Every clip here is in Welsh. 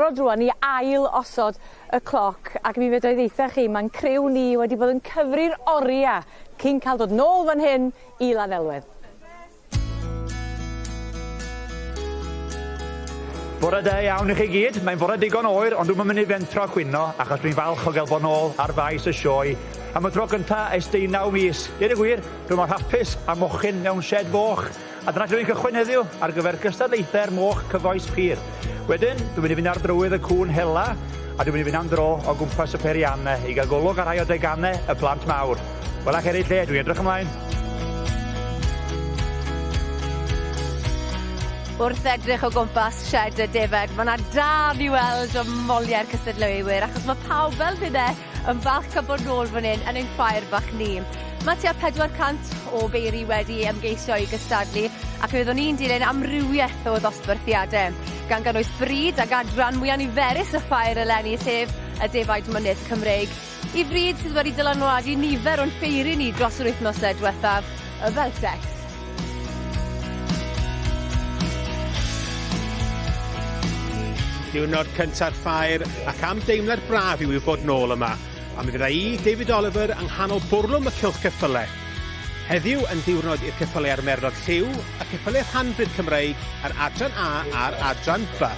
barod rwan i ail osod y cloc ac mi fedra i ddeutha chi ma'n criw ni wedi bod yn cyfri'r oria cyn cael dod nôl fan hyn i Lanelwedd. Bore da iawn i chi gyd. Mae'n fore digon oer, ond dwi'm yn mynd i fentro cwyno, achos dwi'n falch o gael bod nôl ar faes y sioe am y tro gynta ers deunaw mis. Deud y gwir, dwi mor hapus â mochyn mewn shed foch. A dyna lle dwi'n cychwyn heddiw, ar gyfer gystadlaethau'r moch cyfoes pur. Wedyn, dwi'n mynd i fynd ar drywydd y cŵn hela, a dwi'n mynd i fynd am dro o gwmpas y peiriannau i gael golwg ar rhai o deganau y plant mawr. Wel, ac eraill lle, dwi'n edrych ymlaen. Wrth edrych o gwmpas sied y defed, ma' 'na dân i weld ym moliau'r cystadleuwyr achos ma' pawb fel finne yn falch cael bod nôl fan 'yn yn ein ffair bach ni. Ma' tua 400 o beiri wedi ymgeisio i gystadlu ac fe fyddwn ni'n dilyn amrywieth o ddosbarthiade, gan gynnwys brîd ag adran mwya niferus y ffair eleni, sef y defaid mynydd Cymreig. I fryd sydd wedi dylanwadu nifer o'n ffeiri ni dros yr wythnosau diwethaf, y Beltex. Diwrnod cynta'r ffair ac am deimlad braf yw i fod nôl yma. A mi fydda i, David Oliver, yng nghanol bwrlwm y cylch ceffyle. Heddiw yn ddiwrnod i'r ceffylau a'r merlod lliw, y ceffylau rhanbryd Cymreig, yr adran A a'r adran B.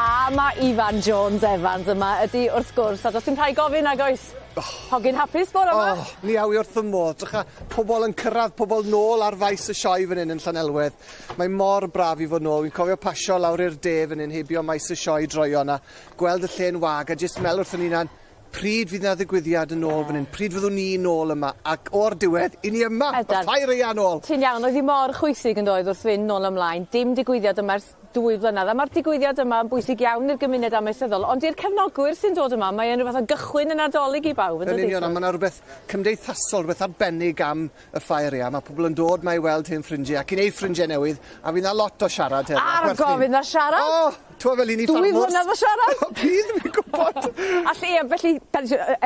A ma' Ifan Jones Evans yma ydi wrth gwrs a do's dim rhaid gofyn nag oes? Oh. Hogyn hapus bore 'ma. Oh, mi aw i wrth fy modd. Drycha, pobol yn cyrradd, pobol nôl ar faes y sioe fan 'yn yn Llanelwedd. Mae mor braf i fod nôl. Wi'n cofio pasio lawr i'r de fan 'yn heibio maes y sioe droeon a gweld y lle'n wag a jyst me'wl wrthon hunan, pryd fydd 'na ddigwyddiad yn ôl fan 'yn? Pryd fyddwn ni nôl yma? Ac o'r diwedd, 'yn ni yma! Ydan. Mae'r ffair aeaf nôl! Ti'n iawn, oedd hi mor chwysig yn doedd wrth fynd nôl ymlaen. Dim digwyddiad yma ers dwy flynedd a ma'r digwyddiad yma yn bwysig iawn i'r gymuned amaethyddol ond i'r cefnogwyr sy'n dod yma mae e'n rhyw fath o gychwyn y Nadolig i bawb yn Yn dydi? union a ma' 'na rwbeth cymdeithasol rwbeth arbennig am y ffair aeaf. Ma' pobol yn dod 'ma i weld hen ffrindie ac i neud ffrindie newydd a fydd 'na lot o siarad heno. Ar gofyn na siarad! O! T'mo' fel 'yn ni Dwy flynedd o siarad! O bydd fi'n gwbod! All ie felly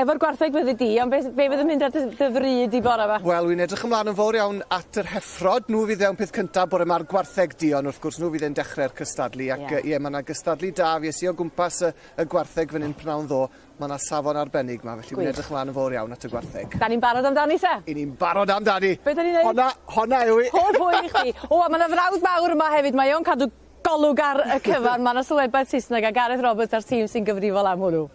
efo'r gwartheg fyddi di ond beth be' fydd yn mynd ar dy dy fryd di bore 'ma? Wel wi'n edrych ymlan yn fowr iawn at yr heffrod nhw fydd mewn peth cynta bore 'ma'r gwartheg duon wrth gwrs nhw fydd yn dechre'r cystadlu ac yy ie ma' 'na gystadlu da fues i o gwmpas y y gwartheg fan 'yn pnawn ddo ma' 'na safon arbennig 'ma felly wi'n edrych mlan yn fowr iawn at y gwartheg. 'Dan ni'n barod amdani te? 'Yn ni'n barod amdani. Be' 'dan ni'n neud? Honna honna yw 'i. Pob hwyl i chdi. O a ma' 'na frawd mawr yma hefyd mae o'n cadw golwg ar y cyfan ma' 'na sylwebaeth Saesneg a Gareth Roberts a'r tîm sy'n gyfrifol am hwnnw.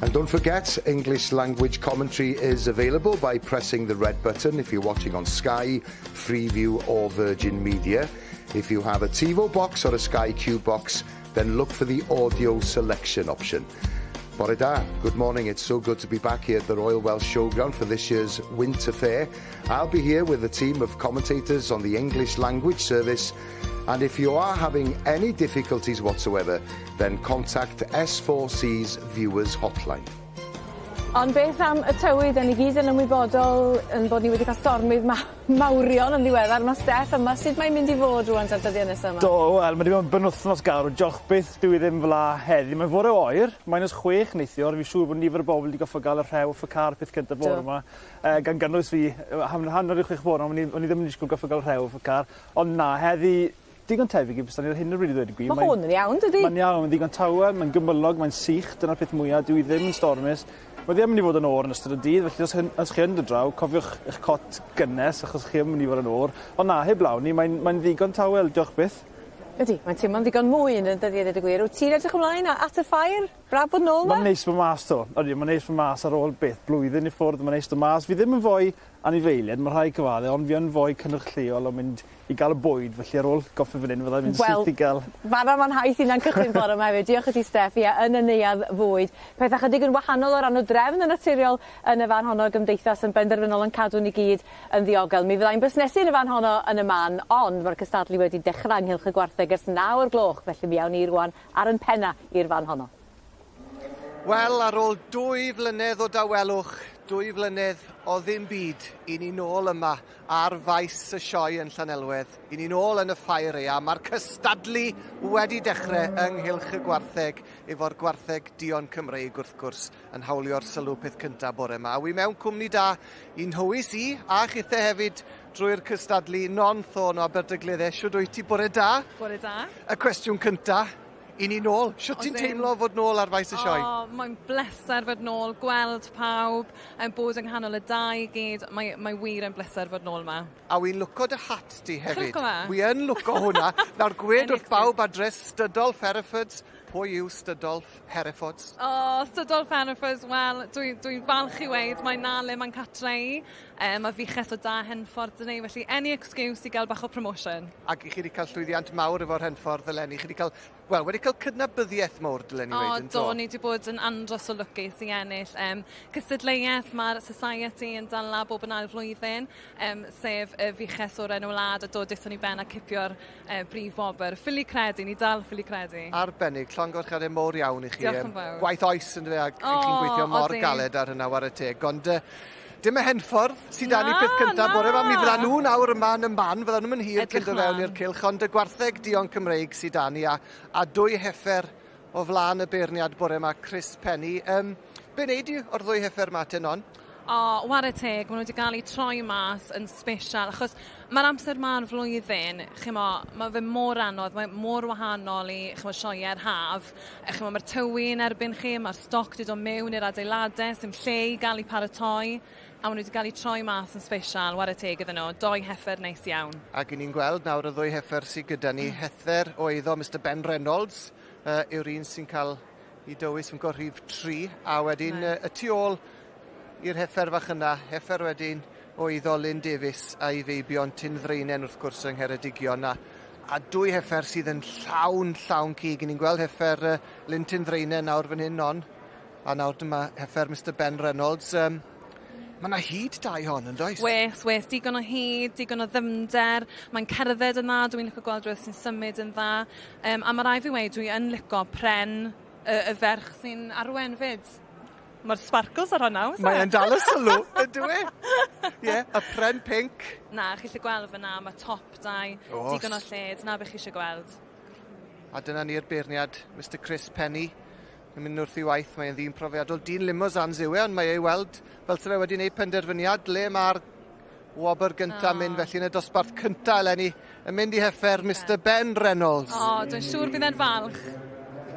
And don't forget, English language commentary is available by pressing the red button if you're watching on Sky, Freeview or Virgin Media. If you have a TiVo box or a Sky Q box, then look for the audio selection option. Bore da, good morning. It's so good to be back here at the Royal Welsh Showground for this year's Winter Fair. I'll be here with a team of commentators on the English language service. And if you are having any difficulties whatsoever, then contact S4C's Viewers Hotline. Ond beth am y tywydd, 'dan ni gyd yn ymwybodol 'yn bod ni wedi ca'l stormydd ma- mawrion yn ddiweddar ma' Steff yma sut mae'n mynd i fod rŵan ta'r dyddie nesa 'ma? Do wel ma' 'di bod yn benwthnos garw diolch byth dyw 'i ddim fel 'a heddi mae'n fore oer, minus chwech neithiwr fi siŵr bod nifer o bobol 'di goffod ga'l y rhew off y car peth cynta bore 'ma. Yy gan gynnwys fi yy han- hanner 'di chwech bore o'n i o'n i ddim yn disgwl goffod ga'l rhew off y car ond na heddi digon tebyg i be' ar hyn o bryd i ddweud y gwir. Ma' hwn yn iawn dydi? Mae'n iawn, mae'n ddigon tawel, mae'n gymylog, mae'n sych, dyna'r peth mwya, dyw 'i ddim yn stormus. Mae ddim yn mynd i fod yn o'r yn ystod y dydd, felly os hyn, os chi yn dod draw, cofiwch eich cot gynnes, achos chi yn mynd i fod yn o'r. Ond na, heblaw ni, mae'n mae ddigon tawel, diolch byth. Ydy, mae'n teimlo'n ddigon mwyn yn dydi a dweud y gwir. Wyt ti'n edrych ymlaen at y ffair? Braf bod nôl 'ma? Mae'n neis fod mas 'to. Ydy, mae'n neis fod mas ar ôl beth, blwyddyn i ffwrdd, mae'n neis dod mas. Fi ddim yn foi anifeiliaid, mae rhai cyfadde, ond fi yn foi cynnyrch lleol o mynd i ga'l y bwyd felly ar ôl gorffen fan 'yn fyddai'n mynd syth i ga'l... Wel fanna ma'n nhaith inna'n cychwyn bore 'ma hefyd diolch i ti Steff ie yn y neuadd fwyd. Peth ychydig yn wahanol o ran y drefn yn naturiol yn y fan honno o gymdeithas yn benderfynol yn cadw ni gyd yn ddiogel. Mi fyddai'n busnesu yn y fan honno yn y man ond ma'r cystadlu wedi dechra ynghylch y gwartheg ers naw o'r gloch felly mi awn ni rŵan ar 'yn penna i'r fan honno. Wel, ar ôl dwy flynedd o dawelwch, 2 flynedd o ddim byd i ni nôl yma ar faes y sioe yn Llanelwedd. I ni nôl yn y ffair aeaf. Mae'r cystadlu wedi dechrau yng nghylch y gwartheg efo'r gwartheg duon Cymreig wrth gwrs yn hawlio'r sylw peth cyntaf bore yma. A wi mewn cwmni da i'n nhywys i a chithe hefyd drwy'r cystadlu, Non Thorne o Aberdaugleddau. Shwd wyt ti? Bore da? Bore da. Y cwestiwn cyntaf, i ni nôl. Shwt ti'n teimlo fod nôl ar faes y sioe? O, mae'n bleser fod nôl, gweld pawb, yn bod yng nghanol y da i gyd. Mae wir yn bleser fod nôl yma. A wy'n lwco dy hat di hefyd. Lwco fe? Wi yn lwco hwnna. Nawr gwed wrth bawb adres Stydolph Herefords. Pwy yw Stydolph Herefords? O, oh, Stydolph Herefords, wel, dwi'n dwi falch i weud mae na le mae'n catre i. Mae fuches o da Henffordd 'da ni, felly any excuse i gael bach o promotion. Ac i chi wedi cael llwyddiant mawr efo'r Henffordd eleni. Chi wedi cael, wel, wedi cael cydnabyddiaeth mawr, dylen ni weud, yn do? Ni wedi bod yn andros o lwcus i ennill cystadleuaeth mae'r Society yn dala bob yn ail flwyddyn, sef y fuches o'r enw wlad, a dod ithon ni ben a cipio'r brif wobr. Ffili credu, ni dal ffili credu. Arbennig, llongyfarchiadau mowr iawn i chi. Diolch yn fawr. Gwaith oes yn dweud, ac chi'n gweithio mor galed ar hynna, whare teg. Ond dim y Henffordd sydd 'da ni peth cyntaf bore 'ma. Mi fydda nhw nawr yma yn y man, fydda nhw'n hir cyn dod fewn i'r cylch, ond y gwartheg duon Cymreig sydd 'da ni a dwy heffer o flaen y beirniad bore yma, Chris Penny. Be wneud i o'r ddwy heffer 'ma te, Non? O, whare teg, maen nhw wedi cael eu troi mas yn special, achos mae'r amser ma'n flwyddyn, chimo, mae fe mor anodd, mae mor wahanol i, chimo, sioeau'r haf. Chimo, mae'r tywydd yn erbyn chi, mae'r stoc wedi dod mewn i'r adeiladau, sy'n lle i gael eu paratoi, a maen nhw wedi cael eu troi mas yn special, whare teg iddyn nhw, doi heffer neis iawn. Ac i ni'n gweld nawr y ddwy heffer sydd gyda ni, heffer o eiddo Mr Ben Reynolds yw'r un sy'n cael i dywys yn rhif 3, a wedyn y tu ôl i'r heffer fach yna, heffer wedyn o eiddo Lynn Davies a'i feibion Tyn Ddraenen wrth gwrs yng Ngheredigion a dwy heffer sydd yn llawn, llawn cig. Ni'n gweld heffer Lynn Tyn Ddraenen nawr fan hyn, Non, a nawr dyma heffer Mr Ben Reynolds. Mae yna hyd da i hon, yn does? Wes, digon o hyd, digon o ddyfnder. Mae'n cerdded yn dda, dwi'n licio gweld rhywbeth sy'n symud yn dda. A mae rai fi weud, dwi yn licio pren y ferch sy'n arwen fyd. Mae'r sparkles ar hwnna, oes e? Mae'n dal y sylw, ydw e? Ie, yeah, y pren pinc. Na, chi gallu gweld fyna, mae top dau, digon o lled, na beth chi eisiau gweld. A dyna ni'r beirniad, Mr Chris Penny, yn mynd wrth i waith, mae'n ddyn profiadol, dyn Limousins yw e, ond mae ei weld fel sydd e wedi gwneud penderfyniad le mae'r wobr gyntaf oh. mynd felly yn y dosbarth cyntaf eleni yn mynd i heffer Mr Ben Reynolds. O, oh, dwi'n siŵr bydd e'n falch.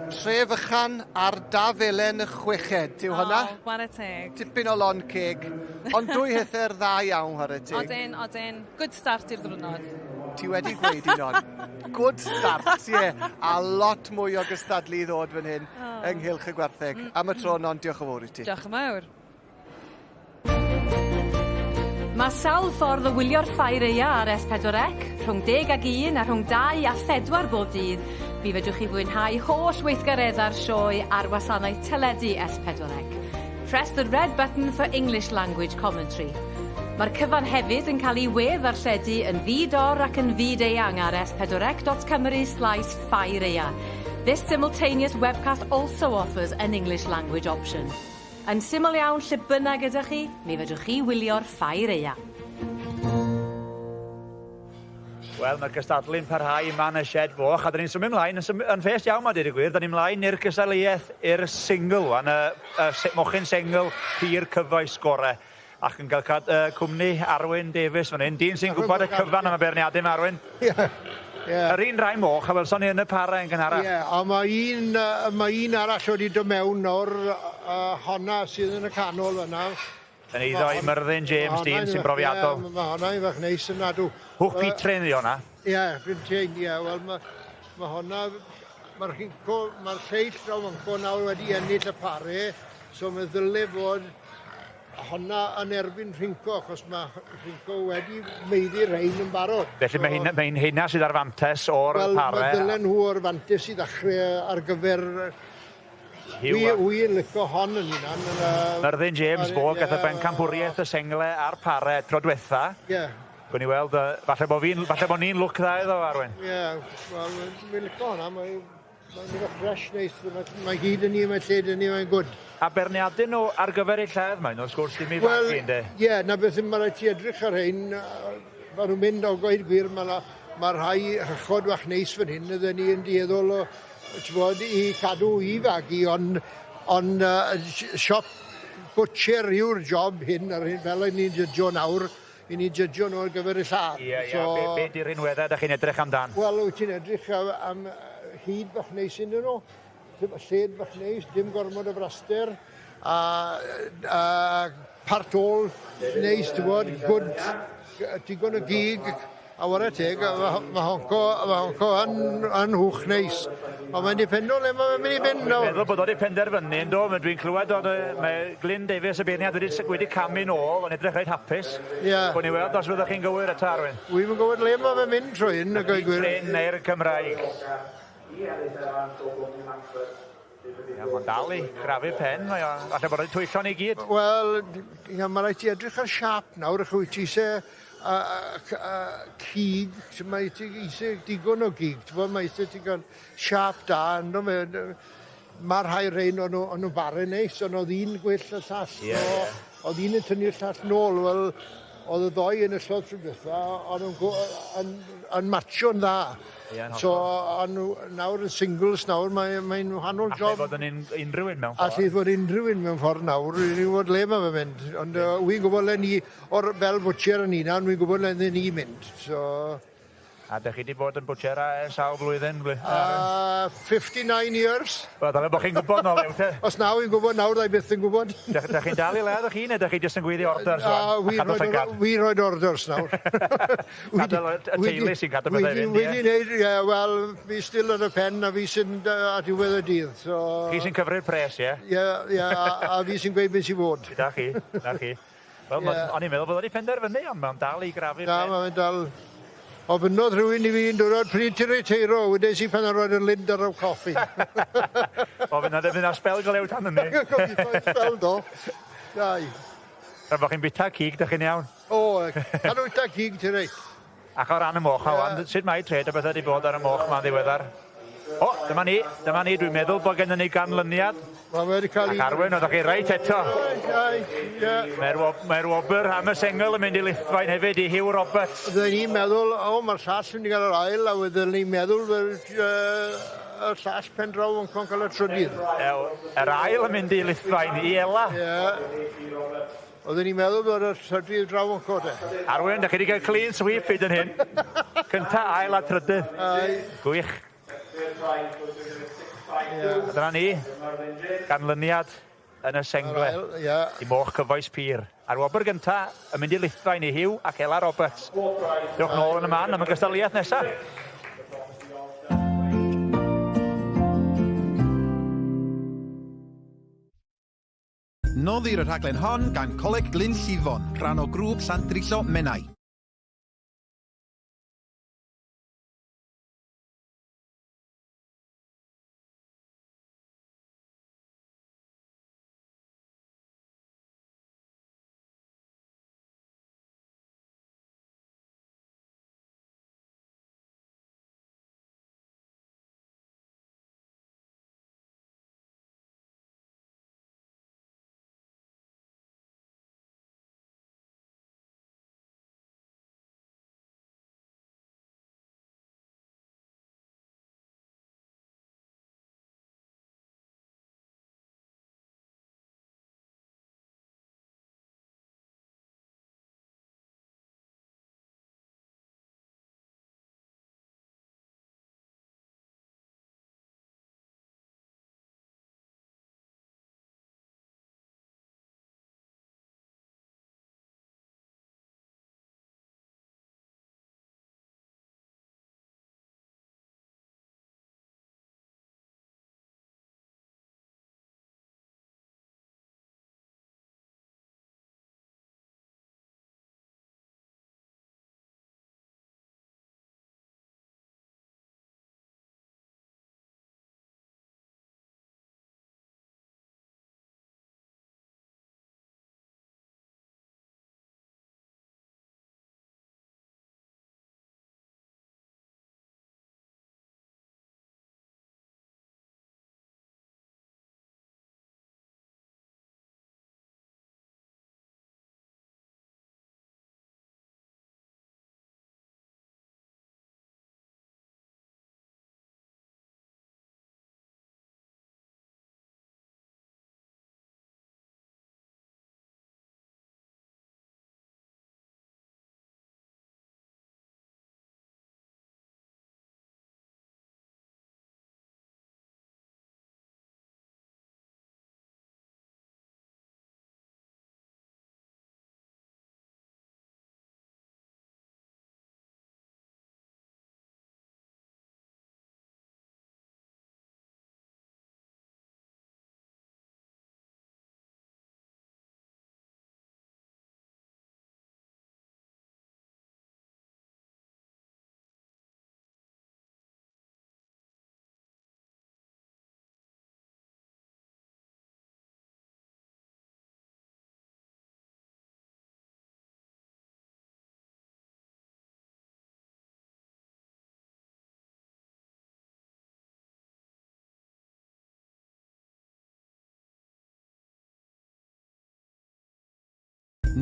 Tre fychan ar dafelen y chweched, yw hwnna? O, whare teg. Tipyn o lond ceg, ond dwy heffer dda iawn, whare teg. Odyn, odyn. Good start i'r ddwrnod. Ti wedi gweud un on. Good start, ie. Yeah. A lot mwy o gystadlu i ddod fan hyn ynghylch y gwartheg. Am y tro, Non, diolch yn fawr i ti. Diolch yn fawr. Mae sawl ffordd o wylio'r ffair aeaf ar S4C, rhwng 10 ag 1 a rhwng 2 a 4 bob dydd. Mi fedrwch chi fwynhau holl weithgareddau'r sioe ar wasanaeth teledu S4C. Press the red button for English language commentary. Mae'r cyfan hefyd yn cael ei we ddarlledu yn ddi-dor ac yn fyd-eang ar s4c.cymru/ffairaeaf. This simultaneous webcast also offers an English language option. Yn syml iawn lle bynnag ydych chi, mi fedrwch chi wylio'r ffair aeaf. Wel, mae'r cystadlu'n parhau yma yn y shed foch, a dyn ni'n symud ymlaen yn ffes iawn, ma, dweud y gwir. Dyn ni'n ymlaen i'r cystadleuaeth i'r single, wan, y mochyn sengl pur cyfoes gore. Ac yn cael cwmni Arwyn Davies fan hyn. Dyn sy'n gwybod y cyfan am y beirniadu yma, Arwyn. Ie. Yeah. Yr un rai moch, a welson ni yn y para yn gynharach. Ie, yeah, a mae un arall wedi dod mewn o'r honna sydd yn y canol yna. Yn eiddo i Myrddin James, dyn sy'n brofiadol. Ie, mae honna i fach neis yn nadw. Hwch Pitrain ydi honna. Ie, Pitrain, ie. Wel, mae honna, mae'r rhinco, mae'r lleill draw fanco nawr wedi ennill y pare, so mae ddyle fod honna yn erbyn rhinco, achos mae rhinco wedi meiddi rhain yn barod. Felly mae hynna, mae hynna sydd ar fantes o'r Wel, pare. Wel, mae dylen nhw o'r fantes i ddechrau ar gyfer. Wi yn licio hon yn hunan. Myrddin James fo, gath y bencampwriaeth y sengle a'r pare tro diwetha. Ie. Yeah. Gwni ni weld, falle bod ni'n lwc dda iddo, Arwyn. Ie, yeah, wel, fi'n licio hwnna. Mae Mae'n mynd o ffres neis, mae hyd yn ni, mae lled yn ni, mae'n gwd. A beirniadu nhw ar gyfer eu lled, mae'n wrth gwrs dim i fagu, ynddi? Wel, ie, na beth mae rhaid ti edrych ar hyn, mae nhw'n mynd o gweud gwir, mae ma rhai hychod wach neis fan hyn, ydyn ni yn dueddol o, ti'n i cadw i fagu, ond on, siop butcher yw'r job hyn, ar hyn, fel ni'n jydjo nawr, i ni jydjo nhw ar gyfer y lladd. Ie, ie, so, be, be di'r rinweddau ydych chi'n edrych amdan? Wel, wyt ti'n edrych am, am hyd bach neis iddyn nhw, lled bach neis, dim gormod o braster, a, a part ôl neis, ti'n bod, good, digon o gig, a wara teg, mae honco, ma honco yn, yn hwch neis. Ond mae'n dipendol le mae'n mynd i fynd nawr. Dwi'n meddwl bod o wedi penderfynu, ynddo, dwi'n clywed oedd mae Glyn Davies y beirniad wedi, wedi camu nôl, ond edrych reit hapus. Ie. Yeah. Gwni weld os fyddwch chi'n gywir eto, Arwyn. Wy'n gwybod le mae'n mynd trwy hyn, y gweud gwir. Prin neu'r Cymraeg. Ie, mae'n dal i grafu pen, mae o, falle bod o'n twyllo ni gyd. Wel, ia, mae rhaid ti edrych ar siap nawr, achos wyt ti eisiau cig, mae ti eisiau digon o gig, ti'n bod, mae eisiau digon siap da, ynddo, mae, mae rhai rein o'n nhw, nhw bare neis, ond oedd un gwell y llall. Ie, so, ie. Oedd un yn tynnu'r llall nôl, wel, oedd y ddoi yn ystod tro dwytha, ond nhw'n yn, yn matcho'n dda. Ie, yn so, ond nhw, nawr yn singles nawr, mae'n mae wahanol Allai job. fod yn unrhyw un mewn ffordd. Allai fod unrhyw un mewn ffordd nawr, rwy'n gwybod le mae fe'n mynd. Ond uh, wy'n gwybod le ni, o'r fel butcher yn hunan, wy'n gwybod le ni mynd. So, A dych chi wedi bod yn bwtshera ers sawl blwyddyn? 59 years. Wel, dyna bod chi'n gwybod nôl ew, te. Os na, wy'n gwybod nawr, dda i byth yn gwybod. Dych chi'n dal i ledd o'ch hun, neu dych chi jyst yn gweiddi orders rwan? Wi roed orders nawr. Gadael y teulu sy'n cadw bethau fynd, ie? Wedi wneud, ie, wel, fi still ar y pen a fi sy'n ar diwedd y dydd. So... Chi sy'n cyfri'r pres, ie? Ie, ie, a fi sy'n gweud beth sy'n fod. Da chi, da chi. Wel, o'n i'n meddwl bod o'n i penderfynu, ond mae'n dal i grafu pen. Na, mae'n dal... Ofynnodd rhywun i fi yn dwrnod pryd ti'n rheiteiro, wedes i pan ar y lid ar y coffi. O, fyna fyna spel go lew tan hynny. Gobeithio spel do. Dai. Rhaid bod chi'n bita cig, dych chi'n iawn. O, cadw bita cig ti'n reit. Ac o ran y moch, yeah. Sut mae trade a bethau wedi bod ar y moch ma'n ddiweddar? O, dyma ni, dyma ni, dwi'n meddwl bod gennym ni ganlyniad. Mae wedi cael Ac Arwyn, oeddech chi reit eto. Mae'r mae wobr am y sengl yn mynd i Lithfaen hefyd i Hugh Roberts. Oedden ni'n meddwl, o, mae'r llall yn mynd i gael yr ail, a oedden ni'n meddwl fel y llall pen draw yn cael y trydydd. Yr ail yn mynd i Lithfaen, i Ela. Ie. Oedden ni'n meddwl bod y trydydd draw yn code. Arwyn, da chi wedi cael clean sweep hyd yn hyn. Cynta, ail a trydydd. Gwych. Yeah. A dyna ni, ganlyniad yn y sengle. Yeah. I moch cyfoes pur. A'r wobr gynta yn mynd i Lithfaen i Hugh ac Ela Roberts. Dewch nôl yn y man am y gystadleuaeth nesaf. Noddir y rhaglen hon gan Coleg Glyn Llifon, rhan o grŵp Llandrillo Menai.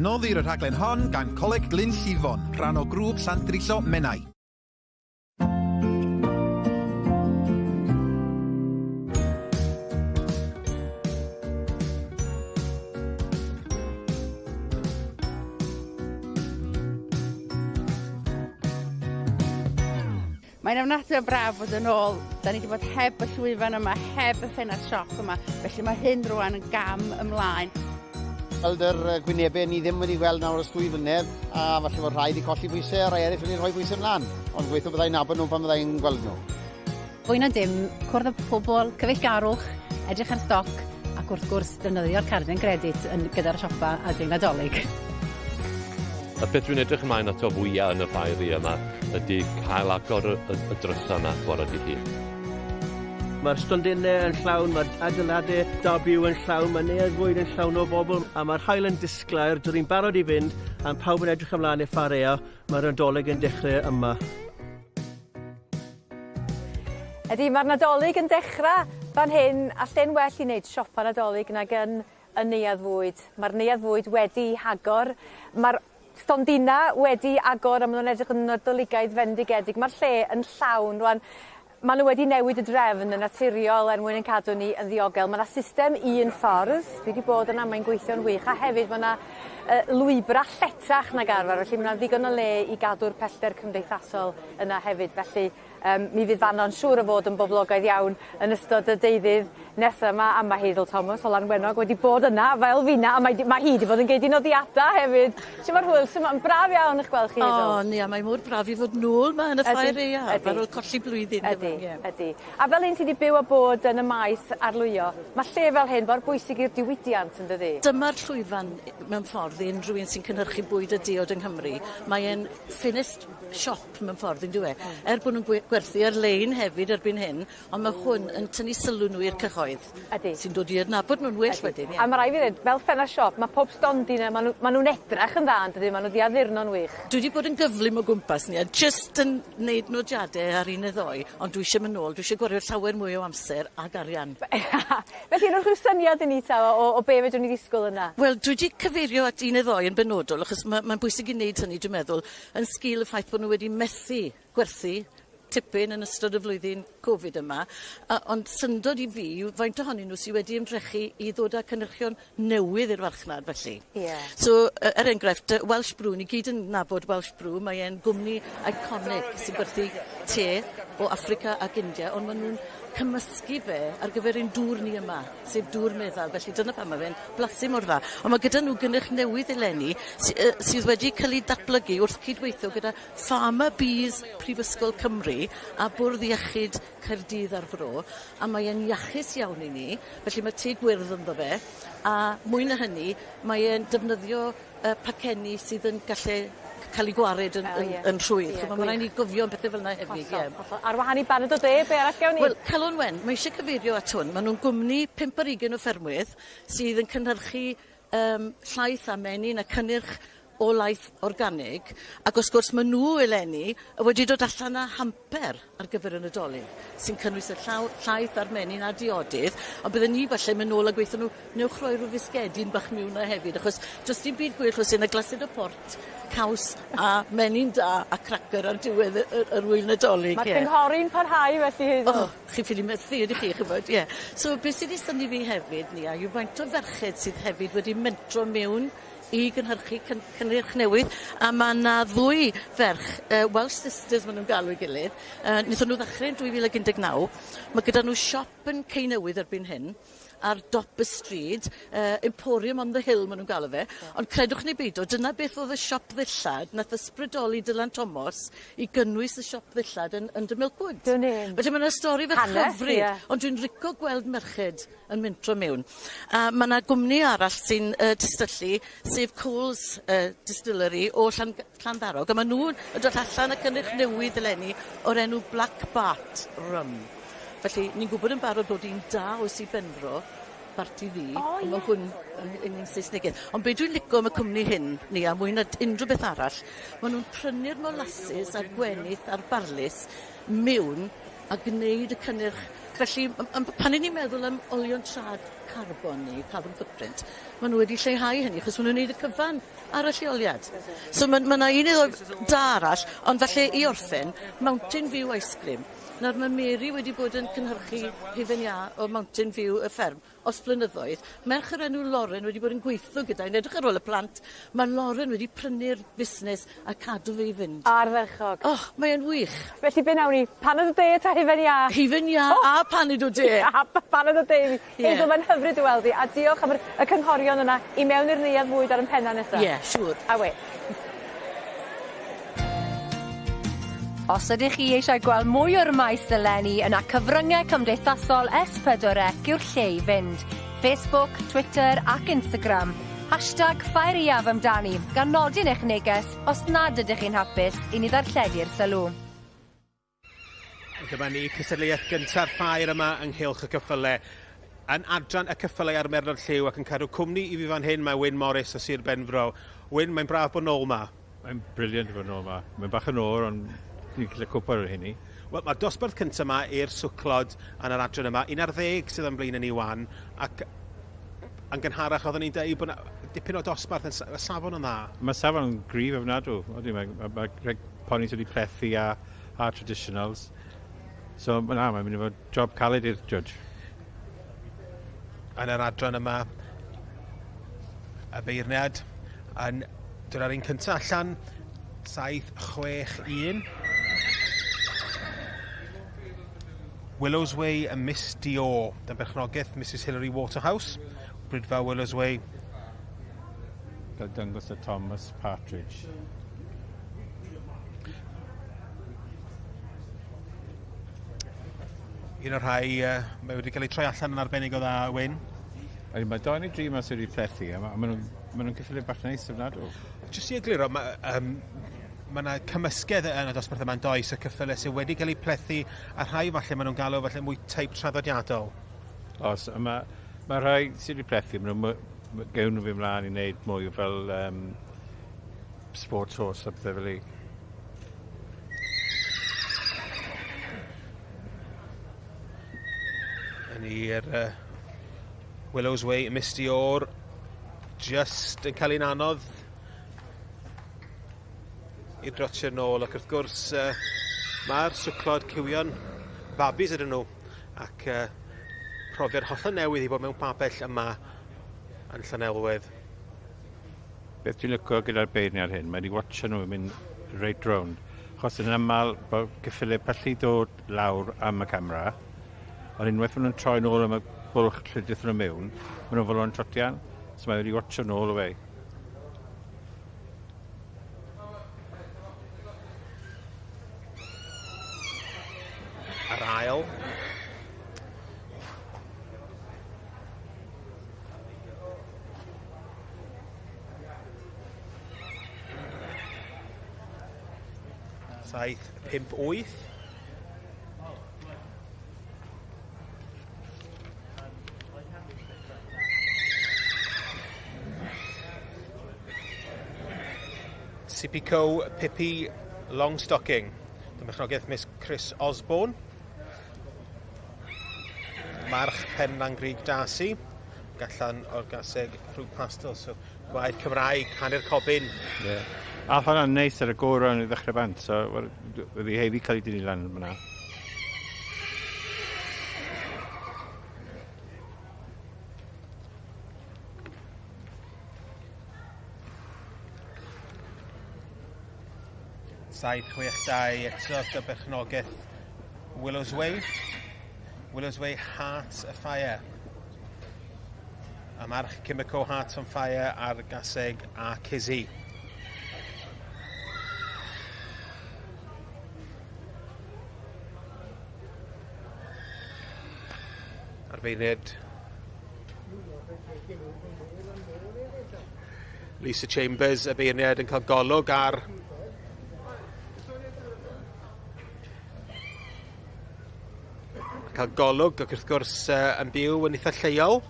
Noddir y rhaglen hon gan Coleg Glynllifon, rhan o grŵp Llandrillo Menai. Mae'n ofnadwy o braf bod yn ôl. Da ni wedi bod heb y llwyfan yma, heb y ffenast siop yma, felly mae hyn rwan yn gam ymlaen. Gweld yr gwynebau ni ddim wedi gweld nawr ers dwy flynedd, a falle fod rhai wedi colli pwysau a rhai eraill wedi rhoi pwysau ymlaen. Ond gobeithio byddai'n nabod nhw pan fyddai'n gweld nhw. Fwy na dim, cwrdd â pobl, cyfeillgarwch, edrych ar stoc, ac wrth gwrs defnyddio'r cardyn credit yn gyda'r siopa adeg Nadolig. Y peth dwi'n edrych ymlaen ato fwya yn y ffair i yma ydy cael agor y, y, y drysau yma bore dydd Llun. Mae'r stondinau yn llawn, mae'r adeiladau da byw yn llawn, mae neuadd fwyd yn llawn o bobl, a mae'r haul yn disglair, dyn ni'n barod i fynd, a pawb yn edrych ymlaen i'r ffareo, mae'r Nadolig yn dechrau yma. Ydy, mae'r Nadolig yn dechrau fan hyn, a lle'n well i wneud siopa Nadolig nag yn y Neuadd Fwyd. Mae'r Neuadd Fwyd wedi hagor, mae'r stondina wedi agor a maen nhw'n edrych yn Nadoligaidd fendigedig. Mae'r lle yn llawn rwan. Maen nhw wedi newid y drefn yn naturiol er mwyn ein cadw ni yn ddiogel. Mae yna system un ffordd, dwi wedi bod yna, mae'n gweithio'n wych, a hefyd mae yna lwybrau lletach nag arfer, felly mae yna ddigon o le i gadw'r pellter cymdeithasol yna hefyd. Felly Yym mi fydd Fano'n siŵr o fod yn boblogaidd iawn yn ystod y deuddydd nesa 'ma a ma' Hazel Thomas o Lanwenog wedi bod yna fel finna a mae 'di ma' hi 'di bod yn geud 'i nodiada hefyd. Shwmae'r hwyl shwma- yn braf iawn 'ych gweld chi Hazel. O nia mae mor braf i fod nôl 'ma yn y ffair aeaf ar ôl colli blwyddyn. Ydi ydi. A fel un sy 'di byw a bod yn y maes arlwyo ma' lle fel hyn mor bwysig i'r diwydiant yndydi? Dyma'r llwyfan mewn ffordd i unrhyw un sy'n cynhyrchu bwyd a diod yng Nghymru. Mae e'n ffenest siop mewn ffordd on'd yw e? Er bo' nw'n gwe- gwerthu ar-lein hefyd erbyn hyn, ond ma' hwn yn tynnu sylw nhw i'r cyhoedd. Ydi. Sy'n dod i adnabod nw'n well wedyn ie. A ma' rai' fi ddeud fel ffenast siop ma' pob stondin 'na ma' nw ma' nw'n edrach yn dda yndydyn ma' nw 'di addurno'n wych. Dwi 'di bod yn gyflym o gwmpas ni a jyst yn neud nodiade ar un neu ddou ond dwi isie myn' nôl dwi isie gwario llawer mwy o amser ag arian. Felly rhowch ryw syniad i ni ta o o be' fedrwn ni ddisgwyl yna? Wel dwi 'di cyfeirio at un neu ddou yn benodol achos ma' ma'n bwysig i neud hynny dwi'n meddwl. yn sgil y ffaith bod nhw wedi methu gwerthu tipyn yn ystod y flwyddyn Covid yma, a, ond syndod i fi yw faint ohonyn nhw sydd wedi ymdrechu i ddod â cynhyrchion newydd i'r farchnad felly. Ie. So, er enghraifft, Welsh Brew, ni gyd yn nabod Welsh Brew, mae e'n gwmni iconic sy'n gwerthu te o Affrica ac India, ond maen nhw'n cymysgu fe ar gyfer ein dŵr ni yma, sef dŵr meddal, felly dyna pam ma' fe'n blasu mor dda. Ond ma' gyda nhw gynnyrch newydd eleni sy- yy sydd wedi cael ei datblygu wrth cydweithio gyda Pharma Bees Prifysgol Cymru a Bwrdd Iechyd Caerdydd a'r Fro, a mae e'n iachus iawn i ni, felly ma' te gwyrdd ynddo fe, a mwy na hynny, mae e'n defnyddio y pacenni sydd yn gallu cael eu gwared yn yn yn rhwydd. Ch'mo' ma' rai' ni gofio am pethe fel 'na hefyd ie. Hollol hollol. Ar wahân i baned o de be' arall gewn ni? Wel Calon Wen mae isie cyfeirio at hwn. Ma' nw'n gwmni pump ar ugen o ffermwyr sydd yn cynhyrchu yym llaeth a menyn a cynnyrch o laeth organig ac wrth gwrs ma' nw eleni wedi dod allan â hamper ar gyfer y Nadolig sy'n cynnwys y llaw- llaeth a'r menyn a diodydd ond bydden ni falle myn' nôl a gweutho nhw newch roi rhyw fisgedyn bach miwn 'na hefyd achos do's dim byd gwell os yna glased o port, caws a menyn da a cracer ar diwedd y y yr ŵyl Nadolig ie. Ma'r cynghori'n parhau felly Hazel. O chi ffili methu ydych chi ch'mod ie. So be' sy 'di synnu fi hefyd Nia yw faint o ferched sydd hefyd wedi mentro miwn i gynhyrchu cyn- cynnyrch newydd a ma' 'na ddwy ferch yy Welsh Sisters ma' nw'n galw 'i gilydd yy nethon nw ddechre yn 2019 ma' gyda nw siop yn Cei Newydd erbyn hyn ar dop y stryd yy Emporium on the Hill ma' nw'n galw fe ond credwch neu beido dyna beth o'dd y siop ddillad nath ysbrydoli Dylan Thomas i gynnwys y siop ddillad yn Under Milk Wood. Dwn i'm. Felly ma' 'na stori fach Hanes, hyfryd. ie. Ond dwi'n lico gweld merched yn mentro miwn. A ma' 'na gwmni arall sy'n yy distyllu sef Coles yy Distillery o Llan- Llanddarog a ma' nw yn dod allan â cynnyrch newydd eleni o'r enw Black Bart Rum. Felly ni'n gwbod yn barod bod un da o Sir Benfro, Barti Ddu. O ie. On' ma' hwn yn yn un Saesnegedd. Ond be' dwi'n lico am y cwmni hyn, Nia, mwy na unrhyw beth arall, ma' nw'n prynu'r molasys a'r gwenith a'r barlys miwn a gneud y cynnyrch Felly, pan 'yn ni'n meddwl am olion trad carbon ni, carbon footprint, ma' nhw wedi lleihau hynny achos ma' nhw'n neud y cyfan ar y lleoliad. So ma' ma' 'na un neu ddou da arall, ond falle i orffen, Mountain View Ice Cream. Nawr ma' Mary wedi bod yn cynhyrchu hufen iâ o Mountain View y fferm Os blynyddoedd, merch o'r enw Lauren wedi bod yn gweithio gyda yn edrych ar ôl y plant. Mae Lauren wedi prynu'r busnes a cadw fe i fynd. Ardderchog. Och, mae e'n wych. Felly be' nawn ni? Paned o de ta hufen iâ? Hufen iâ oh! a paned o de. A paned o de i fi. Yeah. Hazel, mae'n hyfryd dy weld di a diolch am yr y cynghorion yna i mewn i'r neuadd fwyd ar 'yn penna nesa. Ie, yeah, siŵr. Awe. Os ydych chi eisiau gweld mwy o'r maes eleni, yna cyfryngau cymdeithasol S4C yw'r lle i fynd. Facebook, Twitter ac Instagram. Hashtag ffair amdani, gan nodi yn eich neges os nad ydych chi'n hapus i ni ddarlledu'r sylw. Dyma ni cystadleuaeth gynta'r ffair yma ynghylch y cyffyle. Yn adran y cyffyle ar Merlod Lliw ac yn cadw cwmni i fi fan hyn mae Wyn Morris o Sir Benfro. Wyn, mae'n braf bod nôl ma. Mae'n brilliant bod nôl ma. Mae'n bach yn oer, ond ni'n gallu cwpwr ar hynny. Wel, mae'r dosbarth cyntaf yma i'r swclod yn yr adran yma. 11 sydd yn blaen yn ni wan, ac yn gynharach oeddwn ni'n dweud bod dipyn o dosbarth yn y safon yn dda. Mae safon yn gryf ofnadw. Ydy, mae, mae, mae ponis wedi plethu a, a traditionals. So, na, mae'n mynd i fod job caled i'r judge. Yn yr adran yma, y beirniad yn dod ar un cyntaf allan, 7, 6, 1. Willows Way a Miss Dior, dan berchnogaeth Mrs Hilary Waterhouse, Brydfa Willows Way. Gael dangos y Thomas Partridge. Un o'r rhai uh, mae wedi cael ei troi allan yn arbennig o dda, Wyn. Ydy, mae dau neu dri yma sydd wedi plethu, a maen nhw'n ma nhw cyffelyb bach neis ofnadw. Jyst i egluro, mae um, ma yna cymysgedd yn y dosbarth yma'n does, y cyffyle sydd wedi cael eu plethu, a rhai falle maen nhw'n galw falle mwy teip traddodiadol. Os, a mae, mae rhai sydd wedi plethu, maen nhw'n gewn nhw fi mlaen i wneud mwy fel um, sports horse a pethau fel i. Yn i'r uh, Willows Way, Misty Orr, just yn cael ein anodd i'r drotio nôl ac wrth gwrs uh, mae'r swclod cywion babis ydyn nhw ac uh, profiad hollol newydd i bod mewn pabell yma yn Llanelwedd. Beth dwi'n licio gyda'r beirniad hyn, mae wedi watcho nhw yn mynd reit rownd. Achos yn aml bod ceffylau pallu dod lawr am y camera, ond unwaith maen nhw'n troi nôl am y bwlch lle dethon nhw mewn, maen nhw'n fodlon trotian. So mae wedi watcho nhw all the way. Yr ail. 7, 5, 8. Sipico Pippi Longstocking. Dyma Miss Chris Osborne. March Penlangrig Darcy. Gallan o'r gaseg Fruit Pastel, so gwaed Cymraeg, hanner cobyn. Ie. Yeah. A hwnna'n neis ar y gorau yn y ddechrau bant, so wedi heiddi cael ei dynnu lan fyna. Saith, chwech, dau, eto gyda berchnogaeth Willows Way. Willows Way Hearts Afire. A march Kimiko Hearts on Fire ar gaseg a Kizzy. Arfeiriad Lisa Chambers, y beirniad yn cael golwg ar cael golwg ac wrth gwrs uh, yn byw yn eitha lleol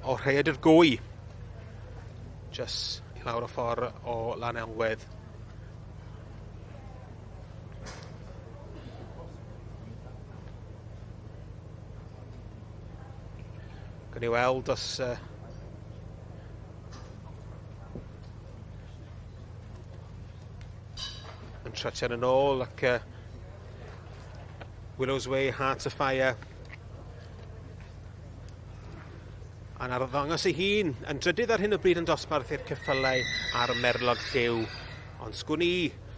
o Rhaeadr Gwy. Just i lawr o ffordd o Lanelwedd. Gwni weld os yn tratian yn ôl ac Willow's Way, Hearts of Fire. A'n arddangos ei hun yn drydydd ar hyn o bryd yn dosbarth i'r ceffylau a'r merlod lliw. Ond sgwn i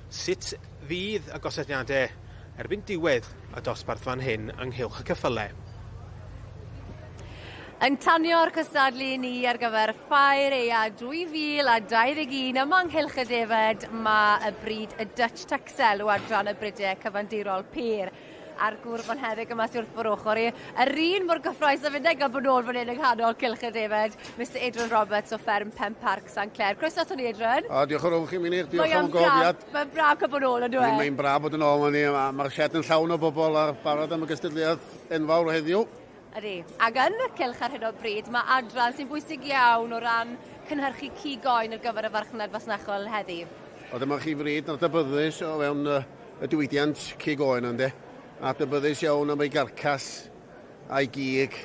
sut fydd y gosodiadau erbyn diwedd y dosbarth fan hyn ynghylch y ceffylau. Yn tanio'r cystadlu ni ar gyfer Ffair Ea 2021 yma yng Nghylch y Defaid mae y bryd y Dutch Texel o adran y Brydiau Cyfandirol Pur a'r gŵr bonheddig yma sydd wrth fy ochr i. Yr un mor gyffroes a finnau gael bod nôl fan hyn yng nghanol Cylch y Defaid, Mr Adrian Roberts o fferm Pen Parc Sant Clair. Croeso ato ni, Adrian. O, diolch yn fawr chi, Meinir. Diolch am goffiad. Mae'n braf cael bod nôl, on'd yw e? Mae'n braf bod yn ôl, Mae'r shed yn llawn o bobl a barod am y gystadleuaeth enfawr heddiw. Ydy. Ac yn y cylch ar hyn o bryd, mae adran sy'n bwysig iawn o ran cynhyrchu cig oen ar gyfer y farchnad fasnachol heddi. O, dyma chi frid adnabyddus o fewn y diwydiant cig oen, ynde. Adnabyddus iawn am ei garcas a'i gig.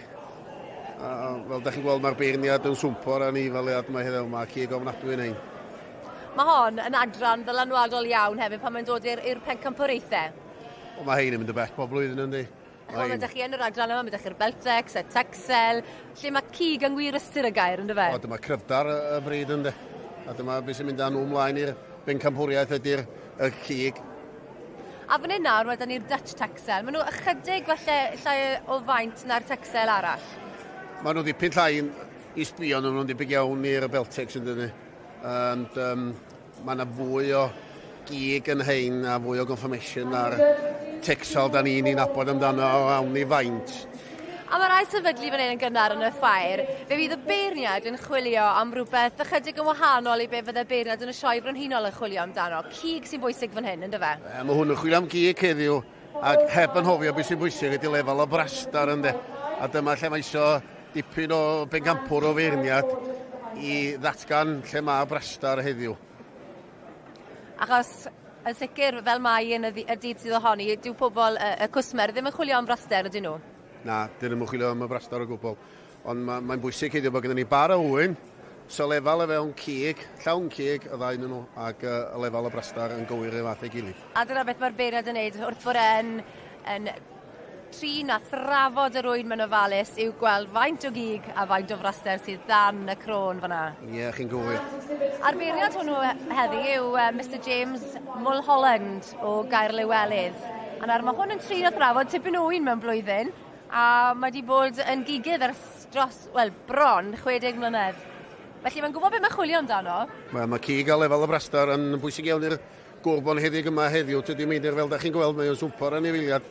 A, fel da chi'n gweld, mae'r beirniad yn swmpo ar anifeiliad mae heddiw, mae cig ofnadwy yn ein. Mae hon yn adran ddylanwadol iawn hefyd pan mae'n dod i'r pencampwriaethau. O, mae hein yn mynd y bell bob blwyddyn, yndi. Ch'mo' ma' 'dych chi yn yr adran yma, ma' 'dych chi'r Beltex, y Texel, lle ma' cig yng ngwir ystyr y gair on'd yfe? O dyma cryfdar y y bryd ynde? A dyma be' sy'n mynd â nhw mlaen i'r bencampwriaeth ydi'r y cig. A fan 'yn nawr ma' 'da ni'r Dutch Texel. Ma' nhw ychydig falle llai o faint na'r Texel arall. Ma' nhw ddipyn llai i sbio arnyn nhw'n debyg iawn i'r Beltex yndyn ni? Ond yym Mae yna fwy o gig yn hein a fwy o confirmation na'r Texel da ni'n ei nabod amdano o awn i faint. A mae rhaid sefydlu fan hyn yn gynnar yn y ffair. Fe fydd y beirniad yn chwilio am rhywbeth ychydig yn wahanol i be fydde beirniad yn y sioe frenhinol yn chwilio amdano. Cig sy'n bwysig fan hyn, ynddo fe? E, mae hwn yn chwilio am gig heddiw, ac heb anghofio beth sy'n bwysig ydy lefel o brastar ynddo. A dyma lle mae isio dipyn o bencampwr o feirniad i ddatgan lle mae Brastar heddiw. Achos yn sicr, fel mae yn y, y dydd sydd ohoni, dyw pobl, y, y cwsmer, ddim yn chwilio am braster, ydyn nhw? Na, dyn nhw'n chwilio am y braster o gwbl. Ond mae'n mae bwysig heddiw bod gennym ni bar o ŵyn, so lefel y fewn cig, llawn cig y ddau nhw, ac y lefel y brastar yn gywir y fath ei gilydd. A dyna beth mae'r beirniad yn neud wrth fod e'n yn trin a thrafod yr ŵyn mewn ofalus yw gweld faint o gig a faint o fraster sydd dan y crôn fan'na. Ie, chi'n gywir. A'r beirniad hwnnw heddi yw Mister James Mulholland o Gaerliwelydd. A nawr mae hwn yn trin a thrafod tipyn o ŵyn mewn blwyddyn, a mae 'di bod yn gigydd ers dros, wel, bron 60 mlynedd. Felly mae'n gwybod beth mae'n chwilio amdano. Wel, mae cig a lefel y braster yn bwysig iawn i'r Gŵr bonheddig yma heddiw, tydi Meinir, fel da chi'n gweld, mae o'n swmpo'r anifeiliad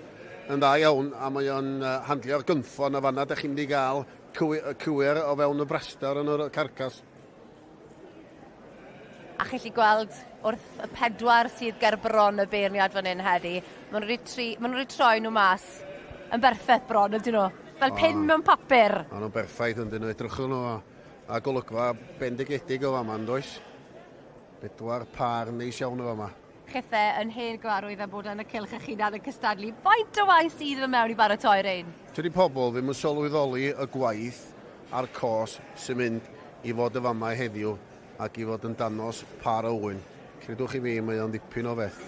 yn dda iawn a mae o'n handlio'r gynffon a fanna da chi'n mynd i gael cywir o fewn y braster yn yr carcas. A chi'n gallu gweld wrth y pedwar sydd ger bron y beirniad fan hyn heddi, maen nhw wedi, tri, maen nhw wedi troi nhw mas yn berffaith bron, ydyn nhw? Fel pin mewn papur. Maen nhw'n berffaith ydyn nhw, edrychwn nhw a golygfa bendigedig o fama, yn does? Bedwar pâr neis iawn yn fama. Chithe yn hen gyfarwydd â bod yn y cylch eich hunan yn cystadlu. Faint o waith sydd fy mewn i baratoi rein? Tydi pobl ddim yn sylweddoli y gwaith a'r cos sy'n mynd i fod yn fama heddiw ac i fod yn danos pâr o ŵyn. Credwch chi fi, mae o'n ddipyn o feth.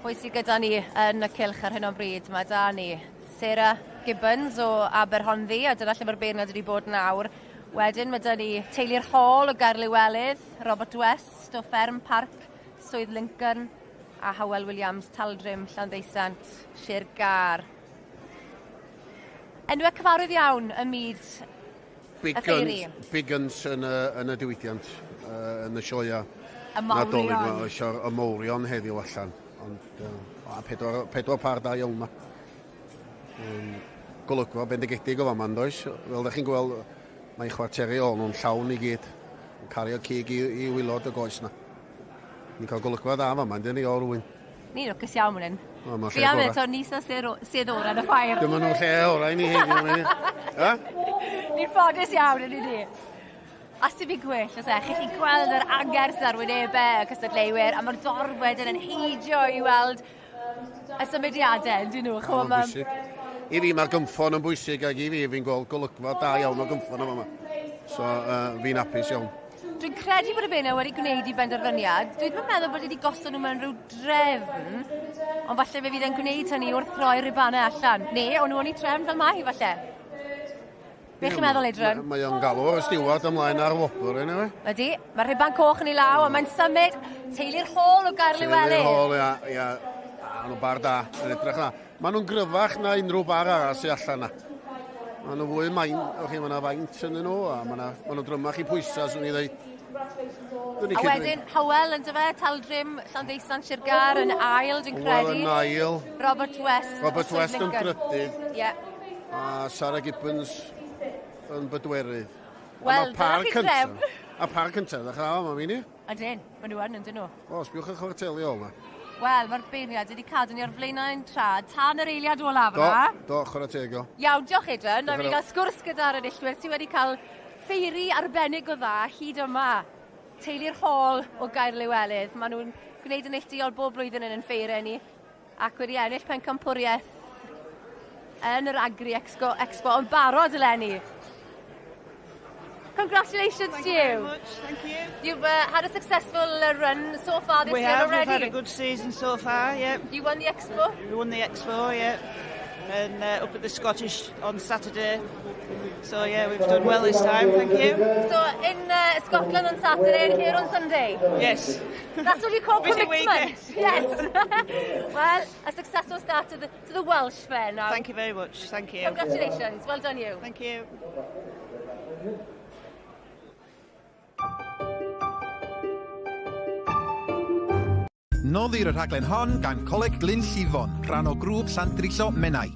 Pwy sydd gyda ni yn y cylch ar hyn o bryd? Mae da ni Sarah Gibbons o Aberhonddu, a dyna lle mae'r beirniad wedi bod nawr. Wedyn mae 'da ni teulu'r Hall o Gaerliwelydd, Robert West o Fferm Parc Swydd Lincoln a Hywel Williams Taldrim Llanddeusant Sir Gâr. Enwau cyfarwydd iawn ym myd Big y ffeiri. Guns, big guns yn y, yn y diwydiant, yn y sioea. Y mawrion. Nadolig, mae eisiau'r y mawrion heddiw allan. Ond a pedwar, pedwar par da iawn ma. Golygfa bendigedig o fama, yndoes? Fel da chi'n gweld, mae'n chwarteri ôl nhw'n llawn i gyd. Yn cario cig i, i wylod y goes na. Ni'n cael golygfa dda fama, yndyn ni, o rwy'n. Ni'n lwcus iawn fan hyn. O, ma' Fi lle am gorau. eto ni sa sedd orau yn y ffair. Dyma nhw'n lle orau i ni heddiw. ni. Ha? Ni'n ffodus iawn yn ni. A sy'n fi gwell, os e, chi'n gallu gweld yr angerdd sydd ar wynebau y cystadleuwyr, a mae'r dorf wedyn yn heidio i weld y symudiadau, yn dyn nhw. Ch'mo' Ma'n bwysig. I fi mae'r gynffon yn bwysig ac i fi fi'n gweld golygfa da iawn o gynffon yma. So fi'n hapus iawn. Dwi'n credu bod y beirniaid wedi gwneud i benderfyniad. Dwi ddim yn meddwl bod wedi gosod nhw mewn rhyw drefn, ond falle fe fydd e'n gwneud hynny wrth roi'r ribanau allan. Ne, o'n nhw yn eu trefn fel mae hi falle. Be chi'n meddwl, Adrian? Mae o'n galw y stiward ymlaen ar wobr, anyway. Ydy, mae'r rhuban coch yn ei law, a mae'n symud teulu'r Hall o Gaerliwelydd. Teulu'r Hall, ia, ia. A nhw'n bar da, yn edrych na. Maen nhw'n gryfach na unrhyw bar arall sy'n allan na. Maen nhw fwy main, o'ch chi, mae yna faint yn nhw, a maen nhw'n drymach i pwysau, swn i ddweud. A wedyn, Hywel yn dyfe, Taldrim, Llanddeusant, Sir Gâr yn ail, dwi'n credu. Hywel yn ail. Robert West. Robert West yn drydydd. Ie. Yeah. A Sarah Gibbons yn bedwerydd. Wel, dyna chi drefn. A par cyntaf, ddech chi'n mae'n mini. Ydyn, maen nhw yn, ydyn nhw. O, sbiwch y chwarteli ôl yma. Wel, mae'r beirniad wedi cadw ni ar flaenau'n trad tan yr eiliad olaf yna. Do, do, chwarae teg o. Iawn, diolch Adrian. Na, wedi cael sgwrs gyda'r enillwyr sydd wedi cael ffeiri arbennig o dda hyd yma. Teulu'r Hall o Gaerliwelydd. Maen nhw'n gwneud yn neilltuol bob blwyddyn yn ein ffeiriau ni ac wedi ennill pencampwriaeth yn yr Agri Expo, Expo yn barod eleni. Congratulations Thank to you. you very much. Thank you. You've had a successful run so far this we year have, already. We've had a good season so far, yeah. You won the Expo? We won the Expo, yeah. And up at the Scottish on Saturday. So, yeah, we've done well this time, thank you. So, in Scotland on Saturday and here on Sunday? Yes. That's what you call Busy commitment. weekend. Yes. Well, a successful start to the Welsh fair now. Thank you very much, thank you. Congratulations, well done you. Thank you. Noddir y rhaglen hon gan Coleg Glynllifon, rhan o grŵp Llandrillo Menai.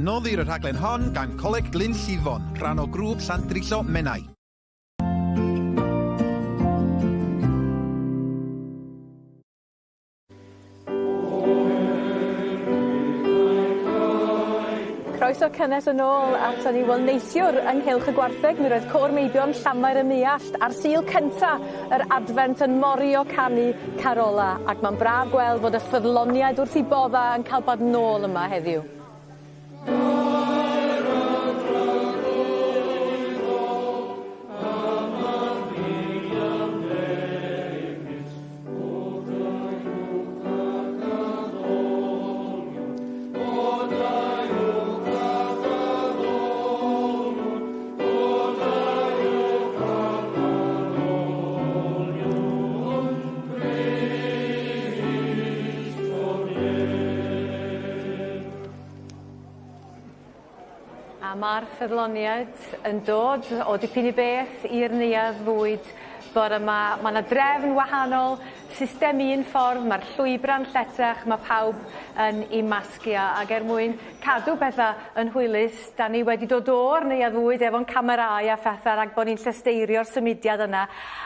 Noddir y rhaglen hon gan Coleg Glynllifon, rhan o grŵp Llandrillo Menai. Croeso cynnes yn ôl aton ni. Wel neithiwr ynghylch y gwartheg mi roedd Côr Meibion Llanfair ym Muallt ar Sul cynta yr Adfent yn morio canu carola ac ma'n braf gweld fod y ffyddloniaid wrth 'u bodda yn ca'l bod nôl yma heddiw. A ma'r ffyddloniaid yn dod o dipyn i beth i'r neuadd fwyd bore 'ma. Ma' 'na drefn wahanol, system un ffordd, ma'r llwybra'n lletach, ma' pawb yn 'u masgia ag er mwyn cadw petha yn hwylus, 'dan ni wedi dod o'r neuadd fwyd efo'n camerâu a phetha rag bo' ni'n llesteirio'r symudiad yna.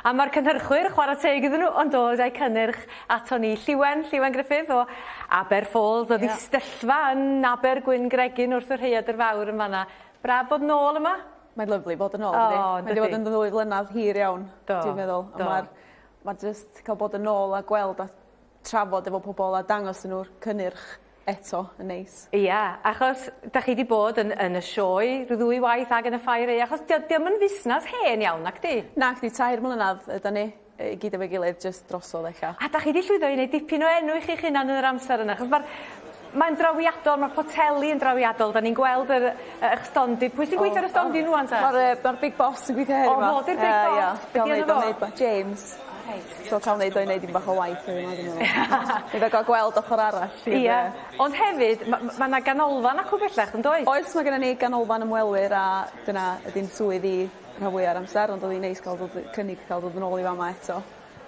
A ma'r cynhyrchwyr, chwara teg iddyn nhw, yn dod a'u cynnyrch aton ni. Lliwen, Lliwen Griffith o Aber Falls, o'dd 'i styllfa yn Abergwyngregyn wrth y Rhaeadr Fawr yn fan 'na. Braf bod nôl yma. Mae'n lyfli bod yn ôl dydi? O Mae 'di bod yn ddwy flynadd hir iawn. Do. Dwi'n meddwl. Do. A ma'r ma' jyst ca'l bod yn ôl a gweld a trafod efo pobol a dangos i nw'r cynnyrch eto yn neis. Ia, achos 'dach chi 'di bod yn yn y sioe rhyw ddwy waith ag yn y ffair aea achos 'di o 'di o'm yn fusnas hen iawn nacdi? Nacdi tair mlynadd ydan ni i gyd efo'i gilydd jyst drosodd ella. A 'dach chi 'di llwyddo i neud dipyn o enw i chi'ch hunan yn yr amser yna achos ma'r mae'n drawiadol ma'r poteli yn drawiadol 'dan ni'n gweld yr yy 'ych stondin. Pwy sy'n gweithio ar y stondin rŵan 'te? Ma'r yy ma'r big boss yn gweithio heddiw 'ma. O fo 'di'r big boss? Ie ie. Be' 'di enw fo? James. O reit. So ca'l neud o i neud dim bach o waith heddiw 'ma dwi'n meddwl. Bydd o ga'l gweld ochor arall i'r Ie. yy Ond hefyd ma' ma' 'na ganolfan acw bellach yndoes? Oes ma' gynnon ni ganolfan ymwelwyr a dyna ydi'n swydd i rhan fwya o'r amser ond o'dd 'i'n neis ca'l dod yy cynnig ca'l dod yn ôl i fa' 'ma eto.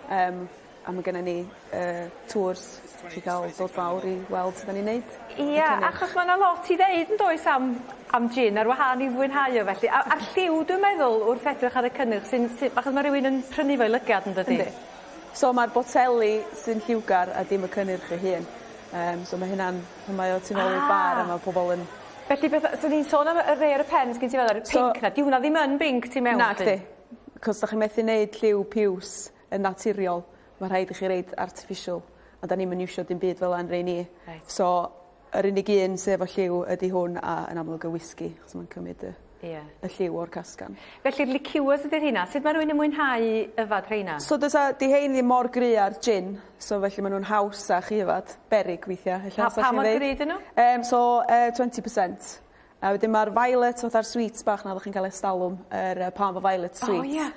Yym a ma' gynnon ni yy tours chi ga'l dod lawr i weld su' 'dan ni'n neud. Ia achos ma' 'na lot i ddeud yndoes am am jin ar wahân i fwynhau o felly. A a'r lliw dwi'n meddwl wrth edrych ar y cynnyrch sy'n sy achos ma' rywun yn prynu fo'i lygad yndydi? Yndi. So ma'r boteli sy'n lliwgar a dim y cynnyrch ei hun. Yym so ma' hynna'n pan mae o tu nôl i'r bar a ma' pobol yn Felly beth o- so ni'n sôn am y rhei ar y pen sgin ti fel yr pinc 'na 'di hwnna ddim yn binc tu mewn? Nacdi. 'C'os 'dach chi methu neud lliw piws yn naturiol. Ma' rhaid i chi roid artificial a 'dan ni'm yn iwsio dim byd fel 'a yn rei ni. Reit. So yr unig un sy efo lliw ydi hwn a yn amlwg y wisgi achos ma'n cymyd y... Ie. ...y lliw o'r casgan. Felly'r liqueurs ydi'r rheina. Sut ma' rywun yn mwynhau yfad rheina? So does a 'di rhein ddim mor gry a'r gin so felly ma' nw'n hawsach i yfad. Beryg weithia' ella Pa sa pa chi'n mor ddeud. gry 'dyn n'w? Yym so yy 20%. A wedyn ma'r violet fatha'r sweets bach 'na oddach chi'n ca'l ers dalwm yr yy Parma Violet sweets. O ie.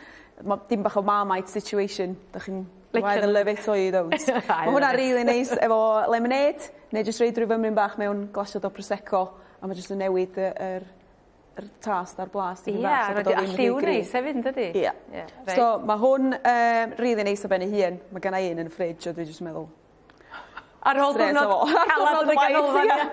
Ma' dim bach o Marmite situation 'dach chi'n you Licio either n'w. love it or you don't. Ma' hwnna rili neis efo lemonade neu jyst roid ryw fymryn bach mewn glasiad o prosecco a ma' jyst yn newid y yr yr taste a'r blas tipyn bach. Ie a lliw neis hefyd yndydi? Ie. Ie reit. So ma' hwn yym rili neis ar ben ei hun. Ma' gynna i un yn y fridge a dwi jyst yn meddwl Ar ôl diwrnod calad yn y ganolfan ia?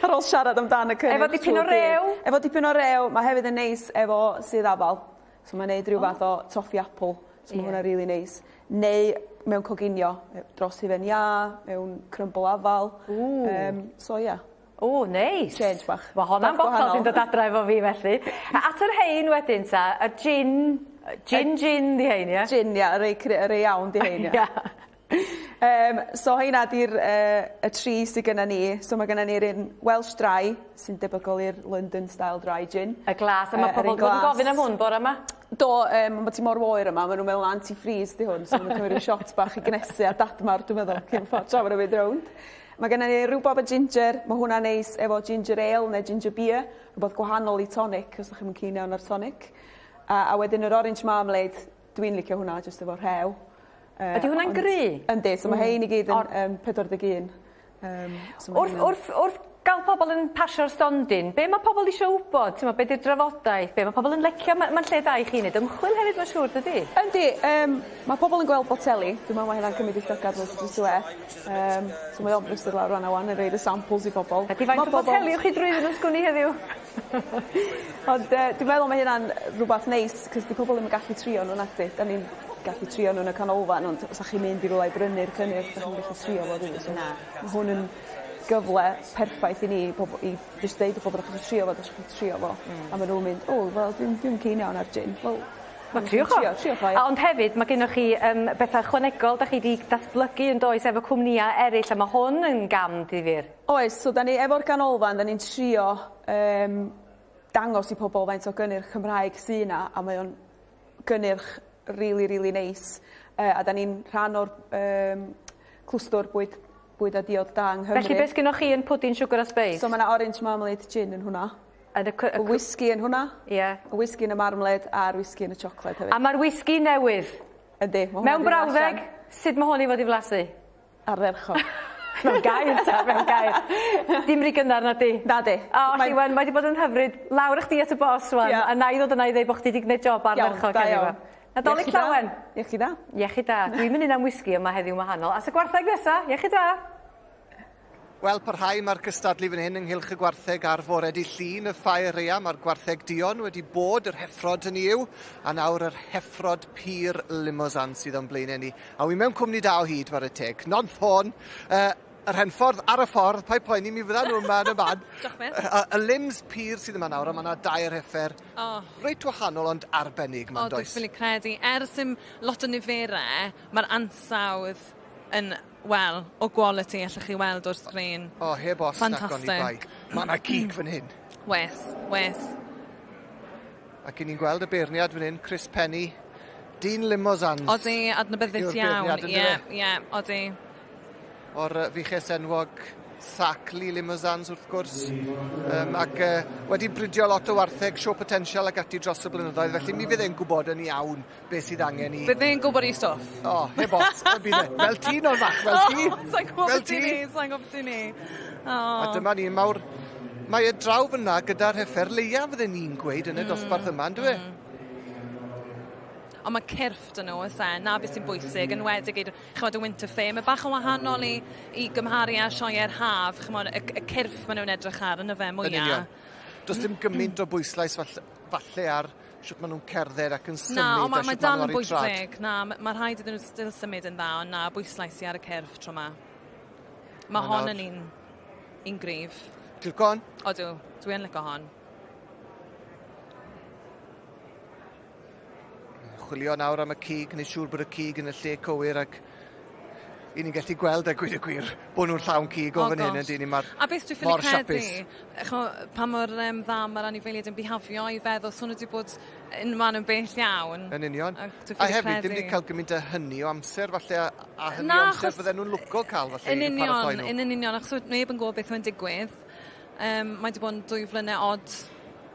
Ar ôl siarad amdan y cynnyrch. Efo dipyn o rew. Efo dipyn o rew ma' hefyd yn neis efo sudd afal. So mae'n neud rhyw fath o toffee apple. So ma' hwnna rili neis. Neu mewn coginio dros hufen iâ, mewn crumble afal. Ww. So ia. O neis. Change bach. Ma' honna'n Bach botel sy'n gwahanol. dod adra efo fi felly. A at yr rhein wedyn 'ta y gin gin gin 'di hein ie? Gin ia y rei cry- y rei iawn 'di hein ia. Ia. So heina 'di'r yy y tri sy gynna ni. So ma' gynna ni'r un Welsh Dry sy'n debygol i'r London style dry gin. Y glas a ma' pobol 'di bod yn gofyn am hwn bore 'ma. Do yym ma' ti mor oer yma ma' nw'n meddwl anti-freeze 'di hwn so ma' nw'n cymryd ryw shot bach i gnesu a dadmar dwi'n meddwl cyn ffor tra ma' nw'n mynd rownd. Ma' gynna ni rwbab a ginger ma' hwnna'n neis efo ginger ale ne' ginger beer rwbath gwahanol i tonic os 'dach chi'm yn keen iawn ar tonic. A a wedyn yr orange marmalade dwi'n licio hwnna jyst efo rhew. Ydi hwnna'n gry? Yndi so ma' hein i gyd yn yym 41. So ma' Wrth hynna'n... wrth wrth Gael pobl yn pasio'r stondin, be mae pobl eisiau wybod, ti'n be di'r drafodaeth, be mae pobl yn licio, mae'n ma lle da i chi wneud ymchwil hefyd, mae'n siŵr, dydy? Yndi, um, mae pobl yn gweld boteli, dwi'n meddwl mae hynna'n cymryd i llygad fel straight away. Um, so mae o'n brysur lawr fan'na wan yn roid y samples i bobl. Ydy faint o boteli ewch chi drwyddyn nhw sgwn i heddiw? Ond uh, dwi'n meddwl mae hynna'n rhywbeth neis, cos di pobl ddim yn gallu trio nhw nacdi. Da ni'n gallu trio nhw yn y canolfan, ond os ydych chi'n mynd i rywle i brynu'r cynnyrch, da chi'n gallu trio fo rili. So, Na. Mae hwn yn gyfle perffaith i ni pob- i jyst deud wrth bobl 'dach chi isio trio fo 'dach chi trio fo. A ma' nw'n mynd o wel dwi'm dwi'm keen iawn ar gin. Wel Wel triwch o. Trio triwch o ia. A ond hefyd ma' gennoch chi yym betha ychwanegol 'dach chi 'di datblygu yn does efo cwmnïa eryll a ma' hwn yn gam difyr. Oes so 'dan ni efo'r ganolfan 'dan ni'n trio yym dangos i pobol faint o gynnyrch Cymraeg sy 'na a mae o'n gynnyrch rili rili neis yy a 'dan ni'n rhan o'r yym clwstwr bwyd bwyd a diod da yng Nghymru. Felly be' sgynnoch chi yn pwdin siwgr a sbeis? So ma' 'na orange marmalade gin yn hwnna. Yn y cy- y Y whisky yn hwnna. Ie. Y whisky yn y marmalade a'r whisky yn y chocolate hefyd. A ma'r whisky newydd. Yndi. ma' hwnna Mewn 'di dod brawddeg, allan. sut ma' hwn i fod i flasu? Ardderchog. Mewn gair ta, mewn gair. Dim ry gynnar na di? Na di. O, Lliwen, mae 'di bod yn hyfryd. Lawr â chdi at y boss ŵan. Ia. A na i ddod yna i ddeud bo' chdi 'di gneud job ardderchog heddiw 'ma. Nadolig Llawen. Iechyd da. Iechyd da. Dwi'n mynd un am whisky yma heddiw wahanol. At y gwartheg nesa, iechyd da. Wel, parhau mae'r cystadlu fan hyn ynghylch y gwartheg ar fore dydd Llun, y ffair rea. Mae'r gwartheg duon wedi bod, yr heffrod hynny yw, a nawr yr heffrod pur Limousin sydd o'n blaenau ni. A wi mewn cwmni da o hyd, whare teg. Non Thorne, uh, yr henffordd ar y ffordd, paid poeni, mi fyddan nhw yma yn y man. Diolch byth. Y, y limbs pur sydd yma nawr, a mae yna dair heffer Oh. reit wahanol ond arbennig ma'n O, dwi'n does? ffili credu. Er sy'm lot o niferau, mae'r ansawdd yn, wel, o quality allwch chi weld o'r sgrin. O, heb os nac oni bai. Fantastic. Mae yna gig fan hyn. Wes, wes. Ac i ni'n gweld y beirniad fan hyn, Chris Penny, dyn Limousins. Odi, adnabyddus Yw'r iawn. beirniad, Ie, yndyfe? ie, odi. O'r yy fuches enwog Sacley Limousins wrth gwrs. Um, ac uh, wedi bridio lot o wartheg, show potential ac ati dros y blynyddoedd, felly mi fydd e'n gwybod yn iawn beth sydd angen i... Bydd e'n gwybod ei stwff. O, heb os, y bydd e. Fel ti, non fach, fel ti. O, Sa'n gwybod Fel beth i ti. ni, sa'n gwybod beth i ni. O. A dyma ni, mawr... Mae e draw fyna gyda'r heffer leia fydden ni'n gweud yn y dosbarth yma, ynddo e? Ond mae cyrff dyn nhw, oes e, na beth sy'n bwysig, yn enwedig i'r, chymod, y winter fair. Mae bach yn wahanol i, i gymharu â sioeau'r haf, chymod, y, y cyrff maen nhw'n edrych ar yn y fe Yn mwyaf. union. Does dim gymaint o bwyslais falle, falle ar sut maen nhw'n cerdded ac yn symud Na, ond a mae, mae shwt dal maen yn nhw ar eu trad. bwysig. Na, ma- mae rhaid iddyn nhw still symud yn dda, ond na, bwyslais i ar y cyrff tro ma. Mae Ma' hon nawr- yn un, un gryf. Ti'n lico hon? Odw, dwi yn lico hon. Chwilio nawr am y cig, neu siŵr bod y cig yn y lle cywir ac i ni'n gallu gweld a gweud y gwir bod nhw'n llawn cig o Oh, fan hyn gosh. yn dyn ni mae'r A beth dwi'n ffili mor credu, siapus. ch'mo', pa mor um, dda mae'r anifeiliaid yn bihafio i feddwl, so nhw wedi bod yn man yn bell iawn. Yn union. Ac dwi'n A ffili hefyd, ddim wedi credu. cael gymaint o hynny o amser falle, a, a hynny Na, o amser achos- fydden nhw'n lwco cael falle Yn i paratoi union, nhw. yn union, achos oedd neb yn gwybod beth mae'n digwydd. Um, mae wedi bod yn dwy flynedd od,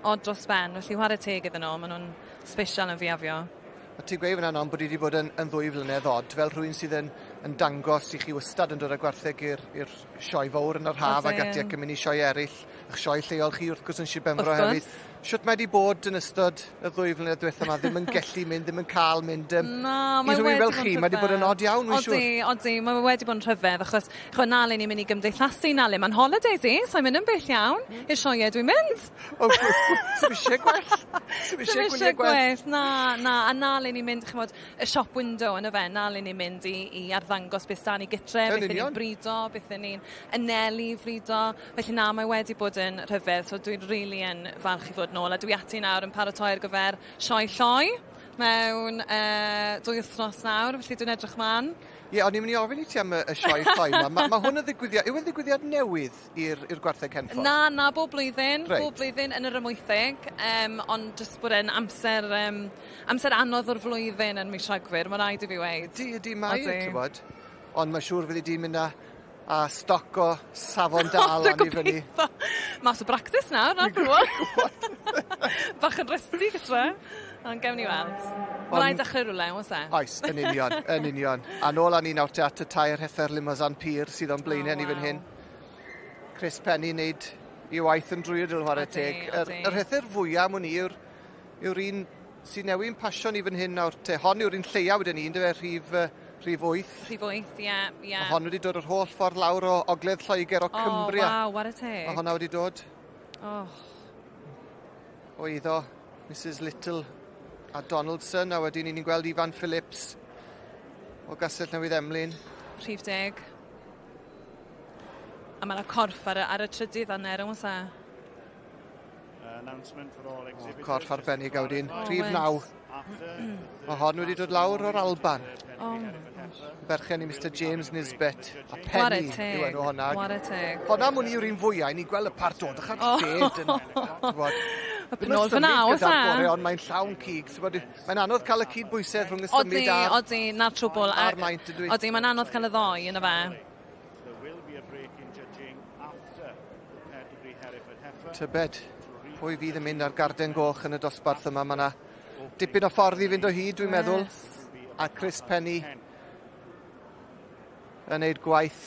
od dros ben, felly chwarae teg iddyn nhw, maen nhw'n special yn fiafio. A ti'n gweud fyna non bod i wedi bod yn, yn ddwy flynedd od, fel rhywun sydd yn, yn dangos i chi wastad yn dod â gwartheg i'r i'r sioe fawr yn yr haf ac ati Odyn. ac yn mynd i sioe eraill, a'ch sioe lleol chi wrth gwrs yn Sir Benfro Wrth gwrs. hefyd. Shwt mae wedi bod yn ystod y ddwy flynedd diwetha yma, ddim yn gellu mynd, ddim yn cael mynd. Um, Na, i mae rhywun wedi fel bod yn chi, mae wedi bod yn rhyfedd. od iawn, wy'n siŵr. Odi, odi, mae wedi bod yn rhyfedd, achos chwa, na le ni'n mynd i gymdeithasu, na le mae'n holidays i, so'n mynd yn bell iawn, i'r sioeau dwi'n mynd. O, Sdim eisiau gwell. Sdim Sdim eisiau gwyliau gwell. Na, na, a na le ni'n mynd, chymod, y shop window yn y fe, na le ni'n mynd i, i arddangos beth da ni gytre, Yn beth ni'n union. brido, beth ni'n anelu i frido. Felly na, mae wedi bod yn rhyfedd, so dwi'n rili yn falch i fod nôl, a dwi ati nawr yn paratoi ar gyfer sioe lloi mewn uh, dwy wythnos nawr, felly dwi'n edrych mlaen. Ie, o'n i'n mynd i ofyn i ti am y, y sioe lloi yma. Mae ma hwn yn ddigwyddiad, yw e'n ddigwyddiad newydd i'r i'r gwartheg henffordd? Na, na, bob blwyddyn, Reit. bob blwyddyn yn yr ymwythig, um, ond jyst bod e'n amser, um, amser anodd o'r flwyddyn yn mis Rhagfyr, mae rhaid i fi weud. Ydy, ydy, mae, ti'n bod. Ond mae'n siŵr fyddi di'n mynd â, a stoc o safon dal Dwi'n am i fyny. gobeithio. Mas o bractis nawr, na'r rwan. Bach yn rusty gytre, ond gewn ni weld. Mae rhaid dechrau rhywle, oes e? Oes, yn union, yn union. A nôl â ni nawr te at y tair heffer Limousin Pur sydd o'n blaenau ni fan hyn. Chris Penny wneud i waith yn drwyadl chwarae teg. Yr, yr rhethr fwyaf mwyn i yw'r yw un sy'n newid pasio ni fan hyn nawr. Te, hon yw'r un lleia wedyn ni, yndyfe, rhif, rhif 8. Rhif 8, ie, ie. Mae hon wedi dod yr holl ffordd lawr o Ogledd Lloegr, o Cumbria. Oh, waw, whare teg. Mae honna wedi dod. Oh. O iddo Mrs Little a Donaldson, a wedyn ni'n gweld Ifan Phillips o Gastell Newydd Emlyn. Rhif 10. A mae yna corff ar y, ar y trydydd anner, yn e? O, corff arbennig a wedyn. Rhif 9. Mae hon wedi dod lawr o'r Alban. Oh. Berchen i Mr James Nisbet. A Penny yw enw honna. Whare teg. Honna mwyn yw'r un fwyaf, ni'n gweld y part o, dych ar lled yn... Y penôl fyna, oes e? Ond mae'n llawn cig. Mae'n anodd cael y cyd-bwysedd rhwng y symud a'r... Odi, na'r trwbl. A'r maint, ydw i. Odi, mae'n anodd cael y ddoi yna fe. Tybed, pwy fydd yn mynd ar garden goch yn y dosbarth yma? Mae yna dipyn o ffordd i fynd o hyd, dwi'n meddwl. A Chris Penny yn neud gwaith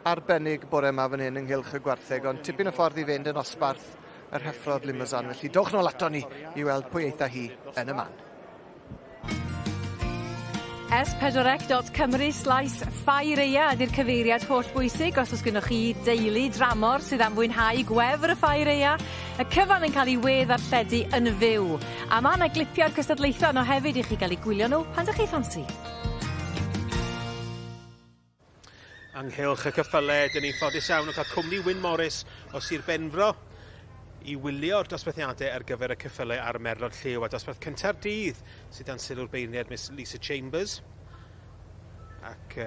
arbennig bore yma fan hyn ynghylch y gwartheg, ond tipyn o ffordd i fynd yn osbarth yr heffrod Limousin. Felly dowch nôl ato ni i weld pwy eitha hi yn y man. S4C.Cymru slaes ffair aea ydy'r cyfeiriad holl bwysig os oes gynnoch chi deulu dramor sydd am fwynhau gwefr y ffair aea. Y cyfan yn cael ei we-ddarlledu yn fyw. A ma' 'na glipiau'r cystadlaethau yno hefyd i chi gael eu gwylio nhw pan 'dych chi ffansi. Ynghylch y cyffyle, dyn ni'n ffodus iawn o cael cwmni Wyn Morris o Sir Benfro i wylio'r dosbarthiadau ar gyfer y cyffyle a'r merlod lliw a dosbarth cynta'r dydd sydd dan sylw'r beirniad Miss Lisa Chambers ac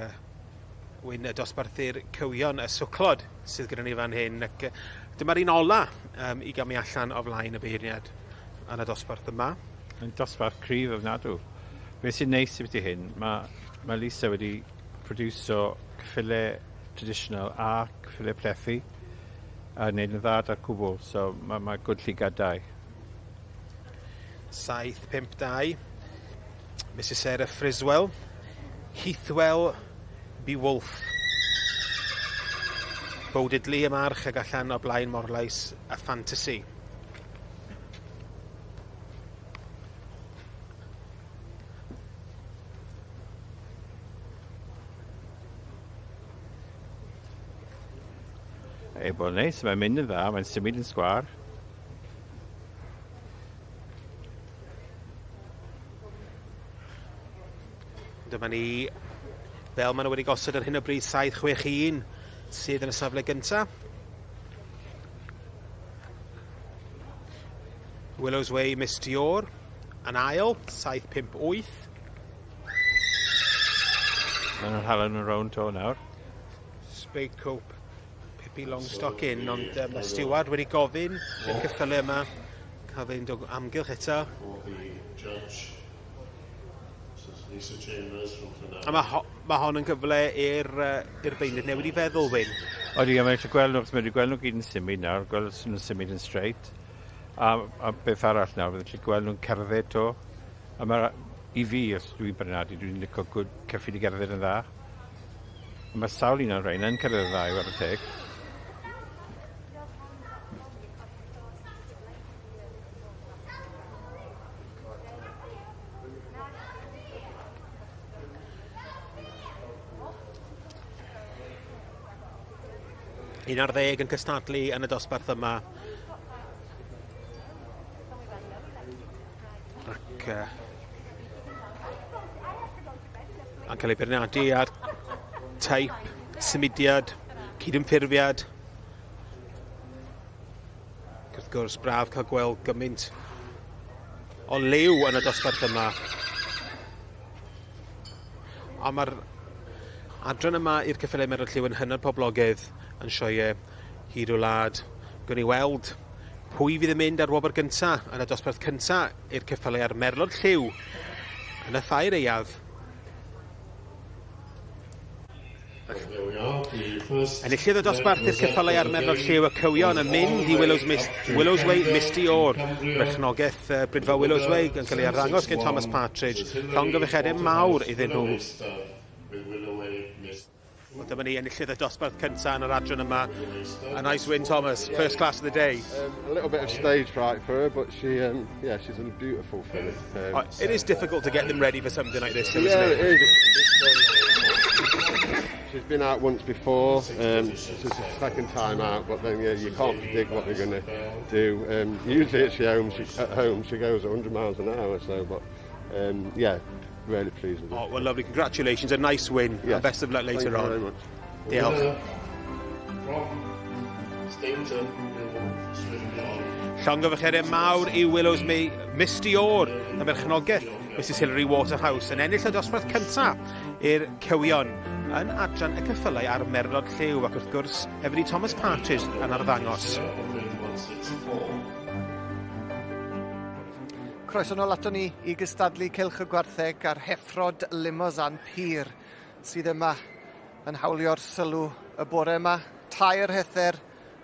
Wyn y dosbarthu'r cywion y swclod sydd gyda ni fan hyn ac dyma'r un ola i gamu allan o flaen y beirniad yn y dosbarth yma. Mae'n dosbarth cryf ofnadw. Beth sy'n neis i hyn, mae, mae Lisa wedi produso cyffyle traditional a cyffyle plethu a wneud yn dda da'r cwbl, so mae, mae good llygad dau. 7, 5, 2. Mrs Sarah Friswell. Heathwell B. Wolf. Bowdidley y march ag allan o blaen Morlais a Fantasy. Ei bod yn neis, mae'n mynd yn dda, mae'n symud yn sgwâr. Dyma ni, fel maen nhw wedi gosod ar hyn o bryd, 7-6-1 sydd yn y safle gyntaf. Willows Way, Miss Dior, yn ail, 7-5-8. Maen nhw'n hala nhw'n rownd to nawr. Spade Cope, Pippi Longstocking, ond mae Stewart wedi gofyn i'r cyffyle yma cael fynd o amgylch eto. A mae, ho mae hon yn gyfle i'r uh, beirniad newid i feddwl, Wyn. Odi, a mae eisiau gweld nhw, achos mae wedi gweld nhw gyd yn symud nawr, gweld os nhw'n symud yn straight. A, a beth arall nawr, bydd gallu gweld nhw'n cerdded to. A mae, i fi, os dwi'n beirniadu, dwi'n licio good ceffyl i gerdded yn dda. A mae sawl un o'r rhain yn cerdded yn dda i weld y teg. Un ar ddeg yn cystadlu yn y dosbarth yma. Ac yn cael ei beirniadu ar teip, symudiad, cydymffurfiad. Ac wrth gwrs, braf cael gweld gymaint o liw yn y dosbarth yma. A mae'r adran yma i'r ceffylau merlod lliw yn hynod poblogaidd yn sioeau hyd o wlad. Gwni ni weld pwy fydd yn mynd ar wobr gynta yn y dosbarth cynta i'r ceffylau a'r merlod lliw yn y ffair aeaf. Enillydd y dosbarth i'r ceffylau a'r merlod lliw y cywion yn mynd i Willows, Mist, Willows Way Misty O'r. Berchnogaeth Brydfa Willows Way yn cael ei arddangos gen Thomas Partridge. Llongyfarchiadau mawr iddyn nhw. Wel, dyma ni enillydd y dosbarth cyntaf yn yr adran yma. A nice win, Thomas. First class of the day. A little bit of stage fright for her, but yeah, she's a beautiful filly. It is difficult to get them ready for something like this, though, Yeah, isn't it? it is. She's been out once before. This is the second time out, but then yeah, you can't predict what they're going to do. Usually at home she goes 100 miles an hour, so but yeah, really pleased with it. Oh, well, lovely. Congratulations. A nice win. Yes. And best of luck later Thank you on. very much. Diolch. From Stainton Llongyfarchiadau mawr i Willows May Misty Orr, y merchnogaeth Mrs Hilary Waterhouse, yn ennill y dosbarth cyntaf i'r cywion yn adran y ceffylau a'r merlod lliw ac wrth gwrs hefyd i Thomas Partridge yn arddangos. Croeso nôl ato ni i gystadlu Cylch y Gwartheg a'r heffrod Limousin Pur sydd yma yn hawlio'r sylw y bore yma. Tair hether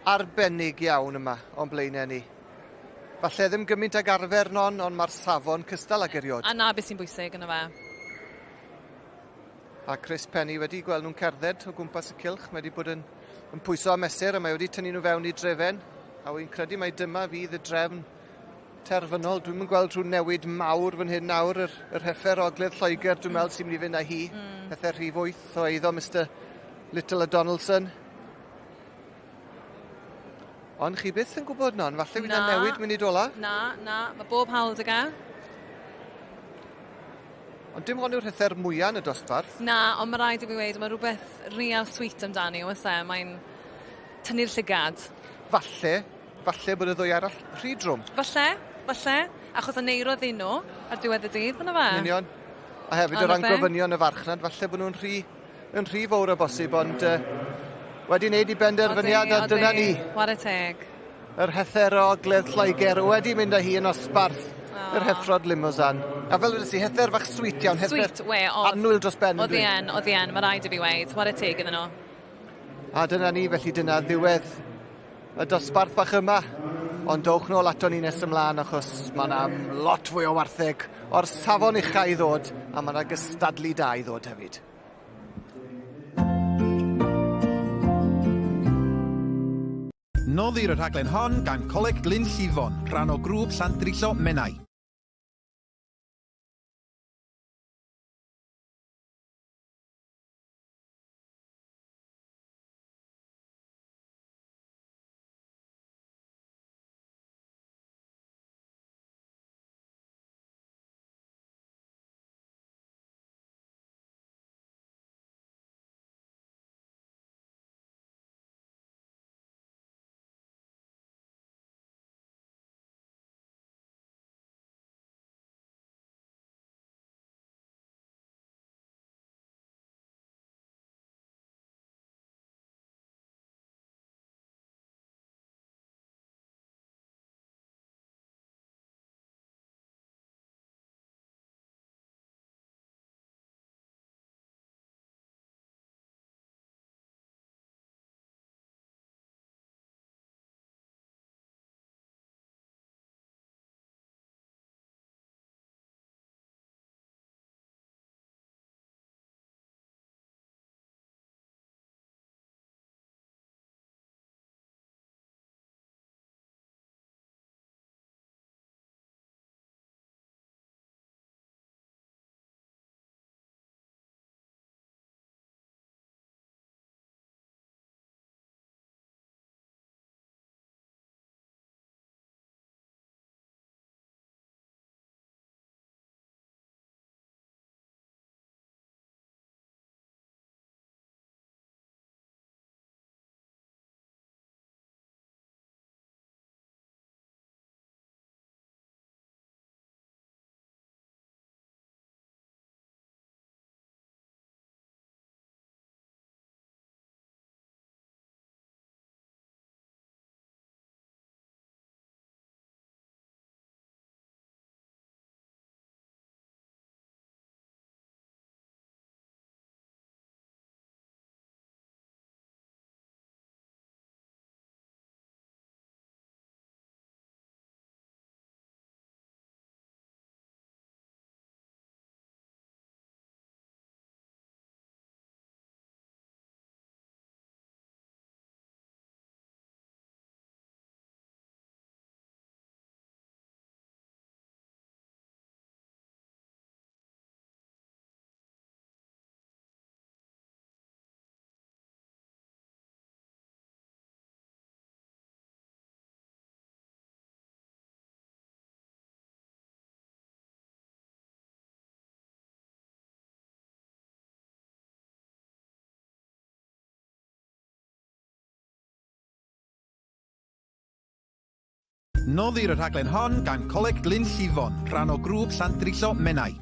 arbennig iawn yma o'n blaenau ni. Falle ddim gymaint ag arfer non, ond mae'r safon cystal ag erioed. A na beth sy'n bwysig yna fe. A Chris Penny wedi gweld nhw'n cerdded o gwmpas y cylch. Mae wedi bod yn pwyso a mesur a mae wedi tynnu nhw fewn i drefen. A wy'n credu mai dyma fydd y drefn terfynol. Dwi'm yn gweld rhyw newid mawr fan hyn nawr. Yr heffer ogledd Lloegr, dwi'n meddwl sy'n mynd i fynd â hi. Heffer rhif 8 o eiddo Mr Little a Donaldson. Ond chi byth yn gwybod non, falle fydd yna newid munud ola. Na, na, mae bob hawl 'da fe. Ond dim hon yw'r rhuthr mwyaf yn y dosbarth. Na, ond mae rhaid i fi weud, mae rhywbeth real sweet amdani, oes e? Mae'n tynnu'r llygad. Falle bod y ddwy arall rhy drwm. Falle, falle, achos y neiro ddyn nhw ar diwedd y dydd, yna fe? Yn union. A hefyd o A 'na ran fe. gofynion y farchnad, falle bod nhw'n rhy fawr o bosib, ond wedi wneud i benderfyniad a dyna ni. Whare teg. Yr hether o Ogledd Lloegr wedi mynd â hi yn osbarth yr heffrod Limousin. A fel wedes i, hether fach sweet iawn, hether Sweet, we, oedd. annwyl dros ben. Oedd hi yn, oedd hi yn, mae rhaid i fi weud. Whare teg iddyn nhw. A dyna ni, felly dyna ddiwedd y dosbarth bach yma. Ond dowch nôl ato ni nes ymlaen achos mae yna lot fwy o wartheg o'r safon ucha i ddod a mae yna gystadlu da i ddod hefyd. Noddir y rhaglen hon gan Coleg Glynllifon, rhan o grŵp Llandrillo Menai. Noddir y rhaglen hon gan Coleg Glynllifon, rhan o grŵp Llandrillo Menai.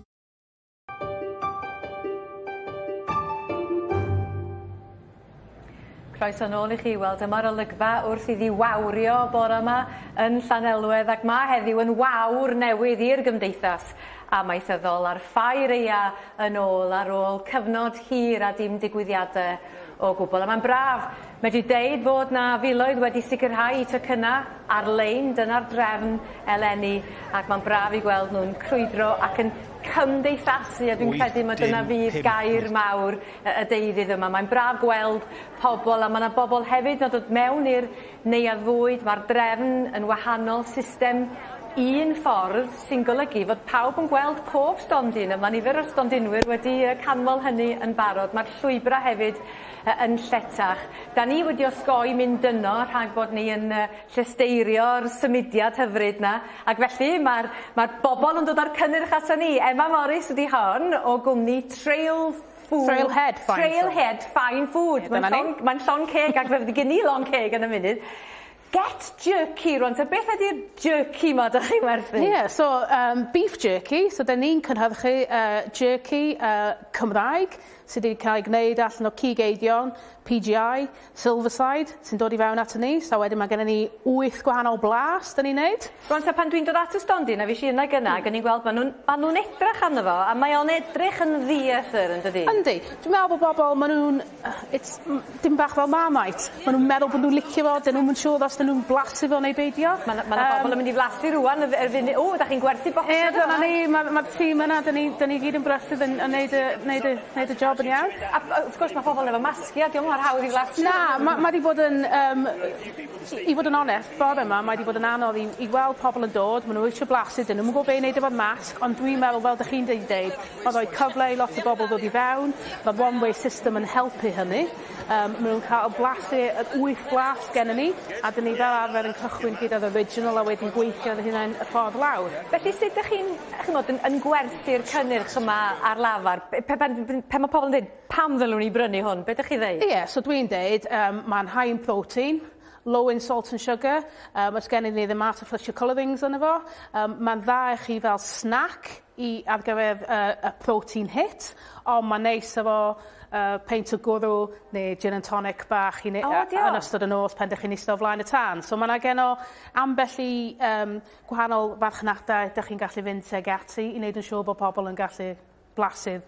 Croeso nôl i chi weld dyma'r olygfa wrth iddi wawrio bore yma yn Llanelwedd ac mae heddiw yn wawr newydd i'r gymdeithas amaethyddol a'r ffair eia yn ôl ar ôl cyfnod hir a dim digwyddiadau o gwbl. A mae'n braf medru deud fod 'na filoedd wedi sicrhau 'u tocynna ar-lein, dyna'r drefn eleni, ac mae'n braf i gweld nhw'n crwydro ac yn cymdeithasu, a dwi'n credu mai dyna fydd gair mawr y y deuddydd yma. Mae'n braf gweld pobl, a ma' 'na bobl hefyd yn dod mewn i'r neuadd fwyd, ma'r drefn yn wahanol, system un ffordd sy'n golygu fod pawb yn gweld pob stondin a ma' nifer o'r stondinwyr wedi yy canmol hynny yn barod. Ma'r llwybra' hefyd yy yn lletach. 'Dan ni wedi osgoi mynd yno rhag bod ni yn yy llesteirio'r symudiad hyfryd 'na ac felly ma'r ma'r bobol yn dod â'r cynnyrch aton ni. Emma Morris ydi hon o gwmni Trail Food. Trailhead Fine Food. Trailhead Fine Food. Mae'n llon mae'n llon ceg ac fe fydd gen i lon ceg yn y munud. Get jerky rŵan 'te beth ydi'r jerky 'ma 'dych chi'n werthu? Ie so yym beef jerky so 'dyn ni'n cynhyrchu yy jerky yy Cymraeg sy 'di cael ei gneud allan o cig eidion, PGI, Silverside sy'n dod i fewn aton ni so wedyn ma' gennyn ni wyth gwahanol blas 'dyn ni'n neud. Rŵan 'te pan dwi'n dod at y stondin a fush i yna gynna ag o'n i'n gweld ma' nw'n ma' nw'n edrach arno fo a mae o'n edrych yn ddieithr yndydi? Yndi. Dwi'n meddwl bo' bobol ma' nw'n it's dim bach fel Marmite. Ma' nw'n meddwl bo' nw'n licio fo 'dyn nw'm yn siŵr os 'dyn nw'n blasu fo neu beidio. Ma' 'na ma' 'na bobol yn mynd i flasu rŵan y f- y funud. O 'dach chi'n gwerthu bocsys Ie dyna ni ma' ma'r tîm yna 'dyn ni 'dyn ni gyd yn brysur yn yn neud y neud y neud y job yn iawn. A wrth gwrs ma' pobol efo masgia 'di o'm mor hawdd i flasu. Na ma' ma' 'di bod yn yym i fod yn onest bore 'ma mae 'di bod yn anodd i i weld pobol yn dod ma' n'w isio blasu 'dyn nw'm yn gwbo be' i neud efo'r masg ond dwi'n meddwl fel 'dych chi'n deud deud ma'n rhoi cyfle i lot o bobol ddod i fewn ma'r one way system yn helpu hynny. Yym ma' nw'n ca'l blasu yr wyth blas gennyn ni a 'dyn ni fel arfer yn cychwyn gyda'r original a wedyn gweithio ar hunain y ffordd lawr. Felly sut 'dych chi'n ch'mod yn yn gwerthu'r cynnyrch yma ar lafar? Be- pe pan pan ma' pobol yn deud pam ddylwn i brynu hwn be' 'dych chi ddeud? Ie so dwi'n deud yym ma'n high in protein, low in salt and sugar yym o's gennyn ni ddim artificial colourings yno fo yym ma'n dda i chi fel snack i ar gyfer y y protein hit on' ma'n neis efo yy peint o gwrw ne' gin and tonic bach i ne-... O diolch. ...yn ystod y nos pan 'dych chi'n iste o flaen y tân. So ma' 'na genno ambell i yym gwahanol farchnadau 'dych chi'n gallu fynd tuag ati i neud yn siŵr bo' pobol yn gallu blasu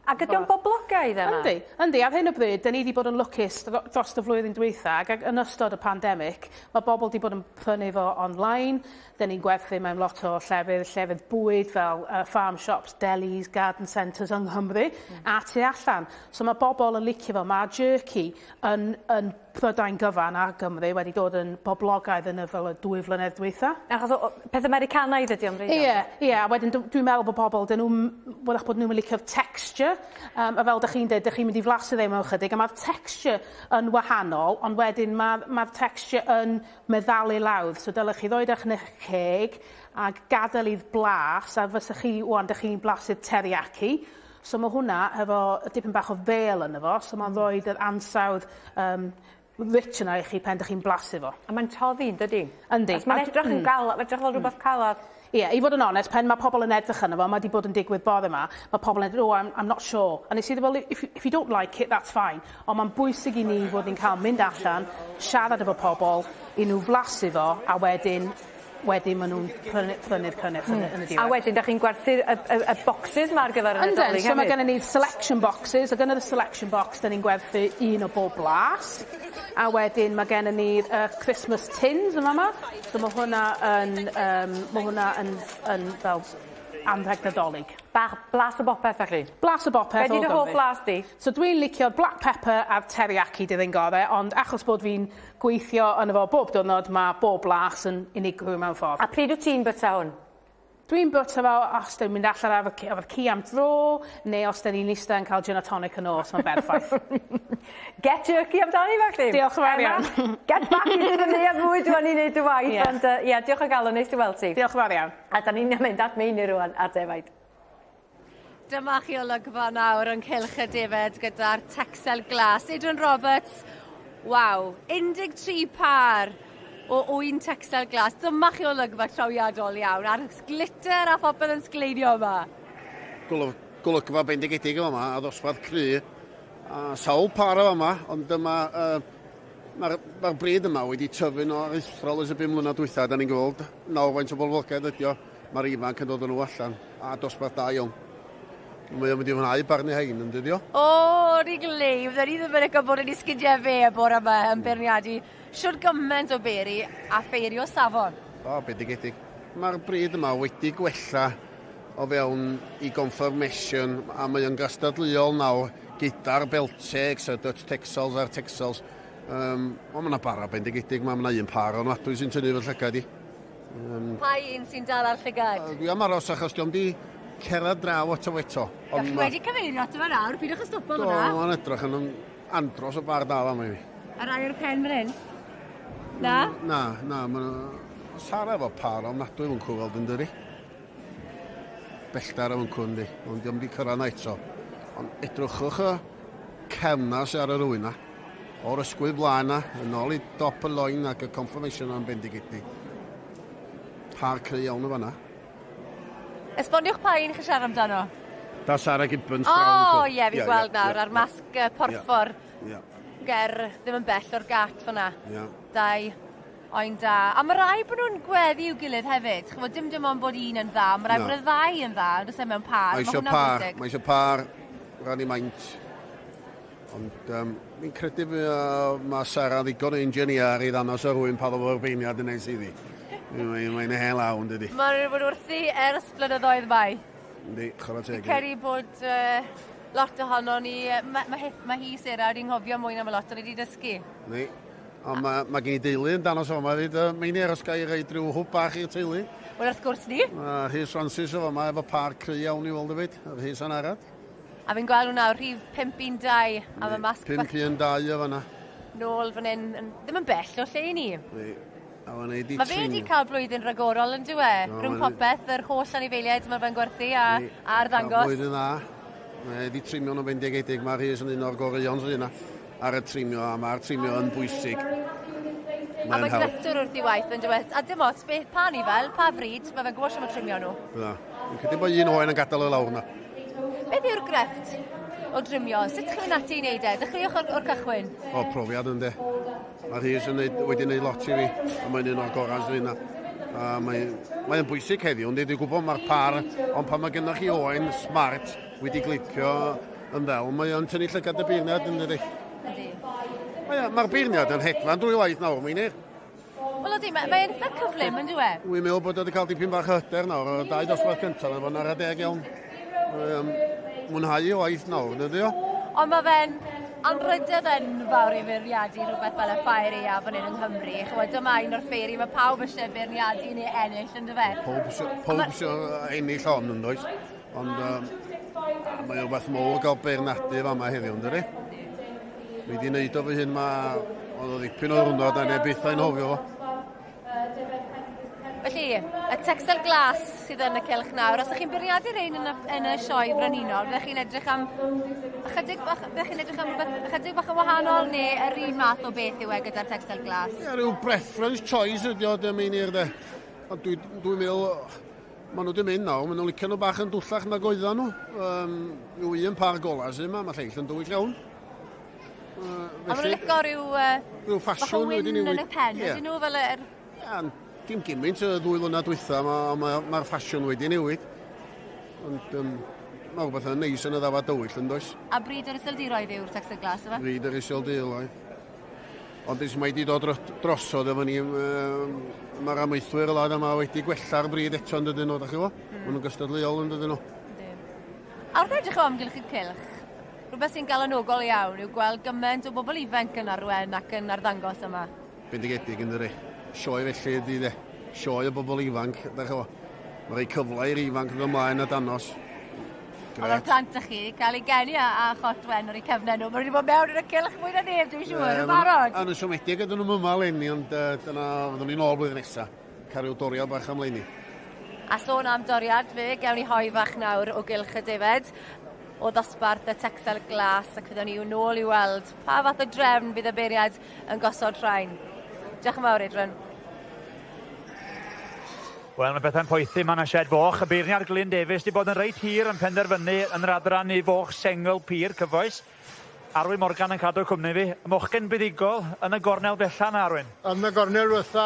Ac ydi o'n boblogaidd Emma? Yndi yndi ar hyn o bryd 'dyn ni 'di bod yn lwcus drost y flwyddyn dwytha ag ag yn ystod y pandemic ma' bobol 'di bod yn prynu fo online 'dyn ni'n gwerthu mewn lot o llefydd llefydd bwyd fel yy farm shops, delis, garden centres yng Nghymru a tu allan. So ma' bobol yn licio fo ma' jerky yn yn Prydain gyfan a Gymru wedi dod yn boblogaidd yn y fel y dwy flynedd dwytha. Achos o- o- peth Americanaidd ydi o'n wreiddiol. Ie ie a wedyn dw dwi'n meddwl bo' pobol 'dyn nw'm 'w'rach bod nw'm yn licio'r texture yym a fel 'dych chi'n deud 'dych chi'n mynd i flasu fe mewn chydig a ma'r texture yn wahanol ond wedyn ma'r ma'r texture yn meddalu lawr so dylech chi roid ych yn 'ych ceg ag gadel i'r blas a fysach chi ŵan 'dych chi'n blasu'r teriyaki So ma' hwnna hefo yy dipyn bach o fêl yno fo so ma'n roid yr ansawdd yym rich yna i chi pen 'dych chi'n blasu fo. A mae'n toddi yndydi? Yndi. Achos ma'n edrych yn gal- edrych fel rwbeth calad. Ie i fod yn onest pen ma' pobol yn edrych arno fo ma' 'di bod yn digwydd bore 'ma ma' pobol yn edrych oh I'm I'm not sure. A nes i ddeu wel if you if you don't like it that's fine on' ma'n bwysig i ni fod ni'n ca'l mynd allan siarad efo pobol i n'w flasu fo a wedyn wedyn ma' nw'n prynu prynu'r cynnyrch yn y yn y diwedd. A wedyn 'dach chi'n gwerthu'r y y y bocsys 'ma ar gyfer y Nadolig hefyd? Yndyn so ma' gennyn ni selection boxes ag yn yr selection box 'dyn ni'n gwerthu un o bob blas a wedyn ma' gennyn ni'r yy Christmas tins yn fa' 'ma so ma' hwnna yn yym ma' hwnna yn yn fel anrheg Nadolig. Bach blas o bopeth felly? Blas o bopeth Be' 'di dy hoff flas di? So dwi'n licio'r black pepper a'r teriyaki 'di'r un gore ond achos bod fi'n gweithio yno fo bob diwrnod ma' bob blas yn unigryw mewn ffordd. A pryd wt ti'n byta hwn? Dwi'n byta fo os dwi'n mynd allan efo ci efo'r ci am dro neu os 'dan ni'n ista yn ca'l gin a tonic y nos ma'n berffaith. Get jerky amdani felly. Diolch yn fawr iawn. Get back into the neuadd fwyd rŵan i neud dy waith Ie. ond yy ie diolch o galon neis dy weld ti. Diolch yn fawr iawn. A 'dan ni'n mynd at Meinir rŵan ar defaid. Dyma chi olygfa nawr yng nghylch y defed gyda'r Texel Glas. Adrian Roberts, waw, 13 pâr. o ŵyn Texel glas. Dyma chi olygfa trawiadol iawn, a'r glitter a phopeth yn sgleinio yma. Golygfa bendigedig yn fama, a ddosbarth cry, a sawl par o fama, ond dyma, uh, mae'r ma brid yma wedi tyfu'n aruthrol ers y bum mlynedd dwytha, da ni'n gweld nawr faint o boblogaeth ydi o, mae'r ifanc yn dod yn nhw allan, a dosbarth da iawn. Mae o'n mynd i fwynhau barnu hein, yn dydi o? O, ni glei, fydden ni ddim yn licio bod yn ei sgidiau fe y bore yma yn beirniadu shwd gymaint o beri a ffeiri o safon. O, bendigedig. Mae'r brid yma wedi gwella o fewn i gonfirmation a mae o'n gystadleuol nawr gyda'r Beltex, y Dutch Texels a'r Texels. Um, ond mae yna bara bendigedig, mae yna un par ofnadwy sy'n tynnu fy llygad i. Pa un sy'n dal ar llygad? Dwi am aros achos diolch di cerdded draw ato fo eto. Ond chi wedi cyfeirio ato fo nawr, pidwch â stopo fyna. Do, mae'n edrych yn andros o bar dal am i fi. Yr air pen fan hyn? Na? Na, na, mae'n... Sara efo par ofnadwy fo'n cw fel dyn dydi. Belltar o'n cw yndi, ond diolch di cyrraedd na eto. Ond edrychwch y cefna sy'n ar yr ŵyn na. O'r ysgwydd blaen 'na, yn ôl i dop y loin ac y conformation yna'n bendigedig. Par cry iawn yn fanna. Esboniwch pa un chi'n siarad amdano. Da Sarah Gibbons O, oh, ie, fi'n gweld nawr, a'r masg porffor. Ie. Ger, ddim yn bell o'r gat fanna. Ie. Dau oen da. A mae rai bod nhw'n gweddu i'w gilydd hefyd. Ch'mod, dim dim ond bod un yn dda, mae rai bod y ddau yn dda, on'd oes e, mewn par. Mae eisiau par, mae eisiau par, rannu maint. Ond um, fi'n credu uh, mae Sara ddigon o engineer i ddangos o rwy'n pa ddofo'r beirniad yn neis iddi. Mae'n mae hen law yn dydi. Mae'n wedi bod wrthi ers blynyddoedd maith. Yndi, chwarae teg. Fi'n credu bod uh, lot ohono ni, mae ma, ma hi Sara wedi nghofio mwy na mae lot o'n i wedi dysgu. Ni. Ond mae, ma gen i deulu yn danos o yma hefyd. Uh, Meinir, os ga i roi rhyw hwb bach i'r teulu. Wel, wrth gwrs ni. Mae Rhys Francis o yma efo par cry iawn i weld hefyd. Rhys Anarad. A fi'n gweld nhw nawr, rhif 512, a mae masg bach... 512 o fanna. Nôl fan hyn, ddim yn bell o lle i ni. Ni. A fan hyn di Mae fe wedi cael blwyddyn ragorol yn dyw e? Rhwng popeth, yr holl anifeiliaid mae fe'n gwerthu a, a arddangos. Blwyddyn dda. Mae wedi trimio nhw'n fendigedig. Mae Rhys yn un o'r goreuon sydd yna ar y trimio, a mae'r trimio yn bwysig. A mae grefftwr wrth ei waith yn dweud, a dim ots beth pa anifel, pa fryd, mae fe'n gwybod sut mae trimio nhw. Na. Fi'n credu bod un oen yn gadael y lawr na. Beth yw'r grefft o drimio? Sut chi'n mynd ati i wneud e? Dechreuwch o'r, or cychwyn. O, profiad ynddo. Mae Rhys yn neud, wedi gwneud lot i fi, a mae'n un o'r gorau sydd yna. A mae'n mae bwysig heddiw, ynddi, dwi'n gwybod mae'r par, ond pan mae gennych chi oen smart wedi glipio yn ddel, mae o'n tynnu llygad y beirniad yn dydi. Ydy. Mae'r mae beirniad yn hedfan drwy waith nawr, mae'n Wel ydy, mae'n mae eitha cyflym yn dyw e? Wi'n meddwl bod o wedi cael dipyn bach o hyder nawr, y dau dosbarth cyntaf, mae'n fod yn ara deg iawn. Um, mwynhau ei waith nawr, yn dydi o? Ond mae fe'n anrhydedd enfawr i feirniadu rhywbeth fel y ffair aeaf fan hyn yng Nghymru. Ch'mod, dyma un o'r ffeiri mae pawb eisiau beirniadu neu ennill, yn dyfe? Pawb eisiau, pawb eisiau ennill hon, yn does? Ond um, mae o beth mowr gael beirniadu fama heddiw, yn dydi? Mi wedi wneud o fy hun, mae oedd o ddipyn o ddwrnod a neb byth a'i'n hofio fo. Felly, y Texel Glas sydd yn y cylch nawr. Os ydych chi'n bwriadu rhain yn y, yn y sioe frenhinol, byddech chi'n edrych am ychydig bach, byddech chi'n edrych am rhywbeth ychydig bach yn wahanol neu yr un math o beth yw e gyda'r Texel Glas? Ie, rhyw preference choice ydi o, dim un i'r de. Ond dwi'n dwi meddwl, maen nhw wedi mynd nawr, maen nhw'n licio nhw bach yn dwllach nag oedden nhw. Um, yw un par golau sydd yma, mae lleill yn dywyll iawn. A maen nhw'n licio rhyw... Rhyw ffasiwn wedi newid. yn y pen, ydyn nhw fel yr... Ie, dim gymaint y ddwy flynedd dwytha, mae'r ma, ma, ma ffasiwn wedi newid. Ond um, mae rhywbeth yn neis yn y ddafad dywyll yn does? A bryd yr iseldiroedd yw'r Texel Glas, yma? Bryd yr iseldiroedd. Ond ys mae wedi dod drosodd efo ni, mae'r amaethwyr y wlad yma wedi gwella'r bryd eto yn dydyn nhw, da chi fo? Mm. Maen nhw'n gystadleuol yn dydyn nhw. A wrth edrych o amgylch y cylch, rhywbeth sy'n galonogol iawn yw gweld gymaint o bobl ifanc yn arwen ac yn arddangos yma. Bendigedig yn dydi? Sioe felly ydi de. Sioe o bobl ifanc, da chi fo. Mae rhoi cyfle i'r ifanc ddod ymlaen a danos. Ond o'r plant ych chi, cael eu geni a, a chot wen ar eu cefnau nhw. Maen nhw wedi bod mewn yn y cylch mwy na neb, dwi'n siŵr, yn barod. Yn y siomedig ydyn nhw'n yma leni, ond uh, dyna fyddwn ni'n ôl blwyddyn nesaf. Cael rhyw doriad bach am leni. A sôn am doriad, fe gewn ni hoi fach nawr o gylch y defaid o ddosbarth y Texel Glas ac fyddwn ni nôl i weld pa fath o drefn fydd y beiriad yn gosod rhain. Diolch yn fawr, Adrian. Wel, mae bethau'n poethi, mae yna shed foch. Y beirniad Glyn Davies wedi bod yn reit hir yn penderfynu yn yr adran i foch sengl pur cyfoes. Arwyn Morgan yn cadw cwmni fi. Mochyn buddugol yn y gornel bella 'na, Arwyn. Yn y gornel dwetha...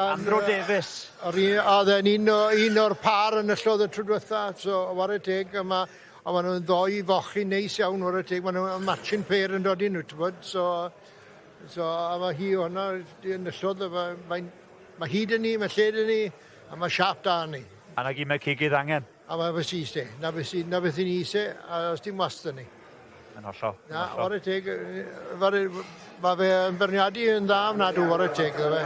Andrew Davies. Oedd e'n un, un o'r par yn y llodd y tro dwetha, so ware teg, a ma, a ma nhw'n ddoi fochyn neis iawn, ware teg, ma nhw'n matching pair yn dod i nhw, ti'n bod, so, a mae hi hwnna yn y llodd, mae, mae hyd yn ni, mae lled yn ni, a mae siap da ni. A na gyd mae cigydd angen. A mae beth sy'n de, na beth sy'n na beth i ni eisiau, a os dim wastad ni. Yn hollol. Na, ware teg, mae fe yn berniadu yn dda ofnadw, ware teg, dda fe.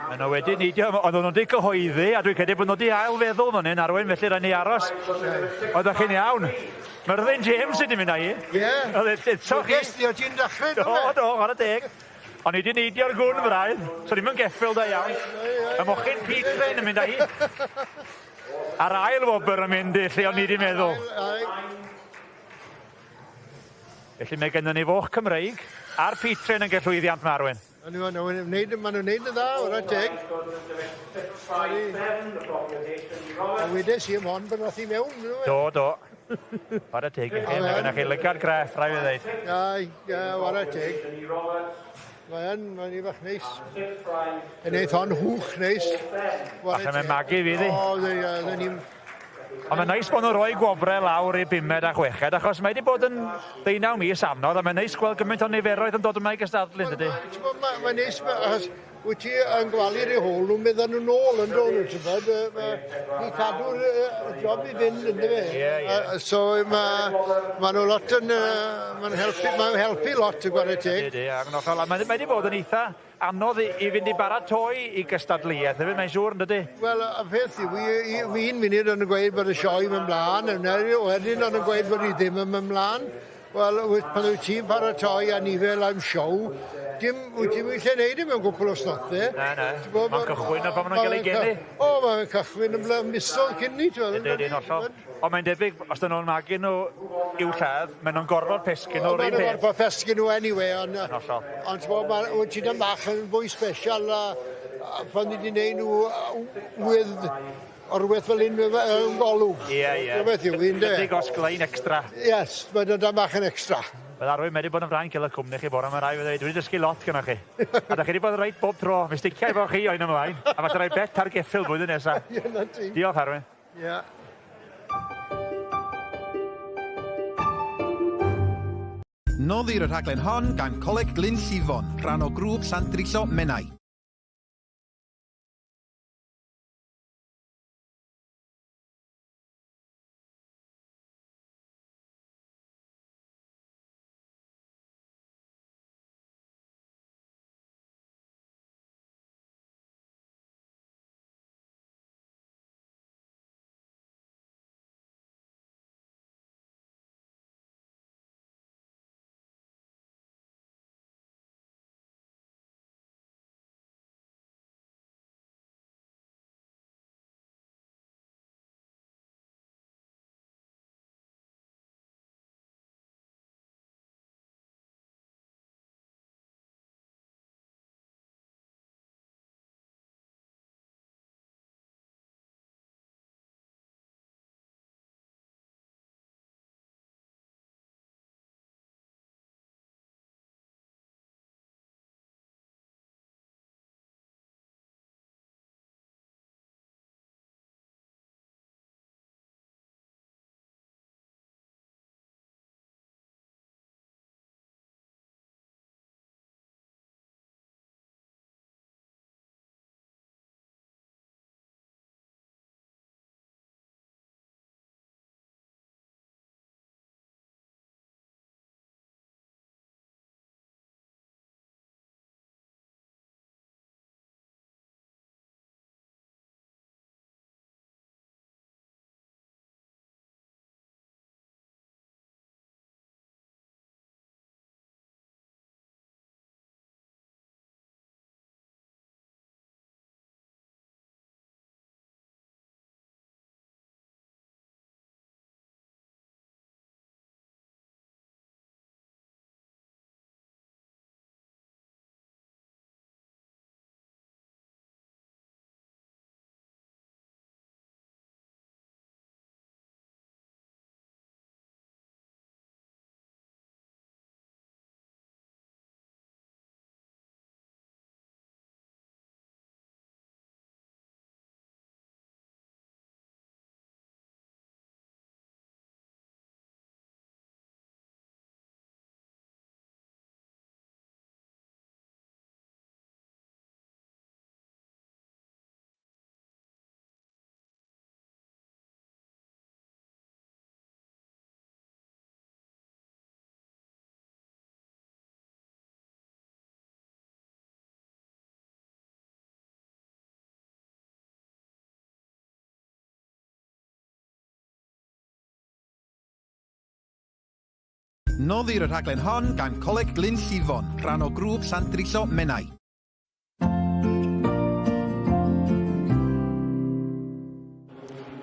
Maen nhw wedi neidio, oedden nhw wedi cyhoeddi, a dwi'n credu bod nhw wedi ail feddwl fan hyn, Arwyn, felly rhaid ni aros. Oeddech chi'n iawn. Myrddin James sydd wedi mynd â hi. Ie. Oedd eto chi. Yes, o ti'n dechrau, Do, do, chwarae teg. O'n i wedi neidio'r gwn braidd, so ni'n mynd geffyl da iawn. Y mochyn Pietrin yn mynd â hi. A'r ail wobr yn mynd i lle o'n i wedi meddwl. Felly mae gennym ni foch Cymreig a'r Pietrin yn gael llwyddiant ma, Arwyn. Maen nhw'n wneud y dda, wrth teg. A wedes i am hon bod nath i mewn. Do, do. Chwarae teg i chi, mae gennych chi lygad greff, rhaid fi ddweud. Ie, ie, chwarae teg. Mae'n i fach neis. Yn eith hon hwch neis. Falle mae'n magu fi ddi. O, dde ni'n... Ond mae'n neis bod nhw'n rhoi gwobrau lawr i bumed a chweched, achos mae wedi bod yn 19 mis anodd, a mae'n neis gweld gymaint o niferoedd yn dod yma i gystadlu, yn dydi? Mae'n neis, achos wyt ti yn gwalu rhyw hôl nhw'n meddwl nhw'n ôl yn dod, ti'n bod? Ni cadw'r job i fynd, yn dyfe? Ie, ie. So mae nhw lot yn... Mae'n helpu lot y gwario teg. Ydy, ac yn hollol. Mae wedi bod yn eitha anodd i fynd i baratoi i gystadleuaeth hefyd, mae'n siŵr, yn dydi? Wel, y peth yw, i un munud o'n gweud bod y sioe yn mynd mlaen, wedyn o'n gweud bod hi ddim yn mynd mlaen. Wel, pan wyt ti'n paratoi a nifer am siow, dim, wyt ti'n mynd lle neud e mewn gwpl o snothau. Na, na. Mae'n cychwyn o pan maen nhw'n cael ei geni. O, mae'n cychwyn yn misoedd cyn ni, ti'n Ydy, ydy'n hollol. Ond mae'n debyg, os dyn nhw'n magu nhw i'w lladd, maen nhw'n gorfod pesgyn nhw'r un peth. Maen nhw'n gorfod pesgyn nhw anyway, ond... Yn hollol. Ond ti'n bod, wyt ti'n bach yn fwy special a pan ni wedi gwneud nhw with o rhywbeth fel un mewn golwg. Ie, ie. Rhywbeth yw un, de. Chydig o sglein extra. Yes, mae'n dod bach yn extra. Wel, Arwyn, mae wedi bod yn fraint cael y cwmni chi bore yma, rai fi ddweud. Dwi wedi dysgu lot gyda chi. A da chi wedi bod yn reit bob tro. Mi sticia efo chi o'n ymlaen. A falle rhoi bet ar geffyl blwyddyn nesaf. Ie, na ti. Diolch, Arwyn. Ie. Noddir y rhaglen hon gan Coleg Glyn Llifon, rhan o grŵp Llandrillo Menai. Noddir y rhaglen hon gan Coleg Glynllifon, rhan o grŵp Llandrillo Menai.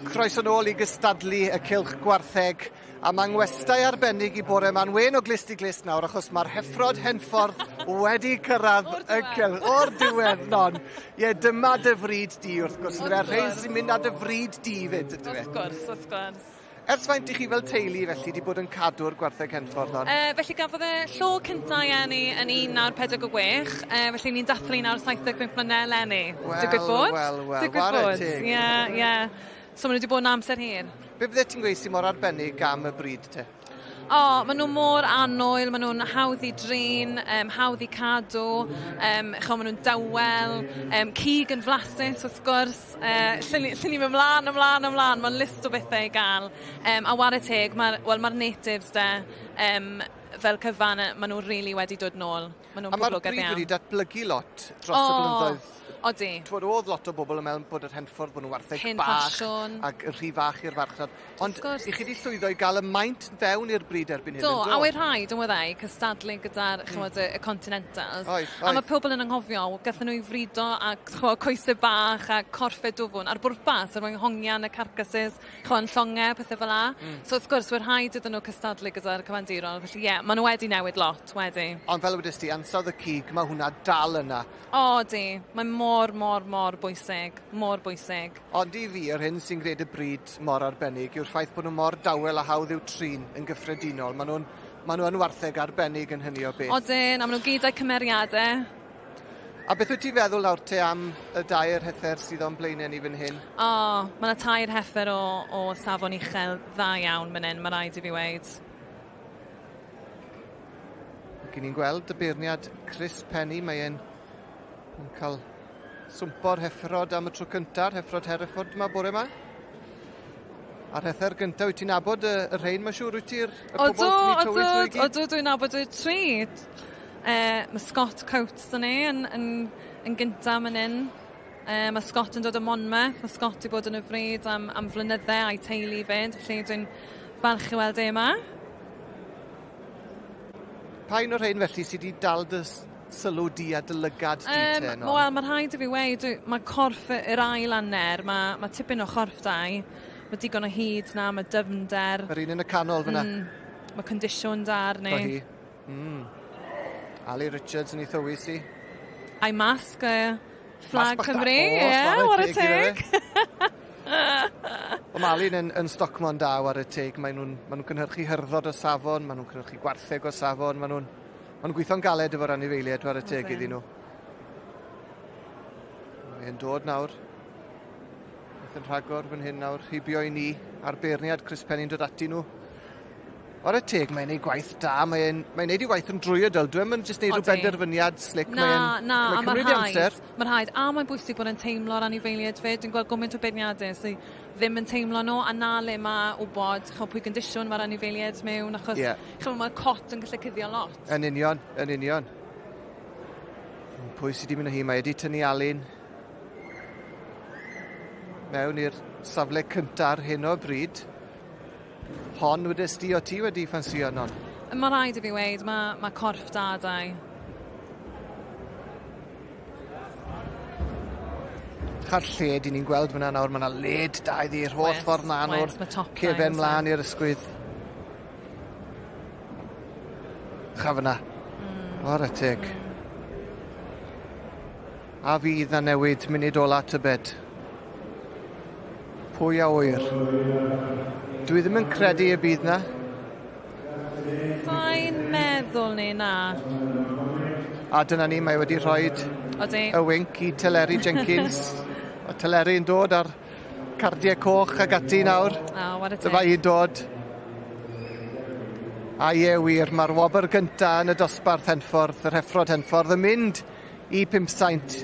Croeso nôl i gystadlu y Cylch Gwartheg a ma' ngwestai arbennig i bore 'ma'n wên o glust i glust nawr achos ma'r heffrod Henffordd wedi cyrraedd y cylch. O'r diwedd, Non. Ie, dyma dy fryd di wrth gwrs. Wrth gwrs. Rhein sy'n mynd â dy fryd di 'fyd, yndyfe? Wrth gwrs, wrth gwrs. Ers faint 'ych chi fel teulu felly 'di bod yn cadw'r gwartheg Henffordd hon? Yy felly gafodd e llo cynta ei eni yn 1946, yy felly ni'n dathlu nawr 75 mlynedd eleni. Wel, Digwydd bod. wel, wel, Digwydd ware bod. teg. Ie, ie. So ma' nw 'di bod 'na amser hir. Be fyddet ti'n gweud sy mor arbennig am y brîd te? O, ma' nw mor annwyl, ma' nw'n hawdd i drin, yym hawdd i cadw, yym ch'mo' ma' nw'n dawel, yym cig yn flasus wrth gwrs, yy 'llen ni 'llen ni myn' mlan a mlan a mlan, ma'n list o bethe i ga'l. Yym a 'ware teg ma'r wel ma'r natives 'de yym fel cyfan yy ma' nw rili wedi dod nôl. Ma' nw'n A ma'r poblogaidd brîd iawn. wedi datblygu lot dros y blynyddoedd. Odi. T'wod o'dd lot o bobl yn meddwl bod yr Henffordd bod nhw'n wartheg Hen bach ffasiwn. ac yn rhy fach i'r farchnad. Ond Wrth gwrs. i chi 'di llwyddo i ga'l y maint fewn i'r brîd erbyn hyn Do, yndo? a we' rhaid yn weddau cystadlu gyda'r ch'mod y Continentals. Oedd, A ma' oedd. pobl yn anghofio gathon nhw 'u frido a ch'mo' coese bach a corffe dwfwn ar bwrpas er mwyn hongian y carcasses ch'mo' yn llonge pethe fel 'a. So wrth gwrs we' rhaid iddyn nhw cystadlu gyda'r cyfandirol felly ie ma' nhw wedi newid lot wedi. Ond fel wedest ti ansawdd y cig ma' hwnna dal yna. O 'di, mae mor mor mor bwysig, mor bwysig. Ond i fi yr hyn sy'n gwneud y brîd mor arbennig yw'r ffaith bod nhw mor dawel a hawdd i'w trin yn gyffredinol. Maen nhw'n ma nhw yn wartheg arbennig yn hynny o beth. Odyn, a maen nhw gyd â'u cymeriade. A beth wyt ti'n feddwl nawr te am y dair heffer sydd o'n blaenau ni fan hyn? O, mae yna tair heffer o, o safon uchel dda iawn fan hyn, mae rhaid i fi weud. Ac ni'n gweld y beirniad Chris Penny, mae e'n yn cael swmpo'r heffrod am y tro cyntaf, heffrod Hereford yma bore yma. A'r heffer gyntaf, wyt ti'n nabod y, y rhain, mae'n siŵr, wyt ti'r y pobl Odw, sy'n eu tywys nhw i odw, gyd? odw, dwi'n nabod y tri. Mae Scott Coates 'da ni yn, yn, yn gynta man hyn. Mae Scott yn dod o Monmouth, mae Scott 'di bod yn y fryd am, am flynydde a'i teulu fyd, felly dwi'n falch i weld e yma. Pa un o'r rhain felly sydd wedi dal dy sylw di a dy lygad di te? Wel, mae rhaid i fi weud, mae corff yr ail anner, mae, mae tipyn o chorff dau, mae digon o hyd na, mae dyfnder. Yr un yn y canol fyna. Mae condition da arni. Do hi. Ali Richards yn ei thywys i. A'i masg, fflag Masg bach da. Cymru, O, ie, chwarae ware teg iddo teg. fe. Ond ma' Alun yn, yn stocmon da, ware teg. Maen nhw'n ma nhw cynhyrchu hyrddod o safon, maen nhw'n cynhyrchu gwartheg o safon, maen nhw'n ma nhw gweithio'n galed efo'r anifeiliaid, ware teg iddyn nhw. Mae'n dod nawr. Beth yn rhagor fan hyn nawr, heibio i ni, a'r beirniad Chris Penny'n dod ati nhw. Ware teg, mae'n neud gwaith da, mae'n mae neud ei waith yn drwyadl. Dwi ddim yn jyst neud rhyw benderfyniad slick. Na, mae'n, na, mae'n a mae cymryd ei rhaid. amser. Mae rhaid, a mae'n bwysig bod e'n teimlo'r anifeiliaid 'fyd. Dwi'n gweld gymaint o beirniadau sydd ddim yn teimlo nhw, a na le mae wybod ch'mo' pwy condition mae'r anifeiliaid mewn, achos Ie. ch'mo' mae'r cot yn gallu cuddio lot. Yn union, yn union. Pwy sydd wedi mynd â hi? Mae wedi tynnu Alun mewn i'r safle cynta ar hyn o bryd. Hon wedes di o ti wedi ffansio non? Mae rhaid i fi weud, mae, mae corff da 'da hi. Cha'r lled i ni'n gweld fyna nawr, mae yna led da iddi, yr holl Oes, ffordd mlaen o'r oes, ma' top cefen line, oes e? mlaen i'r ysgwydd. Cha fyna. Ware teg. A fydd na newid munud ola tybed? Pwy a ŵyr? Dwi ddim yn credu y bydd na. Sa'n meddwl ni, na. A dyna ni, mae wedi rhoi Odi. y wink i Teleri Jenkins. Mae Teleri yn dod ar cardiau coch ag ati nawr. O, ware teg. Dyma hi'n dod. A ie wir, mae'r wobr gynta yn y dosbarth Henffordd, yr heffrod Henffordd, yn mynd i Pumsaint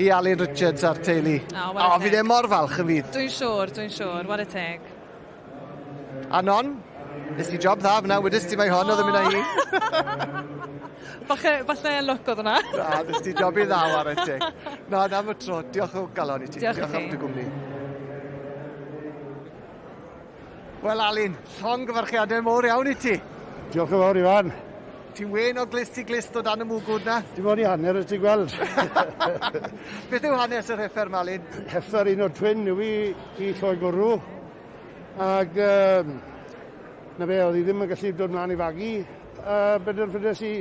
i Alun Richards a'r teulu. O, ware O, fydd teg. e mor falch yn fydd. Dwi'n siŵr, dwi'n siŵr, ware teg. A Non, nes ti job dda fyna, wedys ti mai hon oedd yn mynd â hi. Falle, falle lwc oedd hwnna. Na, nes ti job i dda, ware teg. Na, na am y tro, diolch o galon i ti. Diolch i Diolch am chi. dy gwmni. Wel, Alun, llongyfarchiadau mowr iawn i ti. Diolch yn fawr, Ifan. Ti'n wen o glust i glust o dan y mwgwd na? Dim ond i hanner os ti'n gweld. Beth yw hanes yr heffer, Malin? Heffer un o'r twin yw i, i lloi gwrw. Ac na fe, oedd hi ddim yn gallu dod mlaen i fagu. A benderfynes i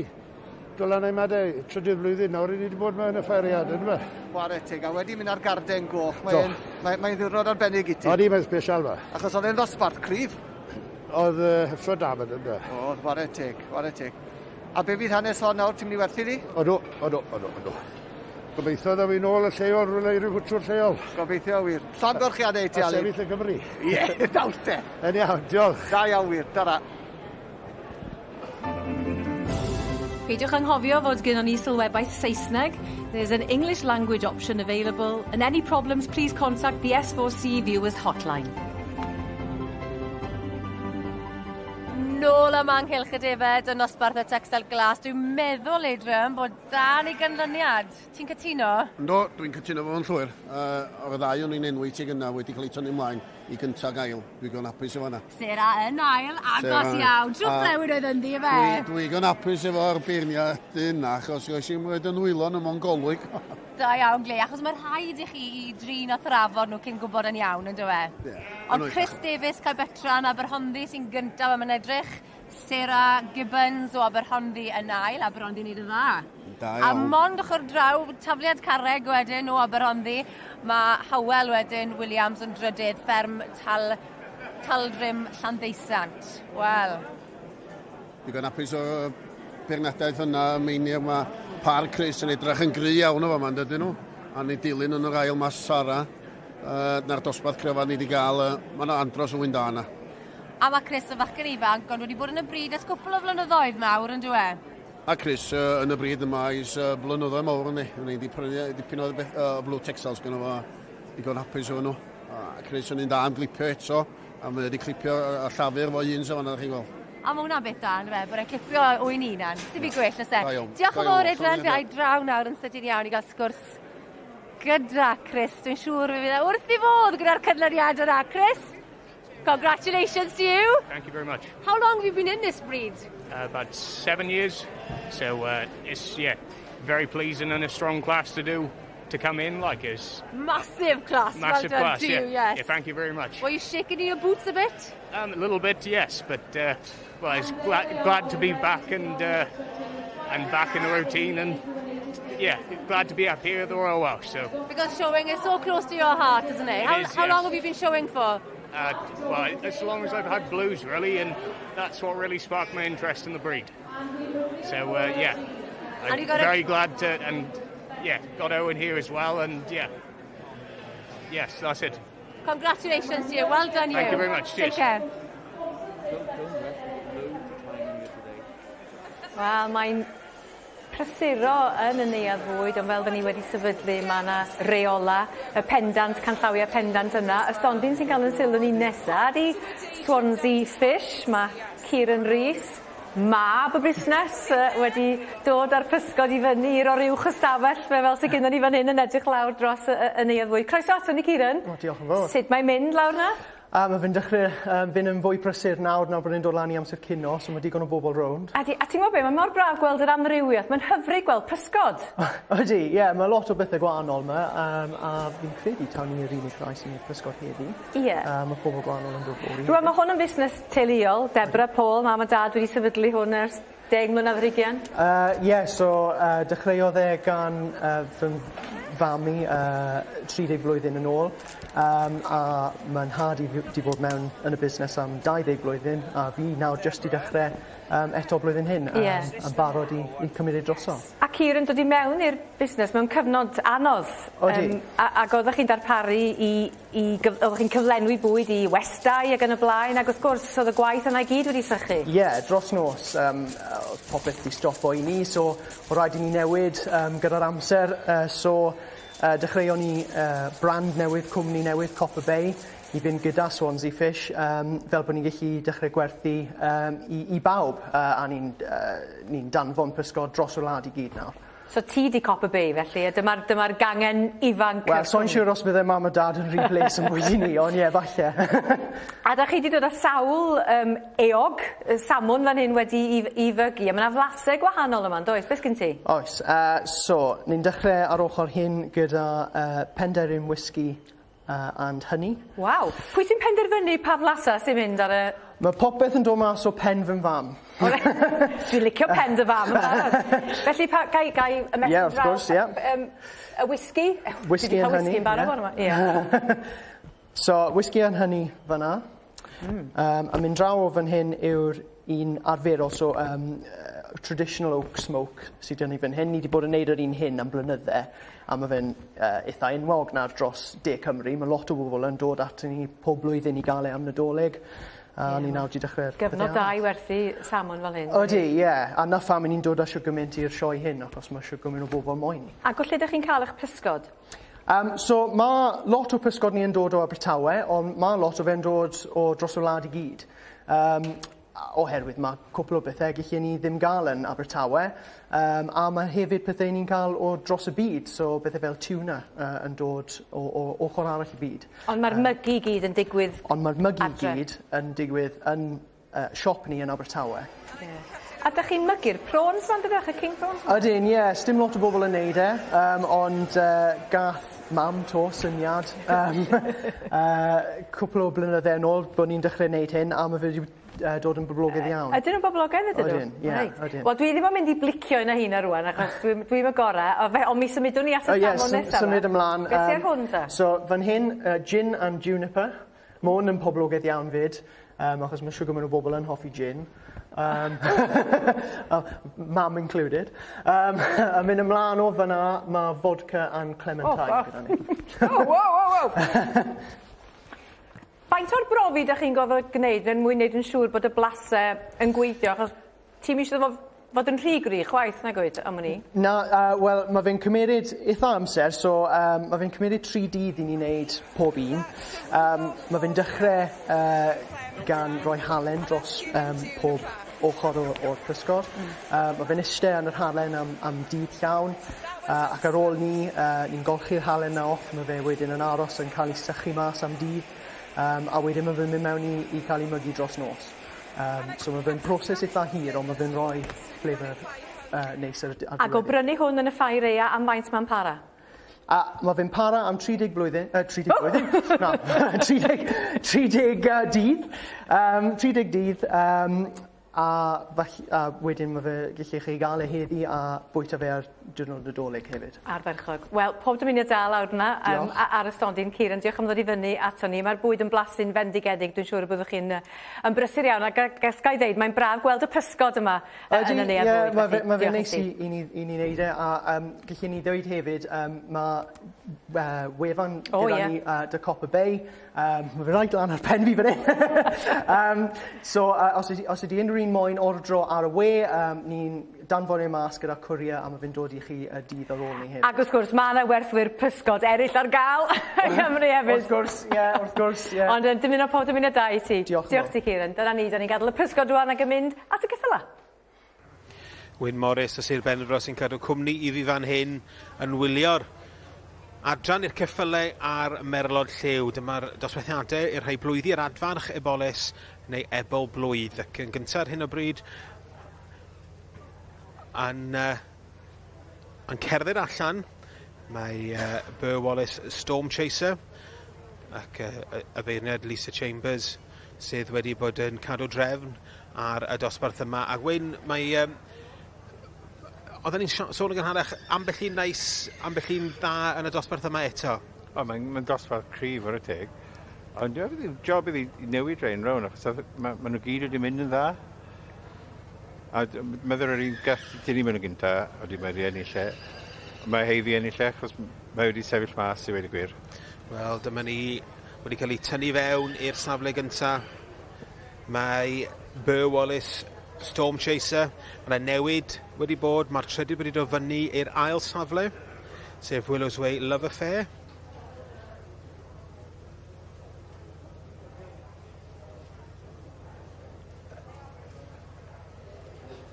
dod lan ei made, trydydd blwyddyn nawr, i ni wedi bod mewn y ffairiad, yn fe? Chwarae teg, a wedi mynd ar garden goch, mae'n mae ddiwrnod arbennig i ti. Odi, mae'n special fa. Achos oedd e'n ddosbarth cryf. Oedd heffro David yn de. Oedd, chwarae teg, chwarae teg. A be fydd hanes hon nawr, ti'n mynd i werthu di? Odw, odw, odw, odw. Gobeithio ddaw fi nôl y lleol, rhywle i ryw hwtwr lleol. Gobeithio wir. Llongyfarchiadau i ti, Alun. A sefyll y Gymru. Ie, nawr te. Yn iawn, diolch. Da iawn wir, tara. Peidiwch anghofio fod gynnon ni sylwebaeth Saesneg. There's an English language option available, and any problems please contact the S4C Viewers Hotline. Nôl yma ynghylch y defaid yn nosbarth y Texel Glas. Dwi'n meddwl, Adrian, bod da ni ganlyniad. Ti'n cytuno? Yndw, dwi'n cytuno fo'n llwyr. O'r ddau o'n i'n enwi ti gynna wedi cael eu tynnu ymlaen i gyntaf gael. Dwi'n ddigon hapus efo hwnna. Sarah yn ail, agos iawn. Trwch blewyn oedd ynddi, efe? Dwi'n ddigon hapus efo'r beirniad yna, achos oes i'n rhaid yn wylo yn Mongolwig. Da iawn, Gle, achos mae rhaid i chi i drin a thrafod nhw cyn gwybod yn iawn, yn dywe? Yeah. Ond Chris Davies, Caerbetran, Aberhonddu sy'n gyntaf am yn edrych. Sarah Gibbons o Aberhonddu yn ail, Aberhonddu wneud yn dda. Da A iawn. mond ochr draw, tafliad carreg wedyn o Aberhonddu. Mae Howell wedyn, Williams yn drydydd, fferm Tal, Taldrim Llanddeusant. Wel, Digon hapus o beirniadaeth yna, meinir mae par Chris yn edrych yn gry iawn o fama, dydyn nhw? A ni dilyn yn yr ail mas Sara, na'r dosbarth cryfa ni wedi gael, mae yna andros o wyn da yna. A mae Chris yn fachgen ifanc, ond wedi bod yn y bryd ers cwpl o flynyddoedd nawr, yn dyw e? A Chris yn y bryd yma ers blynyddoedd mawr ni. Ni wedi prynu dipyn o beth, Blue Texels gyda fo, digon hapus efo nhw. A Chris yn un da am glipio eto, a mae wedi clipio a llafur fo un sef fan'na, chi'n gweld. A mae hwnna'n beth da, yn dyfe, bod e'n clipio o un unan. Dim byd gwell, oes e? Da iawn. Diolch Da yn iawn. fawr, Adrian. Fi a'i draw nawr yn sydyn iawn i gael sgwrs gyda Chris. Dwi'n siŵr fe fydd e wrth ei fodd gyda'r canlyniad yna. Chris, congratulations to you. Thank you very much. How long have you been in this breed? About 7 years, so it's, yeah, very pleasing and a strong class to come in. Like it's Massive class. Massive well done class. to Yeah. you, yes. Yeah. Thank you very much. Were you shaking in your boots a bit? A little bit, yes, but well, it's glad to be back and back in the routine, and yeah, glad to be up here at the Royal Welsh. So, Because showing is so close to your heart, isn't it? It How is, how yes. long have you been showing for? Well, as long as I've had blues, really, and that's what really sparked my interest in the breed. So, yeah, And I'm you got a- very glad to, and yeah, got Owen here as well, and yeah, yes, that's it. Congratulations to you. Well done, you. Thank you very much. Take Cheers. care. Wel, mae'n prysuro yn y neuadd fwyd, ond fel 'dyn ni wedi sefydlu, ma' 'na reola y pendant, canllawiau pendant yna. Y stondin sy'n ca'l 'yn sylw ni nesa ydi Swansea Fish, ma' Kieran Rees, mab y busnes, wedi dod â'r pysgod i fyny i'r oruwch ystafell fe fel sy gynnon ni fan hyn yn edrych lawr dros y neuadd fwyd. Croeso aton ni, Kieran. O, diolch yn fawr. Sut mae'n mynd lawr 'na? A mae fe'n dechrau fynd yn fwy prysur nawr bod ni'n dod lan i amser cino, so mae digon o bobl rownd. A ti'n gwybod be, mae mor braf gweld yr amrywiaeth, mae'n hyfryd gweld pysgod. Ydy, ie, yeah, mae lot o bethau gwahanol yma, a fi'n credu taw ni yr unig rai sy'n gwneud pysgod heddi. Mae pobl gwahanol yn dod fory. Rwan, mae hwn yn fusnes teuluol. Debra, Paul, mam a dad wedi sefydlu hwn ers 10 mlynedd ar hugain. Yeah, so dechreuodd e gan fy fam i 30 blwyddyn yn ôl. A mae nhad i wedi bod mewn yn y busnes am 20 blwyddyn a fi nawr jyst i dechrau eto blwyddyn hyn yn barod i cymryd ei drosodd. A Kieran dod i mewn i'r busnes mewn cyfnod anodd. Odi. Ac oeddech chi'n darparu oeddech chi'n cyflenwi bwyd i westai ac yn y blaen, ac wrth gwrs oedd y gwaith yna i gyd wedi sychu. Ie, yeah, dros nos, oedd popeth wedi stopo i ni, so o rhaid i ni newid gyda'r amser. So dechreuon ni brand newydd, cwmni newydd, Copper Bay, i fynd gyda Swansea Fish, fel bod ni'n gallu dechrau gwerthu i bawb. A ni'n ni danfon pysgod dros y wlad i gyd nawr. So ti 'di Copper Bay felly, a dyma'r dyma gangen ifanc... Wel, soi'n siŵr os bydde mam a dad yn rhy bles yn bwyty ni, ond ie, falle. A 'dach chi 'di dod â sawl yym eog, samwn fan hyn wedi 'i i fygu, a ma' 'na flase gwahanol yma yndoes? Beth sgin ti? Oes, so, ni'n dechre ar ochor hyn gyda Penderyn Whisky and honey. Waw! Pwy sy'n penderfynu pa flasa sy'n mynd ar y... Mae popeth yn dod mas o pen fy mfam. Dwi'n licio pen dy fam yn barod. Felly pa... gai gai ymestyn draw? Ie, wrth gwrs, ie. Y whisky. Whisky and honey. Whisky yn barod bore 'ma. Ie. So, whisky and honey fan 'na. A mynd draw o fan hyn yw'r un arferol, so traditional oak smoke sy 'da ni fan hyn. Ni 'di bod yn neud yr un hyn am blynydde, a ma' fe'n itha enwog nawr dros De Cymru. Ma' lot o bobl yn dod aton ni pob blwyddyn i ga'l e am Nadolig, a ni nawr 'di dechre'r Gyfnod da i werthu samon fel hyn. Odi, ie, a 'na pham 'yn ni'n dod â shwd gyment i'r sioe hyn, achos ma' shwd gymain o bobl moyn. Ac o lle 'dych chi'n ca'l 'ych pysgod? So ma' lot o pysgod ni yn dod o Abertawe, ond ma' lot o fe'n dod o dros y wlad i gyd. Oherwydd ma' cwpwl o bethe gallen ni ddim ga'l yn Abertawe, a ma' hefyd pethe 'yn ni'n ca'l o dros y byd, so bethe fel tuna yn dod o ochor arall y byd. Ond ma'r mygu i gyd yn digwydd Ond ma'r mygu i gyd yn digwydd yn siop ni yn Abertawe. Ie. A 'dach chi'n mygu'r prawns 'ma yndydach, y king prawns 'ma? Ydyn, ie, sdim lot o bobl yn neud e, ond gath mam 'to syniad cwpwl o blynydde yn ôl bo' ni'n dechre neud hyn a ma' fe 'di dod yn boblogaidd iawn. Ydyn nw'n boblogaidd ydyn nhw? Odyn, ie, Reit. odyn. Wel dwi ddim yn mynd i blicio un o heina rŵan achos dwi'm dwi'm y gora' o fe on' mi symudwn ni at y samon nesa. Ie, symud ymlan. Beth sy ar hwn te? So fan hyn, gin and juniper. Ma' 'wn yn poblogaidd iawn 'fyd, achos ma' shwd gymain o bobl yn hoffi gin. Mam included. A mynd ymlaen o fyna, ma' vodka and clementine gyda ni. Oh, wow, wow, wow! Faint o'r brofi 'dach chi'n gorfod gneud er mwyn neud yn siŵr bod y blase yn gweithio achos ti'm isio fo fod yn rhy gry chwaith nag wyt am wn i? Na, wel ma' fe'n cymeryd itha amser so ma' fe'n cymeryd 3 dydd i ni neud pob un. Ma' fe'n dechre gan roi halen dros pob ochor o'r pysgod. Ma' fe'n iste yn yr halen am dydd llawn ac ar ôl 'ny ni'n golchi'r halen 'na off ma' fe wedyn yn aros yn ca'l 'i sychu mas am dydd a wedyn ma' fe'n myn' mewn i ca'l 'i mygu dros nos. So ma' fe'n proses itha hir ond ma' fe'n roi flavour neis ar y Ag o brynu hwn yn y ffair aea am faint ma'n para? A ma' fe'n para am 30 blwyddyn, 30 blwyddyn, na, 30, 30 dydd, 30 dydd, a wedyn ma' fe gallu chi gael e heddi a bwyta fe ar diwrnod Nadolig hefyd. Ardderchog. Wel, pob dymuniad da lawr yna ar y stondin, Kieran. Diolch am ddod i fyny ato ni. Mae'r bwyd yn blasu'n fendigedig. Dwi'n siŵr y byddwch chi'n yn brysur iawn. A ga i ddeud, mae'n braf gweld y pysgod yma yn y neuadd fwyd. Ie, ma fe neis i ni wneud e. A gallu ni ddweud hefyd, mae wefan gyda ni, The Copper Bay. Ma' fe reit lan ar pen fi fan hyn. So, os ydi unrhyw un moyn ordro ar y we, ni'n danfon e mas gyda courier a ma' fe'n dod i chi y dydd ar ôl ni hefyd. Ac wrth gwrs, ma' 'na werthwyr pysgod eraill ar gael yng Nghymru hefyd. Wrth gwrs, ie, wrth gwrs, ie. Ond yn dymuno pob dymuniad da i ti. Diolch yn fawr. Diolch ti, Kieran. Dyna ni, 'dan ni'n gadael y pysgod rŵan ac yn mynd at y ceffyla. Wyn Morris o Sir Benfro sy'n cadw cwmni i fi fan hyn yn wylio'r adran i'r ceffylau a'r merlod lliw. Dyma'r dosbarthiadau i'r rhai blwyddi yr adfarch, eboles neu ebol blwydd. Ac yn gyntaf ar hyn o bryd yn cerdded allan mae Burr Wallace Storm Chaser ac y beirniad Lisa Chambers sydd wedi bod yn cadw drefn ar y dosbarth yma. Ac Wyn, mae... oedden ni'n sôn yn gynharach, ambell un neis, ambell un dda yn y dosbarth yma eto. O, mae'n dosbarth cryf ar y teg. Ond job iddi newid rhain rown, achos ma nhw gyd wedi mynd yn dda. A meddwl yr un gath dyn ni mewn yn gynta, wedi mae wedi ennill e. Mae Heiddi ennill e, achos mae wedi sefyll mas i weud y gwir. Wel, dyma ni wedi cael ei tynnu fewn i'r safle gynta. Mae Burr Wallace Storm Chaser. Mae yna newid wedi bod. Mae'r trydydd wedi dod fyny i'r ail safle, sef Willows Way Love Affair.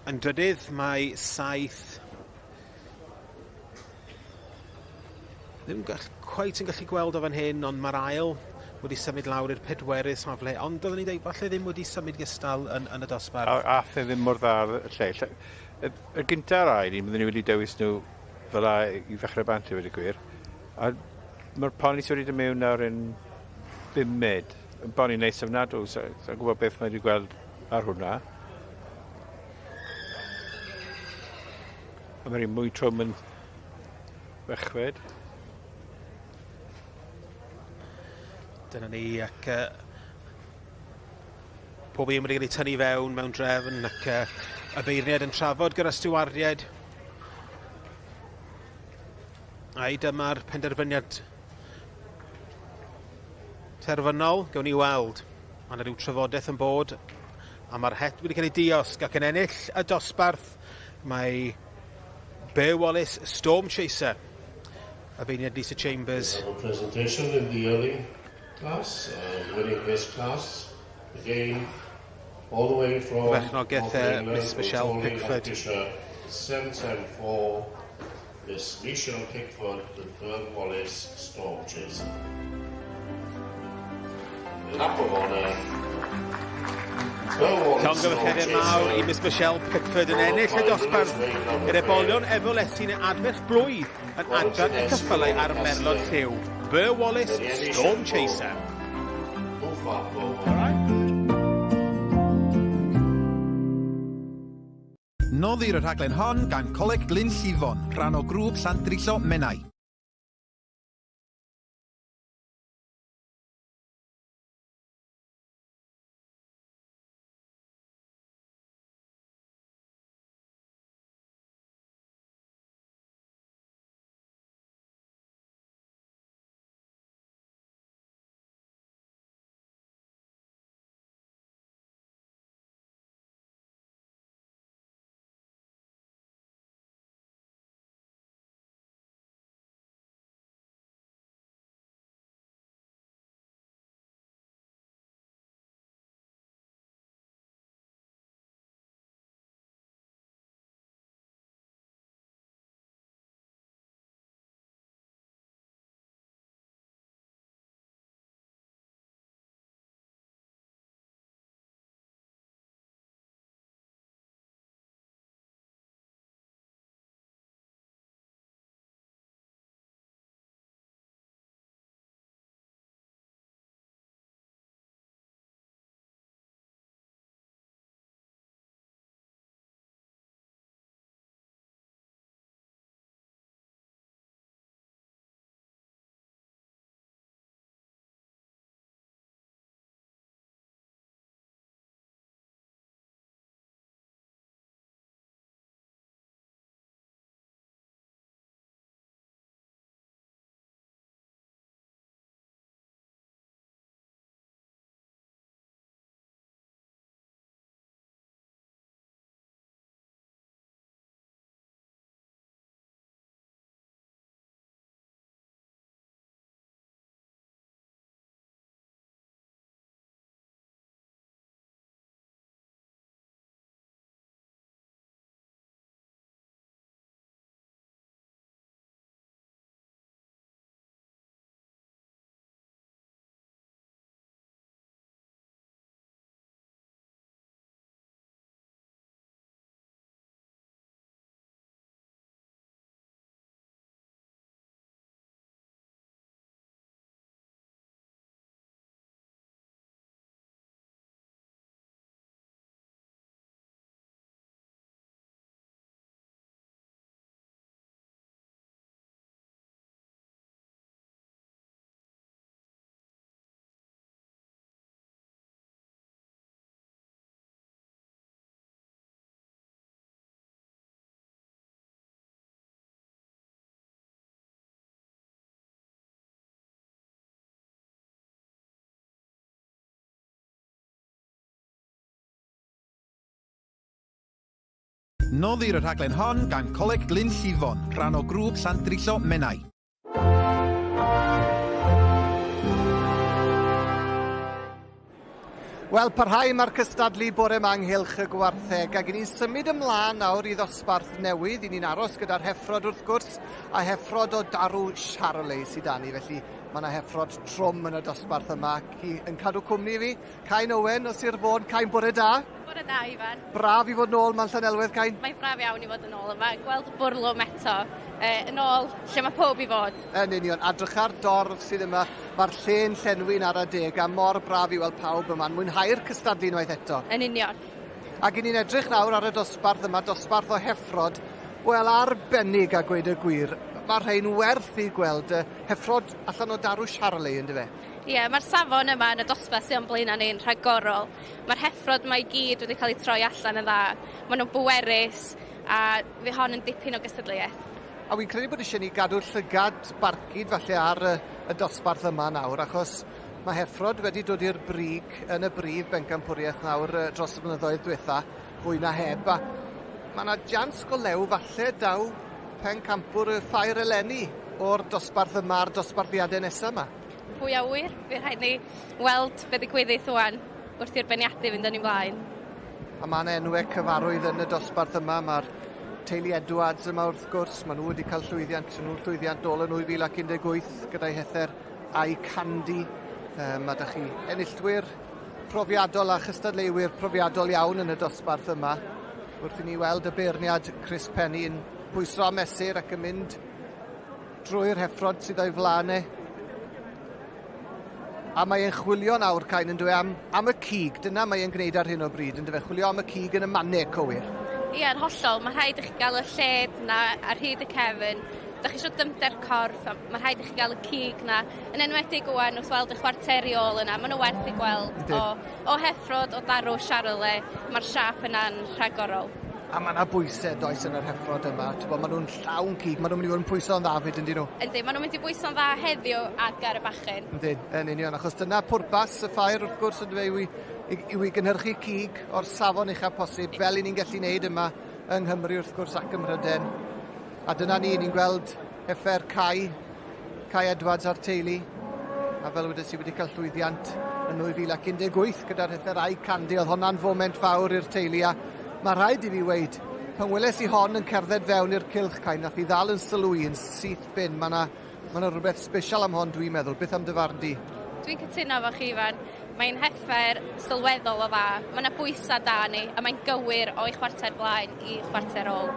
Yn drydydd mae 7 Ddim gall, cweit yn gallu gweld o fan hyn, ond mae'r ail wedi symud lawr i'r pedwerydd safle, ond oeddwn i'n dweud, falle ddim wedi symud gystal yn, yn y dosbarth. A, ath e ddim mor dda ar y lle. Y, y gynta a'r ail un, byddwn ni wedi dewis nhw fel a i ddechrau bant i wedi gwir. A mae'r poni sydd wedi dod mewn nawr yn bumed, yn boni neis ofnadw, so, so gwybod beth mae wedi gweld ar hwnna. A mae'r un mwy trwm yn chwechfed. Dyna ni, ac uh, pob un wedi cael ei tynnu fewn mewn drefn, ac uh, y beirniad yn trafod gyda stiwardiaid. Ai dyma'r penderfyniad terfynol, gawn ni weld. Mae yna rhyw trafodaeth yn bod, a mae'r het wedi cael ei diosg ac yn ennill y dosbarth mae Bear Wallace Storm Chaser. Y beirniad Lisa Chambers. Presentation in the early class, winning this class, again, all the way from Berchnogaeth uh, Miss Michelle Pickford. 774, Miss Michelle Pickford with Burn Wallace Storm Chaser. Lap of honour. Llongyfarchiadau mawr i Miss Michelle Pickford yn ennill y dosbarth i'r ebolion Efolesi'n adferch blwydd yn adran y ceffylau a'r merlod lliw. Burr Wallace, Storm Chaser. Noddir y rhaglen hon gan Coleg Glyn Llifon, rhan o grŵp Llandrillo Menai. Noddir y rhaglen hon gan Coleg Glyn Llifon, rhan o grŵp Llandrillo Menai. Wel, parhau mae'r cystadlu bore yma ynghylch y gwartheg, ac i ni'n symud ymlaen nawr i ddosbarth newydd. I ni'n aros gyda'r heffrod wrth gwrs, a heffrod o darw Charolais sydd 'da ni, felly mae yna heffrod trwm yn y dosbarth yma ac yn cadw cwmni i fi, Cain Owen o Sir Fôn. Cain, bore da. Bore da, Ifan. Braf i fod nôl ma'n Llanelwedd, Cain. Mae'n braf iawn i fod yn ôl yma, gweld y bwrlwm eto, yn ôl lle mae pob i fod. Yn union, a drycha'r dorf sydd yma, mae'r lle'n llenwi'n ara deg, a mor braf i weld pawb yma'n mwynhau'r cystadlu unwaith eto. Yn union. Ac i ni'n edrych nawr ar y dosbarth yma, dosbarth o heffrod, wel arbennig a gweud y gwir. Mae rhain werth i gweld, heffrod allan o darw Charolais, yndyfe? Ie, yeah, mae'r safon yma yn y dosbarth sydd o'n blaenau ni'n rhagorol. Mae'r heffrod yma i gyd wedi cael eu troi allan yn dda. Maen nhw'n bwerus a fe hon yn dipyn o gystadleuaeth. A wi'n credu bod eisiau ni gadw llygad barcud falle ar y, y dosbarth yma nawr, achos mae Heffrod wedi dod i'r brig yn y brif bencampwriaeth nawr dros y blynyddoedd diwetha, fwy na heb, a mae yna jans go lew falle daw pencampwr y ffair eleni o'r dosbarth yma a'r dosbarthiadau nesaf yma. Pwy a ŵyr, fydd rhaid ni weld be ddigwyddith ŵan wrth i'r beirniadu fynd yn ei flaen. A mae yna enwau cyfarwydd yn y dosbarth yma, mae'r teulu Edwards yma wrth gwrs, maen nhw wedi cael llwyddiant, gyda nhw'n llwyddiant nôl yn 2018 gyda'i Hether a'i Candy. Mae da chi enillwyr profiadol a chystadleuwyr profiadol iawn yn y dosbarth yma. Wrth i ni weld y beirniad Chris Penny yn pwyso a mesur ac yn mynd drwy'r heffrod sydd o'i flaen e. A mae e'n chwilio nawr, Cain, yn dweud am, am y cig. Dyna mae e'n gwneud ar hyn o bryd, yn dweud, chwilio am y cig yn y mannau cywir. Ie, yn hollol. Mae rhaid i chi gael y lled na ar hyd y cefn. Da chi eisiau dymder corff, a mae rhaid i chi gael y cig na. Yn enwedig ŵan wrth weld y chwarteri ôl yna, maen nhw werth i gweld o, o heffrod, o darw Charolais. Mae'r siâp yna'n rhagorol. A mae yna bwysau does yn yr heffrod yma. Ti'n maen nhw'n llawn cig, maen nhw'n mynd i fod yn pwyso'n dda fyd, yndyn nhw? Yndi, maen nhw'n mynd i bwyso'n dda heddiw ac ar y bachyn. Yndyn, yn union, achos dyna pwrpas y ffair wrth gwrs yn dweud yw i, yw i gynhyrchu cig o'r safon uchaf posib, fel i ni'n gallu wneud yma yng Nghymru wrth gwrs ac ym Mhryden. A dyna ni, ni'n gweld heffer Cai, Cai Edwards a'r teulu, a fel wedes i wedi cael llwyddiant yn 2018 gyda'r Hether a'i Candy, oedd honna'n foment fawr i'r teulu a mae rhaid i fi weud, pan weles i hon yn cerdded fewn i'r cylch Cai, nath i ddal yn sylw i yn syth bin, mae yna ma 'na rhywbeth special am hon dwi'n meddwl, beth am dy farn di? Dwi'n cytuno efo chi Ifan, mae'n heffer sylweddol o dda, mae yna bwysau da ni a mae'n gywir o'i chwarter blaen i chwarter ôl.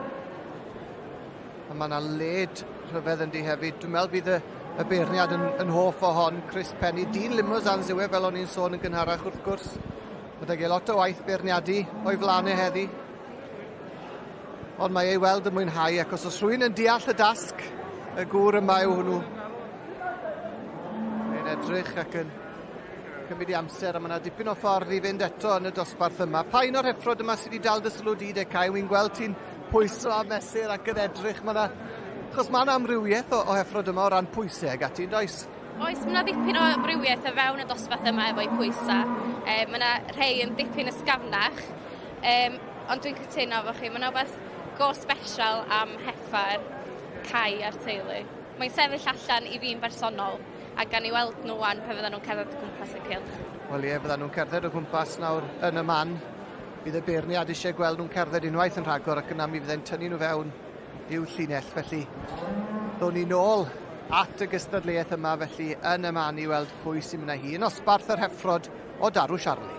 A mae yna led rhyfedd yndi hefyd. Dwi'n meddwl bydd y, y beirniad yn, yn hoff o hon, Chris Penny. Dyn Limousins yw e, fel o'n i'n sôn yn gynharach wrth gwrs. Mae 'da ge lot o waith beirniadu o'i flaen e heddi. Ond mae ei weld yn mwynhau, ac os oes rhywun yn deall y dasg, y gŵr yma yw hwnnw. Mae'n edrych ac yn cymryd i amser, a mae yna dipyn o ffordd i fynd eto yn y dosbarth yma. Pa un o'r heffrod yma sydd wedi dal dy sylw di, de Cai? Wy'n gweld ti'n pwyso a mesur ac yn edrych. Mae yna... Achos mae yna amrywiaeth o, o heffrod yma o ran pwysau ag ati, does? Oes, mae yna ddipyn o amrywiaeth o fewn y dosbarth yma efo'i pwysau. E, mae yna rhai yn dipyn ysgafnach, e, ond dwi'n cytuno efo chi, mae yna rhywbeth go special am heffar Cai a'r teulu. Mae'n sefyll allan i fi'n bersonol, a gan i weld nhw wan pe fyddan nhw'n cerdded o gwmpas y cylch. Wel ie, fyddan nhw'n cerdded o gwmpas nawr yn y man. Bydd y beirniad eisiau gweld nhw'n cerdded unwaith yn rhagor ac yna mi fyddai'n tynnu nhw fewn i'w llinell. Felly, ddown ni nôl at y gystadleuaeth yma felly yn y man i weld pwy sy'n mynd â hi yn osbarth yr heffrod o Darw Siarli.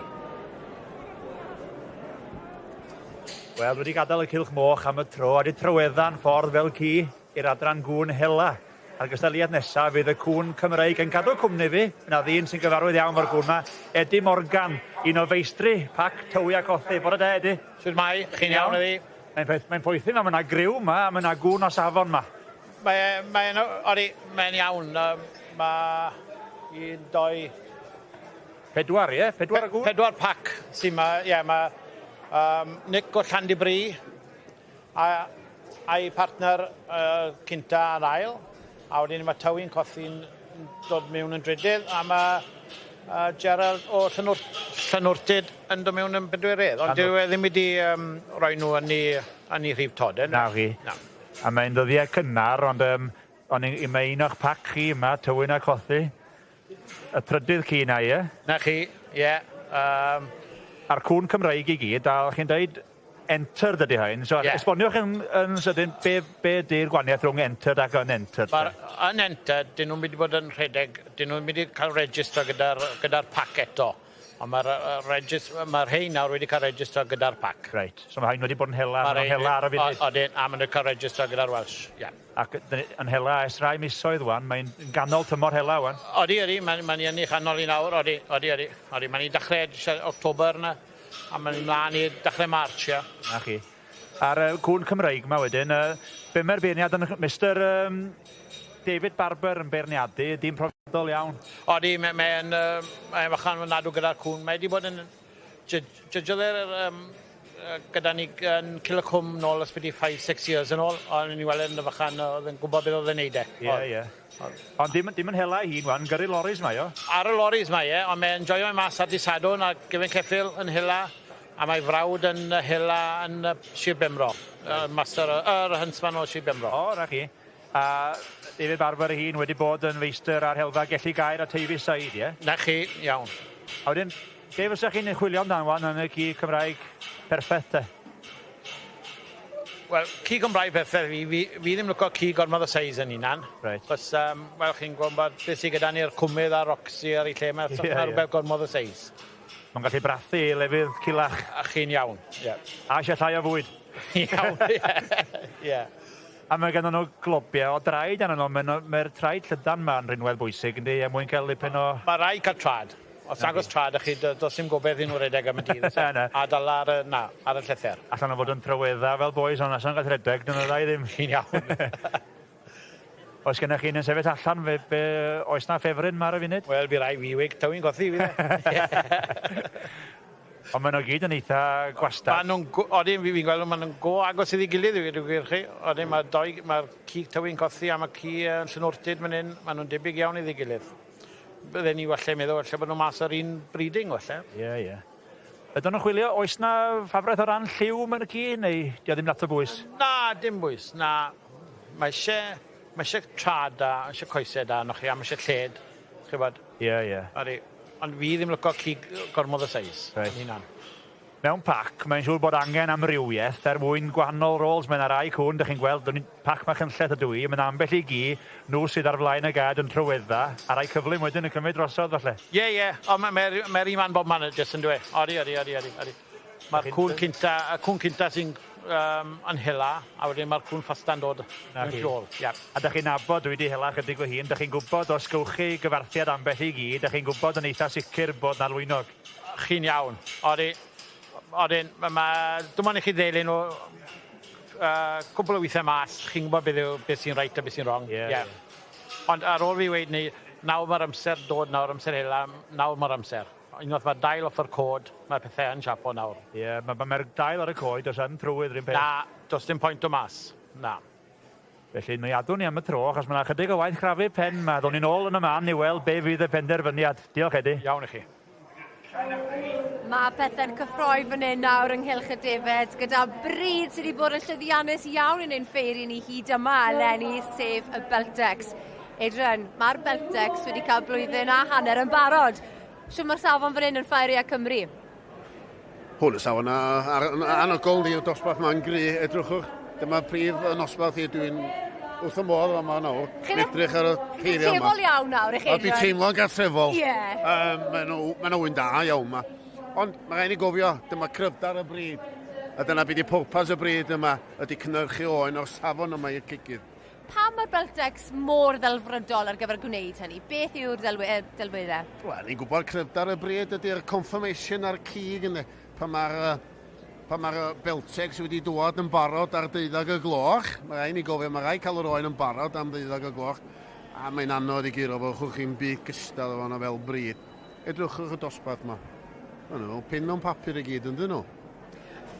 Wel, wedi gadael y cylch moch am y tro a wedi trywedda'n ffordd fel ci i'r adran gŵn hela. A'r gystadleuaeth nesaf fydd y cŵn Cymreig yn cadw cwmni fi. Yna ddyn sy'n gyfarwydd iawn fo'r gŵn yma, Eddie Morgan, un o feistri pac Tywi a Cothi. Bore da, Eddie. Sut mae? Chi'n iawn, Eddie? Mae'n peth, mae'n poethi yma, mae yna griw yma, a mae yna gŵn o safon yma. Mae'n, mae, odi, mae'n iawn. Mae un, doi... Pedwar, ie? Pedwar o gŵn? Pedwar pac sy'n ma, ie, mae um, Nick o Llandybri, a a'i partner uh, cynta a'r ail, a wedyn mae Tywi'n Cothi'n dod mewn yn drydydd, a mae uh, Gerald o Llanwrtyd yn dod mewn yn bedwerydd. Ond dyw e ddim wedi um, rhoi nhw yn ei, yn ei rhif toden. Na chi. Na. A mae'n ddyddiau cynnar, ond um, on mae un o'ch pac chi yma, Tywyn a Cothi. Y trydydd ci na, ie? Na chi, ie. A'r cwn Cymreig i gyd, a chi'n dweud entered ydy hain. So, yeah. Esboniwch yn sydyn be ydy'r gwahaniaeth rhwng entered ac unentered? Mae'r unentered, dyn nhw'n mynd i bod yn rhedeg, dyn nhw'n mynd i cael register gyda pac eto. Ond mae'r rhein nawr wedi cael register gyda'r pac. Reit, so mae rhain wedi bod yn hela, maen nhw'n hela ar y funud. Odyn, a maen nhw'n cael register gyda'r Welsh, ie. Yeah. Ac yn hela ers rai misoedd wan, mae'n ganol tymor hela wan. Odi, odi, mae'n ma yn ei chanol i nawr, odi, odi, odi. Odi, mae'n i dechrau October yna, a mae'n mlaen i dechrau March, ie. Na chi. A'r cwn Cymreig yma wedyn, be mae'r beirniad yn... Mr David Barber yn beirniadu, dyn profiadol iawn. Odi, mae'n mae fychan nadw gyda'r cwn. Mae wedi bod yn jydgiodd gyda ni yn Cil y Cwm nôl ers byti 5-6 years yn ôl, ond ni'n weld yn fychan oedd yn gwybod beth oedd yn neud e. Ie, ie. Ond dim yn hela ei hun wan, gyrru loris mae o. Ar y loris mae e, ond mae'n joio mas ar Dydd Sadwrn a gefen ceffyl yn hela, a mae frawd yn hela yn Sir Benfro, master, yr huntsman o Sir Benfro. O, na chi. A David Barber ei hun wedi bod yn feistr ar helfa Gelli Gair a Teifi Said, ie? Na chi, iawn. A wedyn, be fysa chi'n chwilio amdano wan yn y ci Cymraeg perffaith te? Wel, ci Cymraeg perffaith fi ddim licio ci gormod o seis yn hunan. Right. Cos, wel, chi'n gwybod beth sydd gyda ni'r cwmydd a'r Roxy ar ei lle, mae'n yeah, yeah. Rhywbeth gormod o seis. Mae'n gallu brathu i lefydd culach. A chi'n iawn, ie. Yeah. A eisiau llai o fwyd. Iawn, ie. Yeah. A mae ganddyn nhw globiau o draed arnyn nhw. Mae'r mae traed llydan ma'n rinwedd bwysig, yndi, er mwyn cael dipyn o... Mae rai cael trad. Os agos trad a chi, does dim gobeith i nhw redeg am y dydd. Na. A dala ar, na, ar y llethr. Allan nhw fod yn trywedda fel boys, ond allan gael redeg, dyn nhw ddau ddim. Chi'n iawn. Oes gennych chi'n yn sefyll allan, oes na ffefryn ma ar y funud? Wel, fi rai fi wig, tywyn gothi fi. Ond maen nhw gyd yn eitha gwastad. Maen nhw'n, odyn, fi'n gweld maen nhw'n go agos iddi gilydd, i weud y gwir chi. Odyn, mae'r mae'r ci tywyn cothi a mae ci yn Llanwrtyd fan hyn, maen nhw'n debyg iawn iddi gilydd. Bydden ni falle meddwl falle bod nhw mas ar un breeding falle. Ie, ie. Ydyn nhw'n chwilio, oes na ffafraeth o ran lliw mewn y ci, neu di o ddim lot o bwys? Na, dim bwys, na. Mae eisiau trad da, eisiau coesau da arnoch chi, a mae eisiau lled, chi'n bod? Ie, ie. Odi. Ond fi ddim licio ci gormod o seis. Reit. Yn hunan. Mewn pac, mae'n siŵr bod angen amrywiaeth er mwyn gwahanol roles. Mae'n rai cwn, dych chi'n gweld, pac Machynlleth ydw i, mae'n ambell i gi, nhw sydd ar flaen y gad yn trywedda, a rai cyflym wedyn yn cymryd drosodd, falle. Ie, ie, ond mae'r un man bob man jyst yn dweud. Odi, odi, odi, odi, odi. Mae'r cwn cynta, y cwn cynta sy'n yn hela, a wedyn mae'r cwn ffasta'n dod yn ôl. Yeah. A dych chi'n nabod, dwi wedi hela chydig fy hun, dych chi'n gwybod os gewch chi gyfarthiad ambell i gi, dych chi'n gwybod yn eitha sicr bod na lwynog. Chi'n iawn. Odi, odyn, dim ond i chi ddeilyn nhw cwpl o weithiau mas, chi'n gwybod beth sy'n right a beth sy'n wrong. Yeah, yeah. Ond ar ôl fi weud ni, nawr mae'r amser dod nawr, amser hela, nawr mae'r amser. Unwaith mae'r dail off yr coed, mae'r pethau yn siapo nawr. Ie, yeah, mae'r dail ar y coed, does yn trywydd rhywun peth. Na, does dim pwynt o mas. Na. Felly, mi adwn ni am y tro, achos mae yna chydig o waith crafu pen ma. Ddown ni'n ôl yn y man i weld be fydd y penderfyniad. Diolch, Eddie. Iawn i chi. Mae pethau'n cyffroi fan hyn nawr ynghylch y defed gyda bryd sydd wedi bod yn llwyddiannus iawn yn ein ffeiri ni hyd yma eleni, sef y Beltex. Adrian, mae'r Beltex wedi cael blwyddyn a hanner yn barod. Shwt mae'r safon fan hyn yn Ffair Aeaf Cymru? Hwn y safon anhygoel i'r dosbarth ma'n gry, edrychwch. Dyma prif nosbarth i, dwi'n wrth y modd yma nawr. Edrych ar y peiriau yma. Chi'n iawn nawr, i chi? Dwi'n teimlo'n gartrefol. Ie. Mae nhw'n da iawn yma. Ond mae rhaid i gofio, dyma cryfdar y bryd. A dyna byd i pwrpas y bryd yma, ydy cynhyrchu oen o'r safon yma i'r cigydd. Pam mae'r Beltex mor ddelfrydol ar gyfer gwneud hynny? Beth yw'r delweddau? Wel, ni'n gwybod cryfdar y bryd ydy'r confirmation a'r cig yna. Pan mae'r Beltex wedi dod yn barod ar 12 y gloch, mae rhaid ni gofio, mae rhaid cael yr oen yn barod am 12 y gloch, a mae'n anodd i guro fo, chwch chi'n byd gystal efo fel bryd. Edrychwch y dosbarth yma. Maen nhw, pin mewn papur i gyd, yndyn nhw?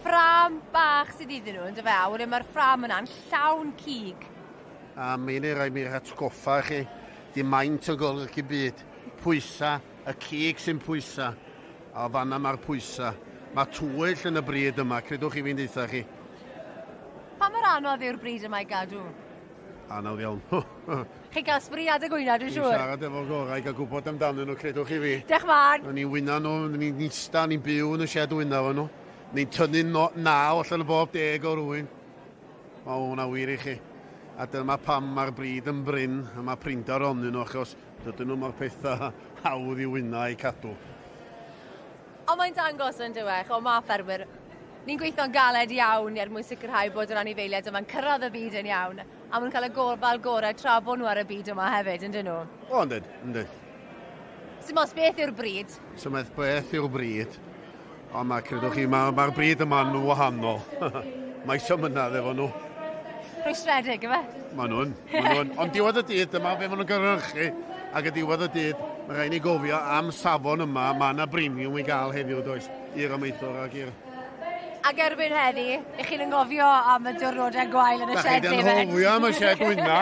Ffram bach sydd iddyn nhw, ynddo fe? A wedyn mae'r ffram yna'n llawn cig. A mae'n ei rhaid mi'r atgoffa chi, di maint o golygu byd. Pwysa, y cig sy'n pwysa, a fanna mae'r pwysa. Mae twyll yn y bryd yma, credwch chi fi'n deutha chi. Pa mor anodd yw'r bryd yma i gadw? Anodd iawn. Chi'n cael sbri adeg wyna, dwi'n siŵr. Dwi'n siarad efo'r gorau i gael gwybod amdanyn nhw, credwch chi fi. Diolch fawr. Ni'n wyna nhw, ni'n ista, ni'n byw yn y shed wyna efo nhw. Ni'n tynnu no, naw allan o bob deg o rwy'n. Mae hwnna wir i chi. A dyma pam mae'r bryd yn brin, a mae prinder onyn nhw, achos dydyn nhw mor pethau hawdd i wyna i cadw. Ond mae'n dangos yn dyw e, ch'mo' ma' ffermwyr, ni'n gweithio'n galed iawn er mwyn sicrhau bod yr anifeiliaid yma'n cyrraedd y byd yn iawn, a ma' nhw'n cael y gofal gorau tra bod nhw ar y byd yma hefyd, yndyn nhw? O, yndyn, yndyn. Sim ots beth yw'r bryd. Sim ots beth yw'r bryd, ond mae, credwch chi, mae'r ma bryd yma'n wahanol. mae isio mynadd efo nhw. Rhwystredig, yfe? Maen nhw'n, maen nhw'n. Ond diwedd y dydd, dyma be maen nhw'n gyrchu, ac y diwedd y dydd, mae rhaid ni gofio am safon yma, mae yna bremiwm i gael heddiw, does, i'r amaethwr ac i'r... Ac erbyn heddi, ych chi'n anghofio am y diwrnodau gwael yn y shed defaid. Da chi 'di anghofio am y shed wyna.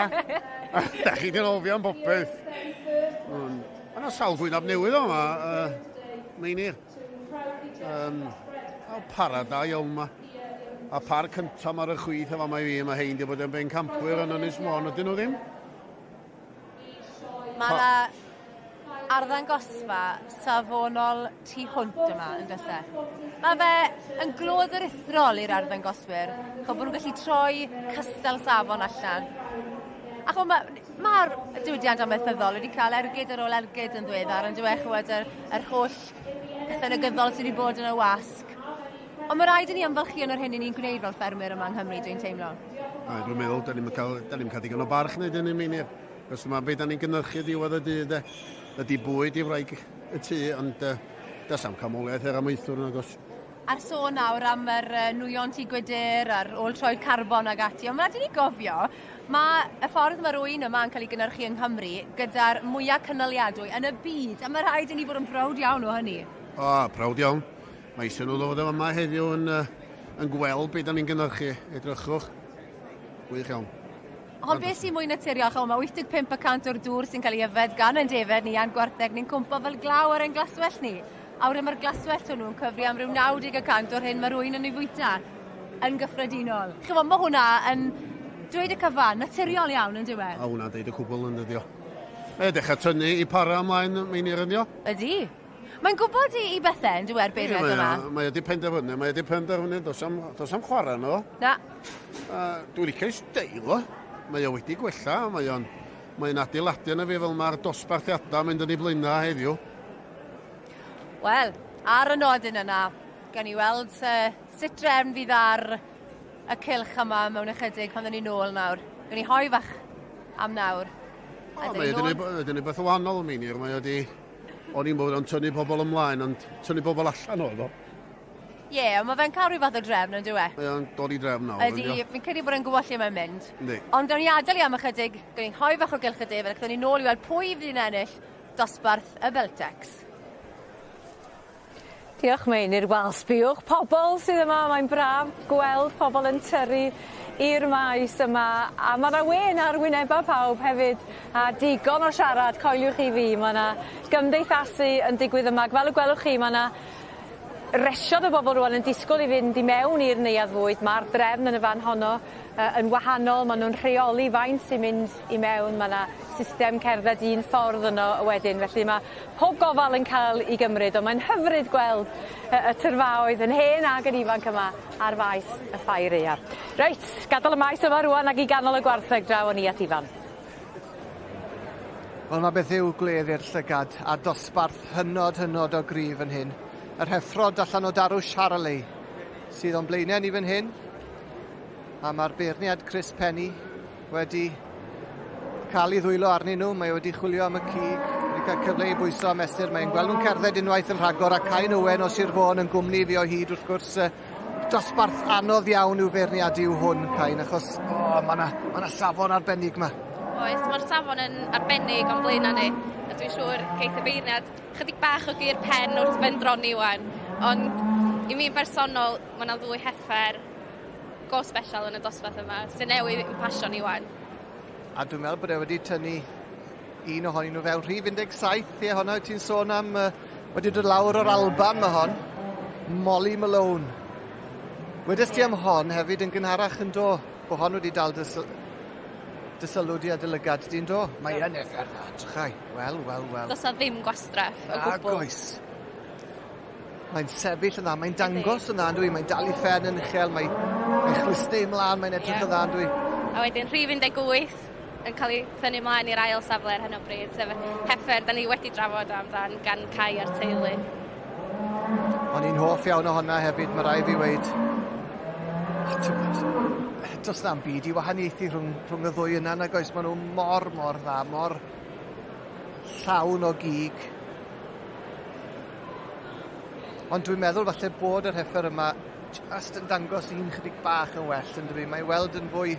Da chi 'di anghofio am bopeth. Mae yna sawl gwynab newydd o yma, Meinir. Um, para da iawn yma. A par cyntaf ar y chwith efo mae fi, mae hein di bod yn bencampwyr yn Ynys Môn, ydyn nhw ddim? Mae yna arddangosfa safonol tu hwnt yma, yn does e? Mae fe yn glod aruthrol i'r arddangoswyr, ch'o' bod nhw'n gallu troi cystal safon allan. A ch'mo' ma' ma'r diwydiant amaethyddol wedi cael ergyd ar ôl ergyd yn ddiweddar yn dyw e ch'mod yr yr holl pethe negyddol sy 'di bod yn y wasg. Ond mae rhaid i ni ymfalchïo yn yr hyn 'yn ni'n gwneud fel ffermwyr yma yng Nghymru dwi'n teimlo. A dwi'n meddwl, da ni'n cael, da ni'n cael digon o barch wneud hynny, Meinir. Cos mae beth da ni'n gynhyrchu diwedd y dydd, de. Ydy bwyd i wraig y tŷ, ond uh, does am camoliaeth yr amaethwr nag oes. A'r sôn nawr am yr nwyon tŷ gwydr a'r ôl troed carbon ag ati, ond mae rhaid i ni gofio, mae y ffordd mae'r ŵyn yma yn cael ei gynhyrchu yng Nghymru gyda'r mwyaf cynaliadwy yn y byd, a mae rhaid i ni fod yn browd iawn o hynny. O, prowd iawn. Mae eisiau nhw ddod yma heddiw yn, yn gweld beth da ni'n gynhyrchu. Edrychwch. Gwych iawn. Ond beth sy'n mwy naturiol, ch'mo' ma' 85 y cant o'r dŵr sy'n cael ei yfed gan ein defaid ni a'n gwartheg ni'n cwmpo fel glaw ar ein glaswellt ni. A wedyn ma'r glaswellt hwnnw yn cyfri am ryw 90 y cant o'r hyn ma' rywun yn ei fwyta yn gyffredinol. Ch'mo' ma' hwnna yn dweud y cyfan, naturiol iawn on'd yw e? A hwnna'n deud y cwbl yn dydi o. Mae o dechra tynnu i para ymlaen Meinir yndi o? Ydi. Mae'n gwybod i, i bethau yn dyw e'r beirniad yma. Mae o 'di penderfynu, mae o 'di penderfynu, does am, does am chwarae yno fo. Na. Dwi'n licio ei steil o. Mae o wedi gwella, mae o'n mae o'n adeiladu yna fi fel mae'r dosbarthiadau mynd yn ei blaenau heddiw. Wel, ar y nodyn yna, gawn ni weld uh, sut drefn fydd ar y cylch yma mewn ychydig pan dden ni nôl nawr. Gawn ni hoi fach am nawr. O, mae o wedi gwneud beth o wahanol, Meinir. Mae o wedi O'n i'n bod o'n tynnu pobl ymlaen, ond tynnu pobl allan oedd o. Ie, yeah, ond mae fe'n cael rhyw fath o drefn, yn dyw e? Mae o'n dod i drefn nawr. Ydy, fi'n credu bod e'n gwybod lle mae'n mynd. Yndi. Ond gawn ni adael i am ychydig, gawn ni hoi fach o gylch y defaid, ac ddown ni nôl i weld pwy fydd yn ennill dosbarth y Beltex. Diolch Meinir. Wel, sbïwch pobl sydd yma, mae'n braf gweld pobl yn tyrru i'r maes yma a ma' 'na wên ar wyneba' pawb hefyd a digon o siarad coeliwch chi fi ma' 'na gymdeithasu yn digwydd yma ag fel y gwelwch chi ma' 'na resiodd o bobol rŵan yn disgwl i fynd i mewn i'r neuadd fwyd ma'r drefn yn y fan honno yy yn wahanol ma' nw'n rheoli faint sy'n mynd i mewn ma' 'na system cerdded un ffordd yno wedyn felly ma' pob gofal yn ca'l 'i gymryd on' mae'n hyfryd gweld y y tyrfaoedd yn hen ag yn ifanc yma ar faes y ffair aeaf. Reit, gadal y maes yma rŵan ag i ganol y gwartheg draw â ni at Ifan. Wel ma' beth yw gwledd i'r llygad a dosbarth hynod hynod o gryf fan hyn. Yr heffrod allan o darw Charolais sydd o'n blaenau ni fan hyn. A mae'r beirniad Chris Penny wedi cael ei ddwylo arnyn nhw. Mae wedi chwilio am y cig, wedi cael cyfle i bwyso a mesur. Mae'n gweld nhw'n cerdded unwaith yn rhagor a Cain Owen o Sir Fôn yn gwmni fi o hyd wrth gwrs. Dosbarth anodd iawn i'w feirniadu yw hwn, Cain, achos oh, mae yna ma safon arbennig yma. Oes, mae'r safon yn arbennig o'n blaenau ni. A dwi'n siŵr geith y beirniad chydig bach o gur pen wrth bendroni wan. Ond i mi'n bersonol, mae yna ddwy heffer go special yn y dosbarth yma, sy'n newydd i'n pasio ni wan. A dwi'n meddwl bod e wedi tynnu un ohonyn nhw fewn rhif 17, ie, honna wyt ti'n sôn am, uh, wedi dod lawr o'r Alban mae hon, Molly Malone. Wedes ti am hon hefyd yn gynharach yn do, bod hon wedi dal dy, dy sylw di a dy lygad di'n do? Mae yn effer na, drychai. Wel, wel, wel. Does na ddim gwastraff o gwbl. Nagoes. Mae'n sefyll yn dda, mae'n dangos yn dda, yndw i? Mae'n dal i phen yn uchel, mae mae chlustau ymlaen, mae'n edrych yn dda, yndw i? A wedyn rhif 18 yn cael ei thynnu mlaen i'r ail safle ar hyn o bryd, sef heffer da ni wedi drafod amdan gan Cai a'r teulu. O'n i'n hoff iawn o honna hefyd, mae rai fi weid. Does na'm byd i wahaniaethu rhwng, rhwng y ddwy yna, nag oes? Maen nhw mor, mor dda, mor llawn o gig. Ond dwi'n meddwl falle bod yr heffer yma just yn dangos un chydig bach yn well, yn dyfu. Mae'n weld yn fwy,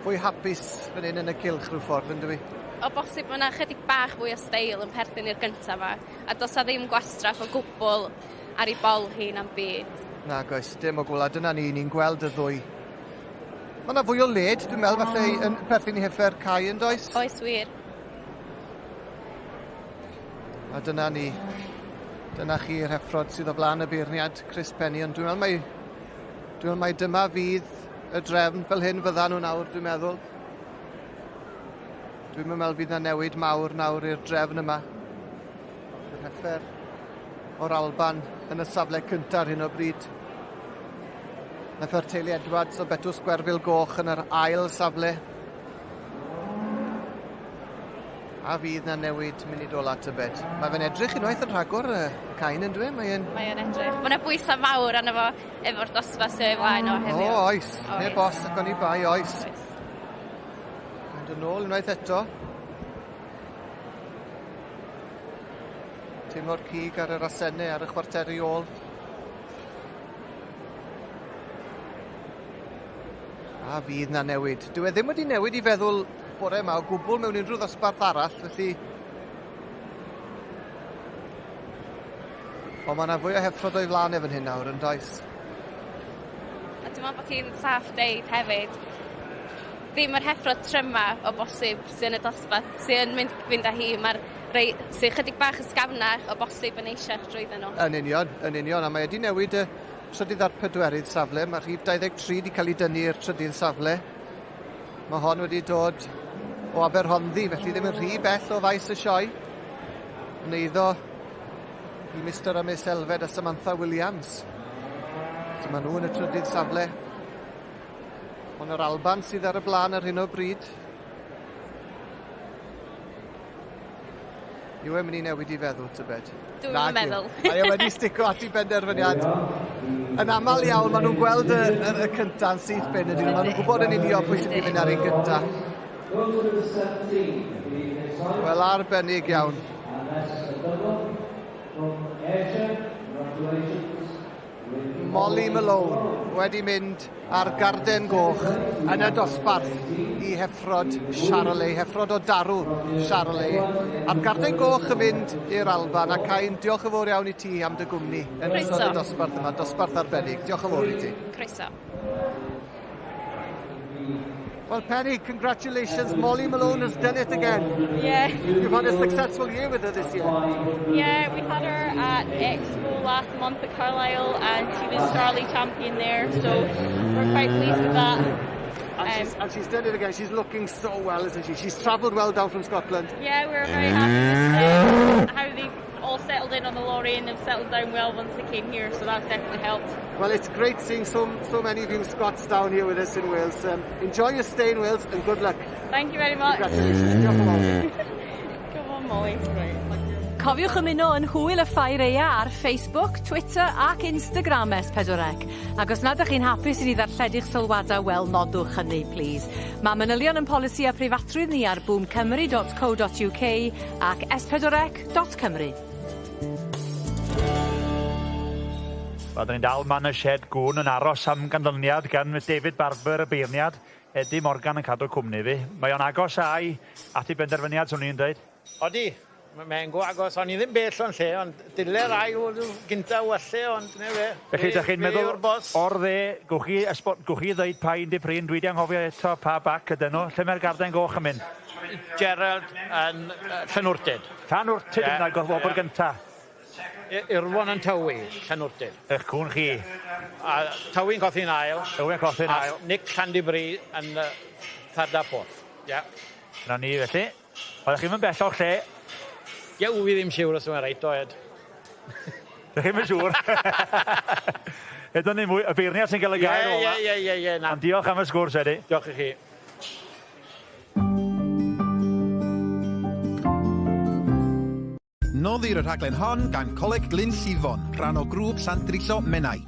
fwy hapus fan hyn yn y cylch rhyw ffordd, yn dyfu. O bosib mae yna chydig bach fwy o steil yn perthyn i'r gyntaf yma, a does 'na ddim gwastraff o gwbl ar ei bol hi na'm byd. Nag oes, dim o gwbl, a dyna ni, ni'n gweld y ddwy. Mae yna fwy o led, dwi'n meddwl, falle yn perthyn i heffer Cai yn does? Oes wir. A dyna ni. Dyna chi'r heffrod sydd o flaen y beirniad, Chris Penny, ond dwi'n meddwl mai, dwi'n meddwl mai dyma fydd y drefn fel hyn fydda nhw nawr, dwi'n meddwl. Dwi'n meddwl fydd yna newid mawr nawr i'r drefn yma. Yr heffer o'r Alban yn y safle cyntaf ar hyn o bryd. Heffer teulu Edwards o Betws Gwerfyl Goch yn yr ail safle. A fydd na newid munud ola tybed. Mae fe'n edrych unwaith yn rhagor y cain yn dwi? Mae'n Mae o'n edrych. Mae yna bwysau fawr arno fo efo'r dosbarth sydd o'i flaen o heddiw. O, oes. Heb os ac oni bai, oes. oes. Mae'n dod nôl unwaith eto. Teimlo'r cig ar yr asennau ar y chwarteri ôl. A fydd na newid. Dyw e ddim wedi newid i feddwl bore yma o gwbl mewn unrhyw ddosbarth arall, felly... Ond mae yna fwy o heffrod o'i flaen e fan hyn nawr, yn does? A dwi'n meddwl bod hi'n saff deud hefyd, ddim yr heffrod tryma o bosib sy'n y dosbarth sy'n mynd, fynd â hi. Mae'r rei sy'n chydig bach ysgafnach o bosib yn eisiau drwyddyn nhw. Yn union, yn union. A mae wedi newid y trydydd a'r pedwerydd safle. Mae rhif 23 wedi cael ei dynnu i'r trydydd safle. Mae hon wedi dod o Aberhonddu, felly ddim yn rhy bell o faes y sioe. Yn eiddo i Mr a Miss Elfed a Samantha Williams. So maen nhw yn y trydydd safle. Ond yr Alban sydd ar y blaen ar hyn o bryd. Yw e'n mynd i newid i feddwl, tybed? Dwi'n meddwl. Mae e wedi stico at ei benderfyniad. Yn aml iawn, maen nhw'n gweld y, y, y cynta'n syth bin ydyn nhw. Maen nhw'n gwybod yn union pwy sy'n mynd i fynd ar ein gynta. Wel, arbennig iawn. Molly Malone wedi mynd ar garden goch yn y dosbarth i heffrod Charolais, heffrod o darw Charolais. A'r garden goch yn mynd i'r Alban, a Cain, diolch yn fawr iawn i ti am dy gwmni yn ystod y dosbarth yma, dosbarth arbennig. Diolch yn fawr i ti. Croeso. Well, Penny, congratulations. Molly Malone has done it again. Yeah. You've had a successful year with her this year. Yeah, we had her at Expo last month at Carlisle and she was Charlie champion there, so we're quite pleased with that. And, she's, and she's done it again. She's looking so well, isn't she? She's travelled well down from Scotland. Yeah, we're very happy with how they all settled in on the lorry and have settled down well once they came here, so that's definitely helped. Well, it's great seeing so, so many of you Scots down here with us in Wales. enjoy your stay in Wales and good luck. Thank you very much. Congratulations. Diolch yn fawr. Come on, Molly. Right. Cofiwch ymuno yn hwyl y Ffair Aea ar Facebook, Twitter ac Instagram S4C. Ac os nad ydych chi'n hapus i ni ddarlledu'ch sylwadau, wel, nodwch hynny, please. Mae manylion yn polisi a preifatrwydd ni ar boomcymru.co.uk ac s4c.cymru. Wel, da ni'n dal man y shed gwn yn aros am ganlyniad gan David Barber, y beirniad. Eddie Morgan yn cadw cwmni fi. Mae o'n agos ai at ei benderfyniad, swn i'n dweud. Odi, mae'n go agos. O'n i ddim bell o'n lle, ond dile'r ail gynta walle, ond ne fe. Felly, ydych chi'n meddwl o'r dde, gwch chi, gwch chi ddeud pa un di prin, dwi di anghofio eto pa bac ydyn nhw. Lle mae'r garden goch yn mynd? Gerald yn Llanwrtyd. Llanwrtyd yeah, yna, godd wobr yeah. gynta. Irfon yn Tywi, Llanwrtyd. Eich cwn chi. A Tywi'n cothi'n ail. Tywi'n cothi'n ail. A Nick Llandibri yn third a fourth. Ie. Na ni felly. Oeddech chi'm yn bell o'r lle. Ie, wy fi ddim siwr os yw e'n reit o Ed. Dych chi'm yn siŵr? Edon ni mwy, y beirniad sy'n cael y gair ola. Ie, ie, ie, ie, na. Ond diolch am y sgwrs, Eddie. Diolch i chi. Noddir y rhaglen hon gan Coleg Glyn Llifon, rhan o grŵp Llandrillo Menai.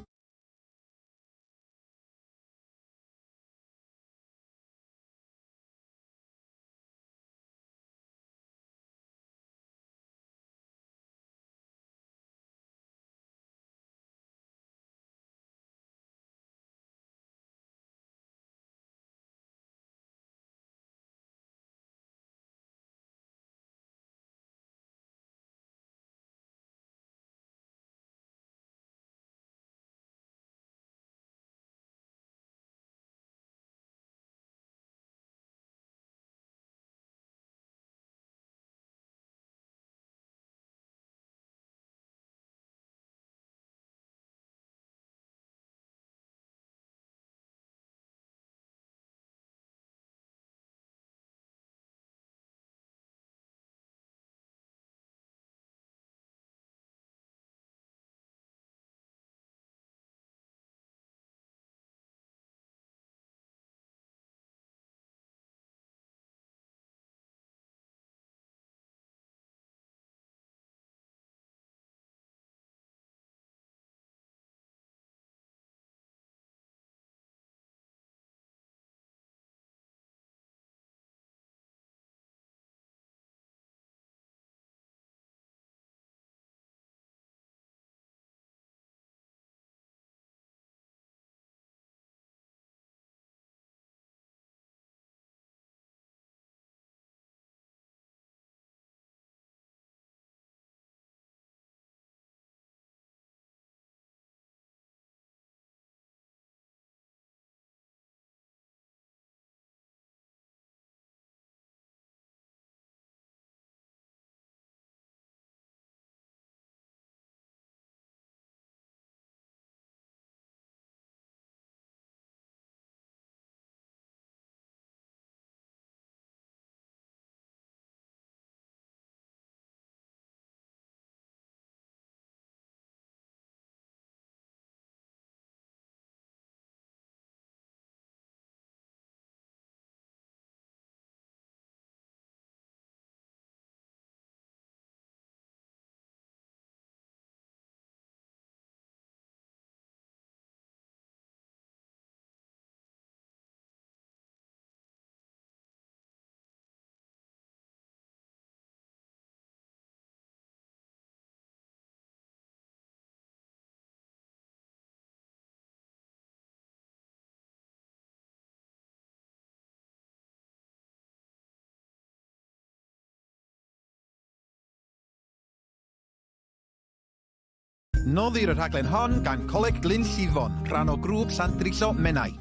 Noddir y rhaglen hon gan Coleg Glyn Llifon, rhan o grŵp Llandrillo Menai.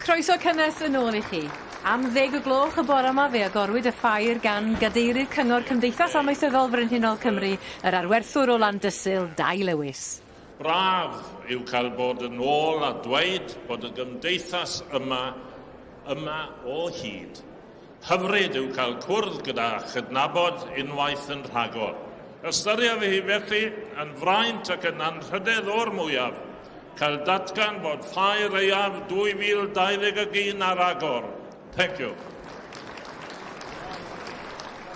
Croeso cynnes yn ôl i chi. Am ddeg o gloch y bore yma fe agorwyd y ffair gan Gadeirydd Cyngor Cymdeithas Amaethyddol Frenhinol Cymru, yr arwerthwr o Landysul, Dai Lewis. Braf yw cael bod yn ôl a dweud bod y gymdeithas yma, yma o hyd. Hyfryd yw cael cwrdd gyda chydnabod unwaith yn rhagor. Ystyriaf hi felly yn fraint ac yn anrhydedd o'r mwyaf cael datgan bod Ffair Aeaf 2021 ar agor. Thank you.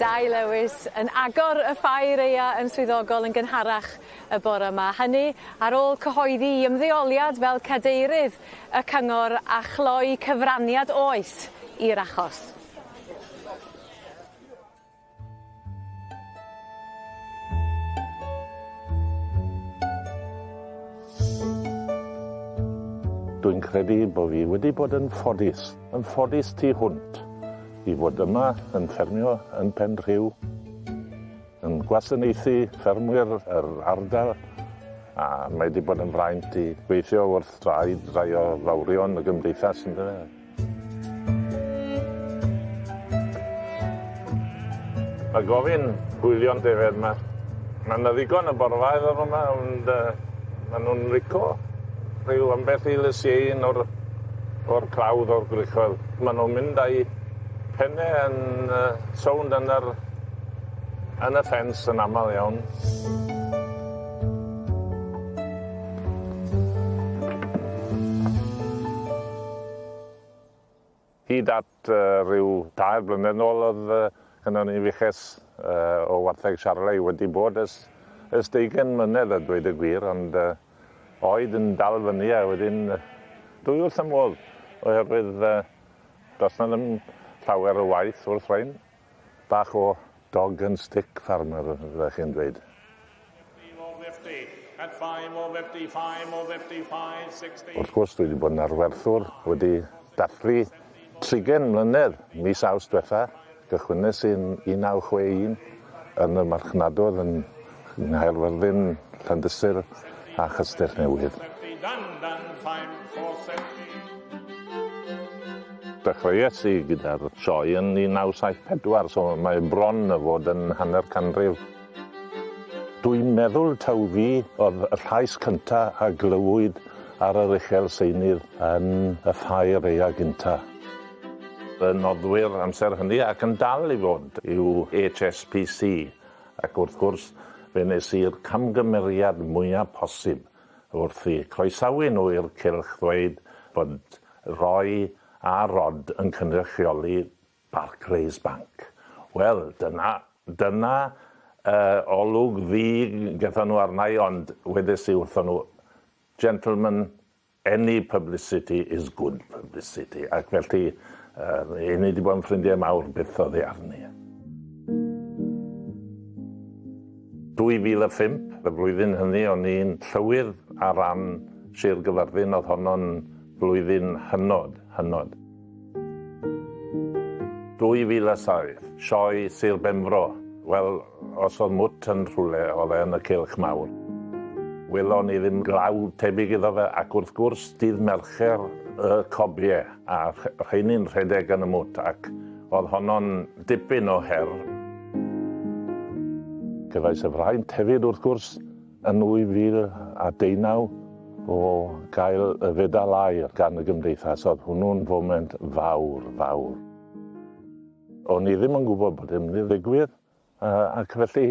Dai Lewis yn agor y ffair aea yn swyddogol yn gynharach y bore yma. Hynny ar ôl cyhoeddi ymddeoliad fel cadeirydd y cyngor a chloi cyfraniad oes i'r achos. Dwi'n credu bod fi wedi bod yn ffodus, yn ffodus tu hwnt, i fod yma yn ffermio yn Penrhiw, yn gwasanaethu ffermwyr yr ardal, a mae wedi bod yn fraint i weithio wrth draed rai o fawrion y gymdeithas yndyfe. Mae gofyn hwylio'n defaid 'ma. Ma' 'na ddigon o borfa iddo fo 'ma ond yy ma' nw'n lico Rhyw ambell i lysieuyn o'r o'r clawdd o'r gwrychoedd. Maen nhw'n mynd â'u pennau yn uh, sownd yn yr yn y ffens yn aml iawn. Hyd at uh, rhyw dair blynedd nôl oedd uh, gynnon ni fuches uh, o wartheg Charolais wedi bod ers, ers deugain mlynedd a dweud y gwir, ond uh, oed yn dal fyny a wedyn dwi wrth y modd oherwydd uh, does na ddim llawer o waith wrth rhain. Bach o dog and stick farmer, fyddech chi'n dweud. Wrth gwrs, dwi wedi bod yn arwerthwr, wedi dathlu trigen mlynedd mis Awst diwetha. Gychwynnes i'n 1961 yn y marchnadoedd yn Nghaerfyrddin, Llandysul a Chastell Newydd. Dechreuais i gyda'r sioe yn 1974, so mae bron y fod yn hanner canrif. Dwi'n meddwl taw fi oedd y llais cynta a glywyd ar yr uchel seinydd yn y ffair eia gynta. Y noddwyr amser hynny ac yn dal i fod yw HSPC ac wrth gwrs fe wnes i'r camgymeriad mwyaf posib wrth i croesawu nhw i'r cylch ddweud bod Roy a Rod yn cynrychioli Barclays Bank. Wel, dyna, dyna uh, olwg ddu gaethon nhw arna i, ond wedes i wrthon nhw, gentlemen, any publicity is good publicity. Ac felly, uh, i ni wedi bod yn ffrindiau mawr byth oddi arni. 2005, y flwyddyn hynny, o'n i'n llywydd ar ran Sir Gyfyrddin, oedd honno'n flwyddyn hynod, hynod. 2007, sioe Sir Benfro. Wel, os oedd mwt yn rhywle, oedd e yn y cylch mawr. Welon ni ddim glaw tebyg iddo fe, ac wrth gwrs, dydd Mercher y cobie, a rheini'n rhedeg yn y mwt, ac oedd honno'n dipyn o her. Cefais y fraint hefyd, wrth gwrs, yn 2019 o gael y fedal aur gan y gymdeithas. Oedd hwnnw'n foment fawr, fawr. O'n i ddim yn gwybod bod e'n mynd i ddigwydd, ac felly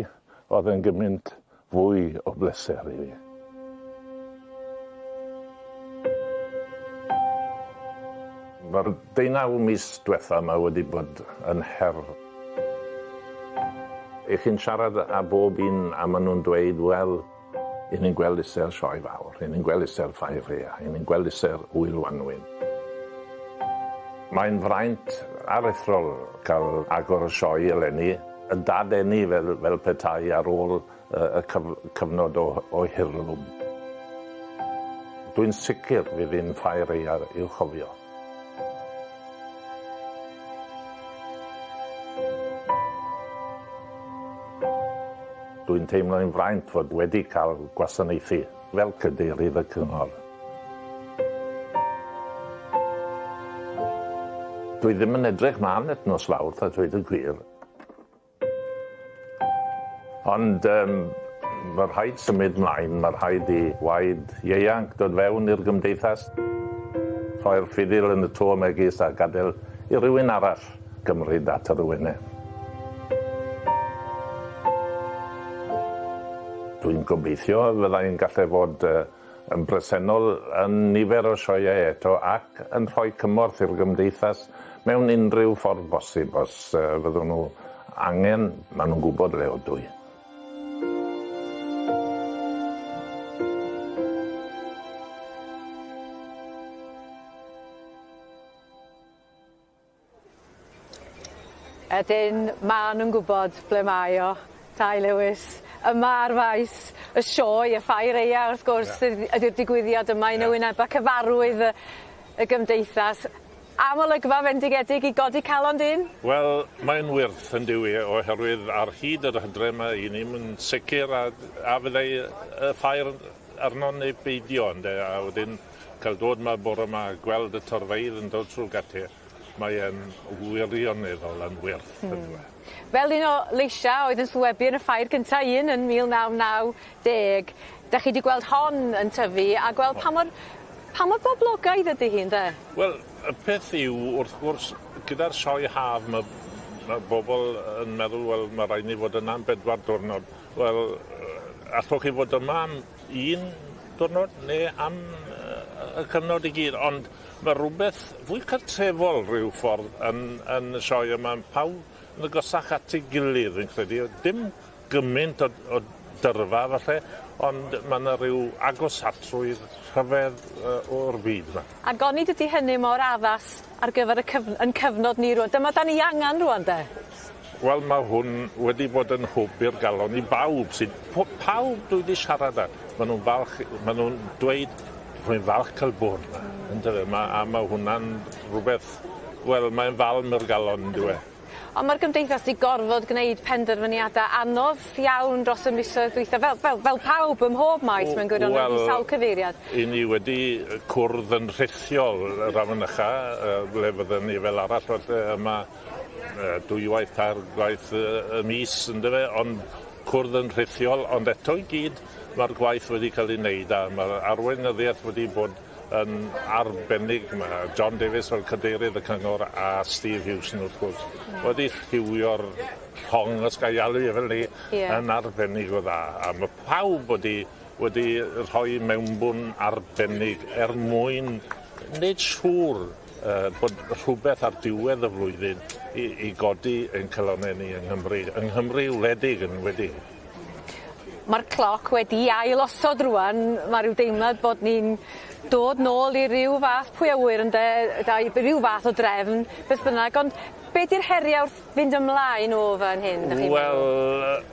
oedd e'n gymaint fwy o bleser i fi. Mae'r deunaw mis diwetha yma wedi bod yn her. I chi'n siarad â bob un a maen nhw'n dweud, wel, i ni'n gweld ise'r sioe fawr, i ni'n gweld ise'r ffair rea, i ni'n gweld ise'r ŵyl wanwyn. Mae'n fraint aruthrol cael agor y sioe eleni, yn dadeni fel, fel petai ar ôl y cyf cyfnod o, o hirlwm. Dwi'n sicr fydd hi'n ffair aeaf i'w chofio. Dwi'n teimlo'n fraint fod wedi cael gwasanaethu fel cadeirydd y cyngor. Dwi ddim yn edrych mlaen at nos Fawrth a dweud y gwir. Ond um, mae rhaid symud mlaen, mae rhaid i waed ieuanc dod fewn i'r gymdeithas, rhoi'r ffidil yn y to megis a gadael i rywun arall gymryd at yr wyneb. Dwi'n gobeithio fyddai'n gallu fod yn bresennol yn nifer o sioeau eto ac yn rhoi cymorth i'r gymdeithas mewn unrhyw ffordd bosib os fyddwn nhw angen, maen nhw'n gwybod le odw i. Ydyn, ma' nw'n gwbod ble mae o. Ty Lewis, yma ar faes y sioe, y ffair aea wrth gwrs yeah. ydi'r digwyddiad yma un o yeah. wyneba cyfarwydd y, y gymdeithas. Am olygfa fendigedig i godi calon dyn? Wel, mae'n wyrth yn dyw e, oherwydd ar hyd yr hydre yma, i ni'm yn sicr a, a fyddai y ffair arno neu beidio, ynde, a wedyn cael dod 'ma bore 'ma a gweld y torfeydd yn dod trwy'r gate, mae e'n wirioneddol yn wyrth, hmm. yndyw e. Fel un o leisia' oedd yn sylwebu yn y ffair gynta un yn 1990, 'dach chi 'di gweld hon yn tyfu a gweld pa mor Pa mor boblogaidd ydi hi ynde? Wel, y peth yw, wrth gwrs, gyda'r sioe haf ma' ma' bobl yn meddwl, wel, ma' raid ni fod yna am bedwar diwrnod. Wel, allwch chi fod yma am un diwrnod neu am y cyfnod i gyd, ond ma' rhywbeth fwy cartrefol rhyw ffordd yn yn y sioe yma. Pawb yn agosach at ei gilydd, fi'n credu. Dim gymaint o o dyrfa falle, ond ma' 'na ryw agosatrwydd rhyfedd yy o'r byd 'ma. Ac onid ydi hynny mor addas ar gyfer y cyf- 'yn cyfnod ni rŵan? Dyma 'dan ni angan rŵan 'de? Wel ma' hwn wedi bod yn hwb i'r galon i bawb sydd po- pawb dwi 'di siarad â, ma' nw'n falch, ma' nw'n dweud rwy'n falch cael bod 'ma, yndyfe? Ma' a ma' hwnna'n rwbeth, wel mae'n falm i'r galon yndyw e? Ond ma'r gymdeithas 'di gorfod gneud penderfyniada anodd iawn dros y misoedd dwytha fel fel fel pawb ym mhob maes mewn gwirionedd i sawl cyfeiriad. 'Yn ni wedi cwrdd yn rhithiol rhan fynycha yy ble fydden ni fel arall falle yma dwywaith tair gwaith y mis yndyfe ond cwrdd yn rhithiol ond eto i gyd ma'r gwaith wedi cael ei wneud a ma'r arweinyddiaeth wedi bod yn arbennig. Mae John Davies fel cadeirydd y cyngor a Steve Hewson wrth gwrs wedi lliwio'r llong os ga i alw e fel 'ny yn arbennig o dda a ma' pawb wedi wedi rhoi mewnbwn arbennig er mwyn neud siŵr yy bod rhwbeth ar diwedd y flwyddyn i i godi ein calonne ni yng Nghymru, yng Nghymru wledig yn enwedig. Ma'r cloc wedi ail osod rŵan, ma' ryw deimlad bod ni'n dod nôl i ryw fath pwy a ŵyr ynde dau ryw fath o drefn beth bynnag ond be' 'di'r heria' wrth fynd ymlaen o fan hyn 'dych chi'n Wel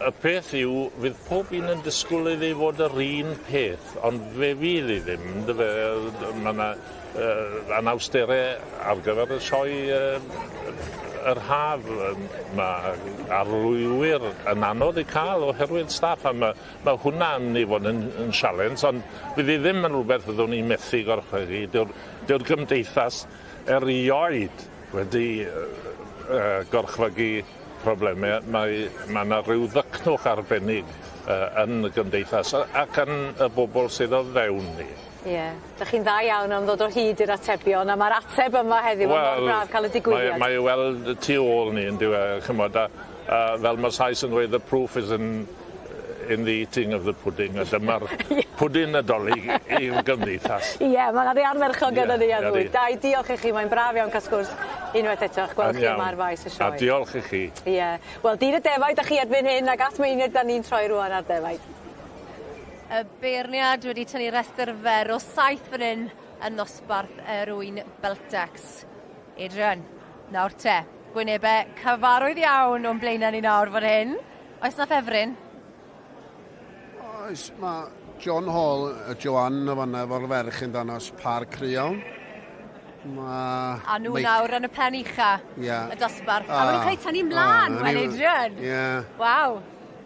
y peth yw fydd pob un yn disgwl iddi fod yr un peth ond fe fydd 'i ddim yndyfe ma' 'na yy anawstere ar gyfer y sioe yy yr haf yym ma' arlwywyr yn anodd eu ca'l oherwydd staff a ma' ma' hwnna yn myn' i fod yn yn sialens ond fydd 'i ddim yn rwbeth fyddwn ni methu gorchfygu dyw'r dyw'r gymdeithas erioed wedi yy yy gorchfygu probleme mae ma' 'na ryw ddycnwch arbennig yy yn y gymdeithas a ac yn y bobol sydd o fewn ni. Ie. 'Dych chi'n dda iawn am ddod o hyd i'r atebion a ma'r ateb yma heddiw ma' mor braf ca'l y digwyddiad. Mae mae i'w weld y tu ôl ni yndyw e ch'mod a a fel ma'r Sais yn dweud the proof is in in the eating of the pudding a dyma'r pwdin Nadolig i'r gymdeithas. Ie ma' 'na rei ardderchog yn y neuadd fwyd. Dai diolch i chi mae'n braf iawn ca'l sgwrs unwaith eto a'ch gweld chi yma ar faes y sioe. A diolch i chi. Ie. Wel dyn y defaid 'dach chi erbyn hyn ag at Meinir 'dan ni'n troi rŵan ar defaid. Y beirniad wedi tynnu rhestr fer o saith fan hyn yn nosbarth yr ŵyn Beltex. Adrian, nawr te, gwynebau cyfarwydd iawn o'n blaenau ni nawr fan hyn. Oes na ffefryn? Oes, mae John Hall, y Joanne o fanna efo'r ferch yn danos par cry iawn. Mae... A nhw Mike... nawr yn y pen ucha, yeah. y dosbarth. A, a maen nhw'n cael eu tynnu mlaen, wel Adrian. Ie. Yeah. Waw.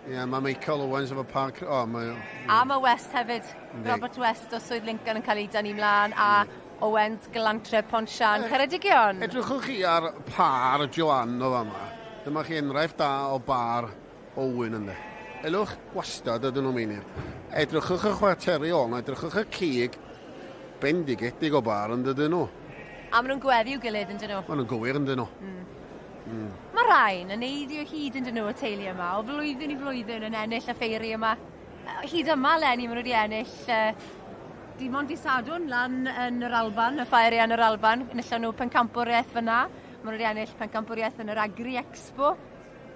Ie, yeah, mae Michael Owens efo Park... O, oh, mae... A mae West hefyd. Yndi. Robert West o Swydd Lincoln yn cael ei dynnu mlaen, a Owens Glantre Pontsian, Ceredigion. Edrychwch chi ar par Joanne o fama. Dyma chi enghraifft da o bar Owen ynddo. Elwch gwastad ydyn nhw'n meinir. Edrychwch y chwarteri ôl, edrychwch y cig bendigedig o bar yn dydyn nhw. A maen nhw'n gweddu i'w gilydd yn dyn nhw. Maen nhw'n gywir yn dyn nhw. Mm. Mae rhain yn neidio hyd yn dyn nhw y teulu yma, o flwyddyn i flwyddyn yn ennill y ffeiri yma. Hyd yma leni maen nhw wedi ennill uh, dim ond i Sadwrn lan yn yr Alban, y ffairi yn yr Alban. Enillon nhw pencampwriaeth fyna. Maen nhw wedi ennill pencampwriaeth yn yr Agri Expo.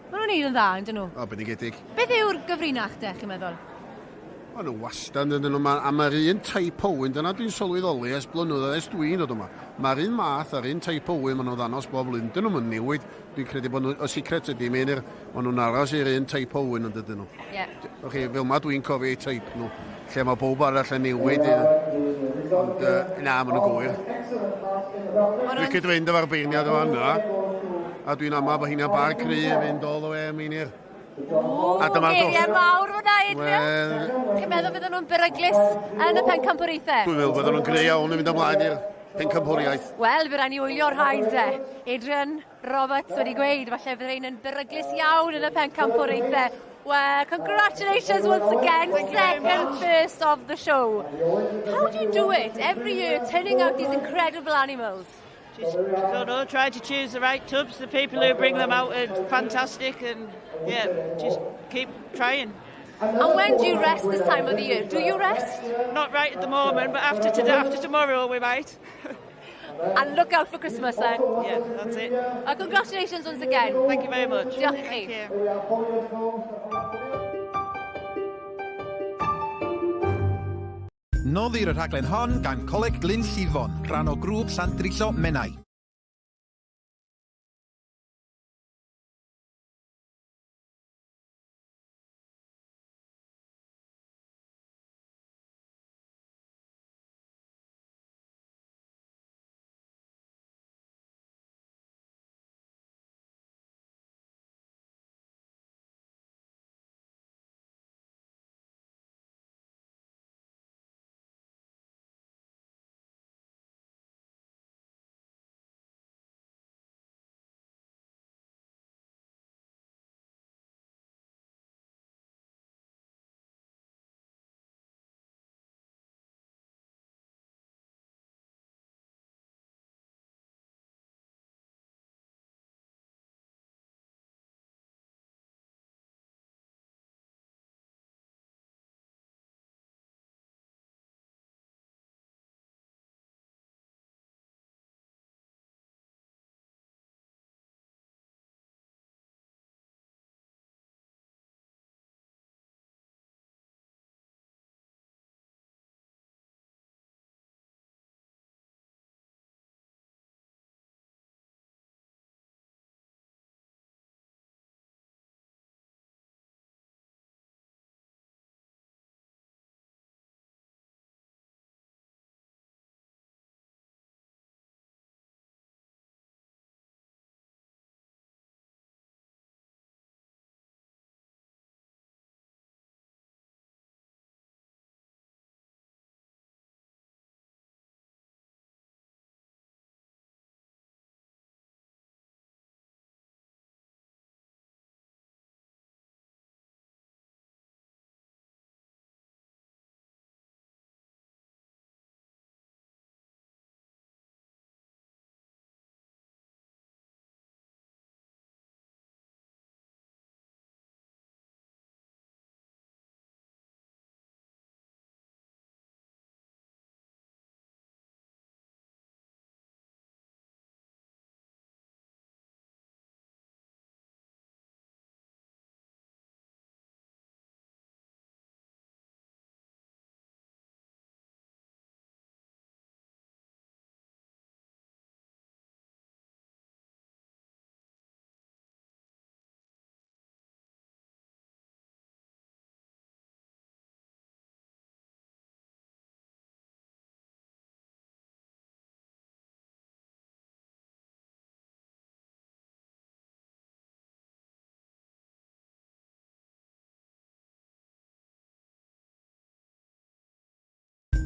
Maen nhw'n neud yn dda, yn dyn nhw? O, bendigedig. Beth yw'r gyfrinach te, chi'n meddwl? Maen nhw wastad yn dyn nhw. A mae'r un type o wyn, dyna dwi'n sylweddoli ers blynyddoedd, ers dwi'n dod yma. Mae'r un math a'r un type o wyn maen nhw'n ddanos bob blwyddyn. Dyn nhw'n newid. Dwi'n credu bod nhw, y secret ydy, Meinir, maen nhw'n aros i'r un type o wyn yn dydyn nhw. Ie. Yeah. Chi, fel ma dwi'n cofio eu type nhw, lle mae bob arall yn newid. Ond, na, maen nhw'n gywir. Dwi'n cyd-fynd efo'r beirniad yma yna. A dwi'n amau bod hynna'n bar cry yn fynd all the way, Meinir. O, a dyma'r geiriau mawr fyna, Adrian. Wel... Chi'n meddwl fydden nhw'n beryglus yn y pencampwriaethau? Dwi'n meddwl fydden nhw'n greu iawn yn mynd ymlaen i'r pencampwriaeth. Wel, fe rhaid ni wylio'r rhain de. Adrian Roberts wedi gweud, falle fydd rhain yn beryglus iawn yn y pencampwriaethau. Well, congratulations once again, second first of the show. How do you do it every year, turning out these incredible animals? Just, don't know, try to choose the right tubs. The people who bring them out are fantastic and, yeah, just keep trying. And when do you rest this time of the year? Do you rest? Not right at the moment, but after today, after tomorrow we might. And look out for Christmas then. Yeah, that's it. Congratulations once again. Thank you very much. Diolch i chi. Thank you. Noddir y rhaglen hon gan Coleg Glyn Llifon, rhan o grŵp Llandrillo Menai.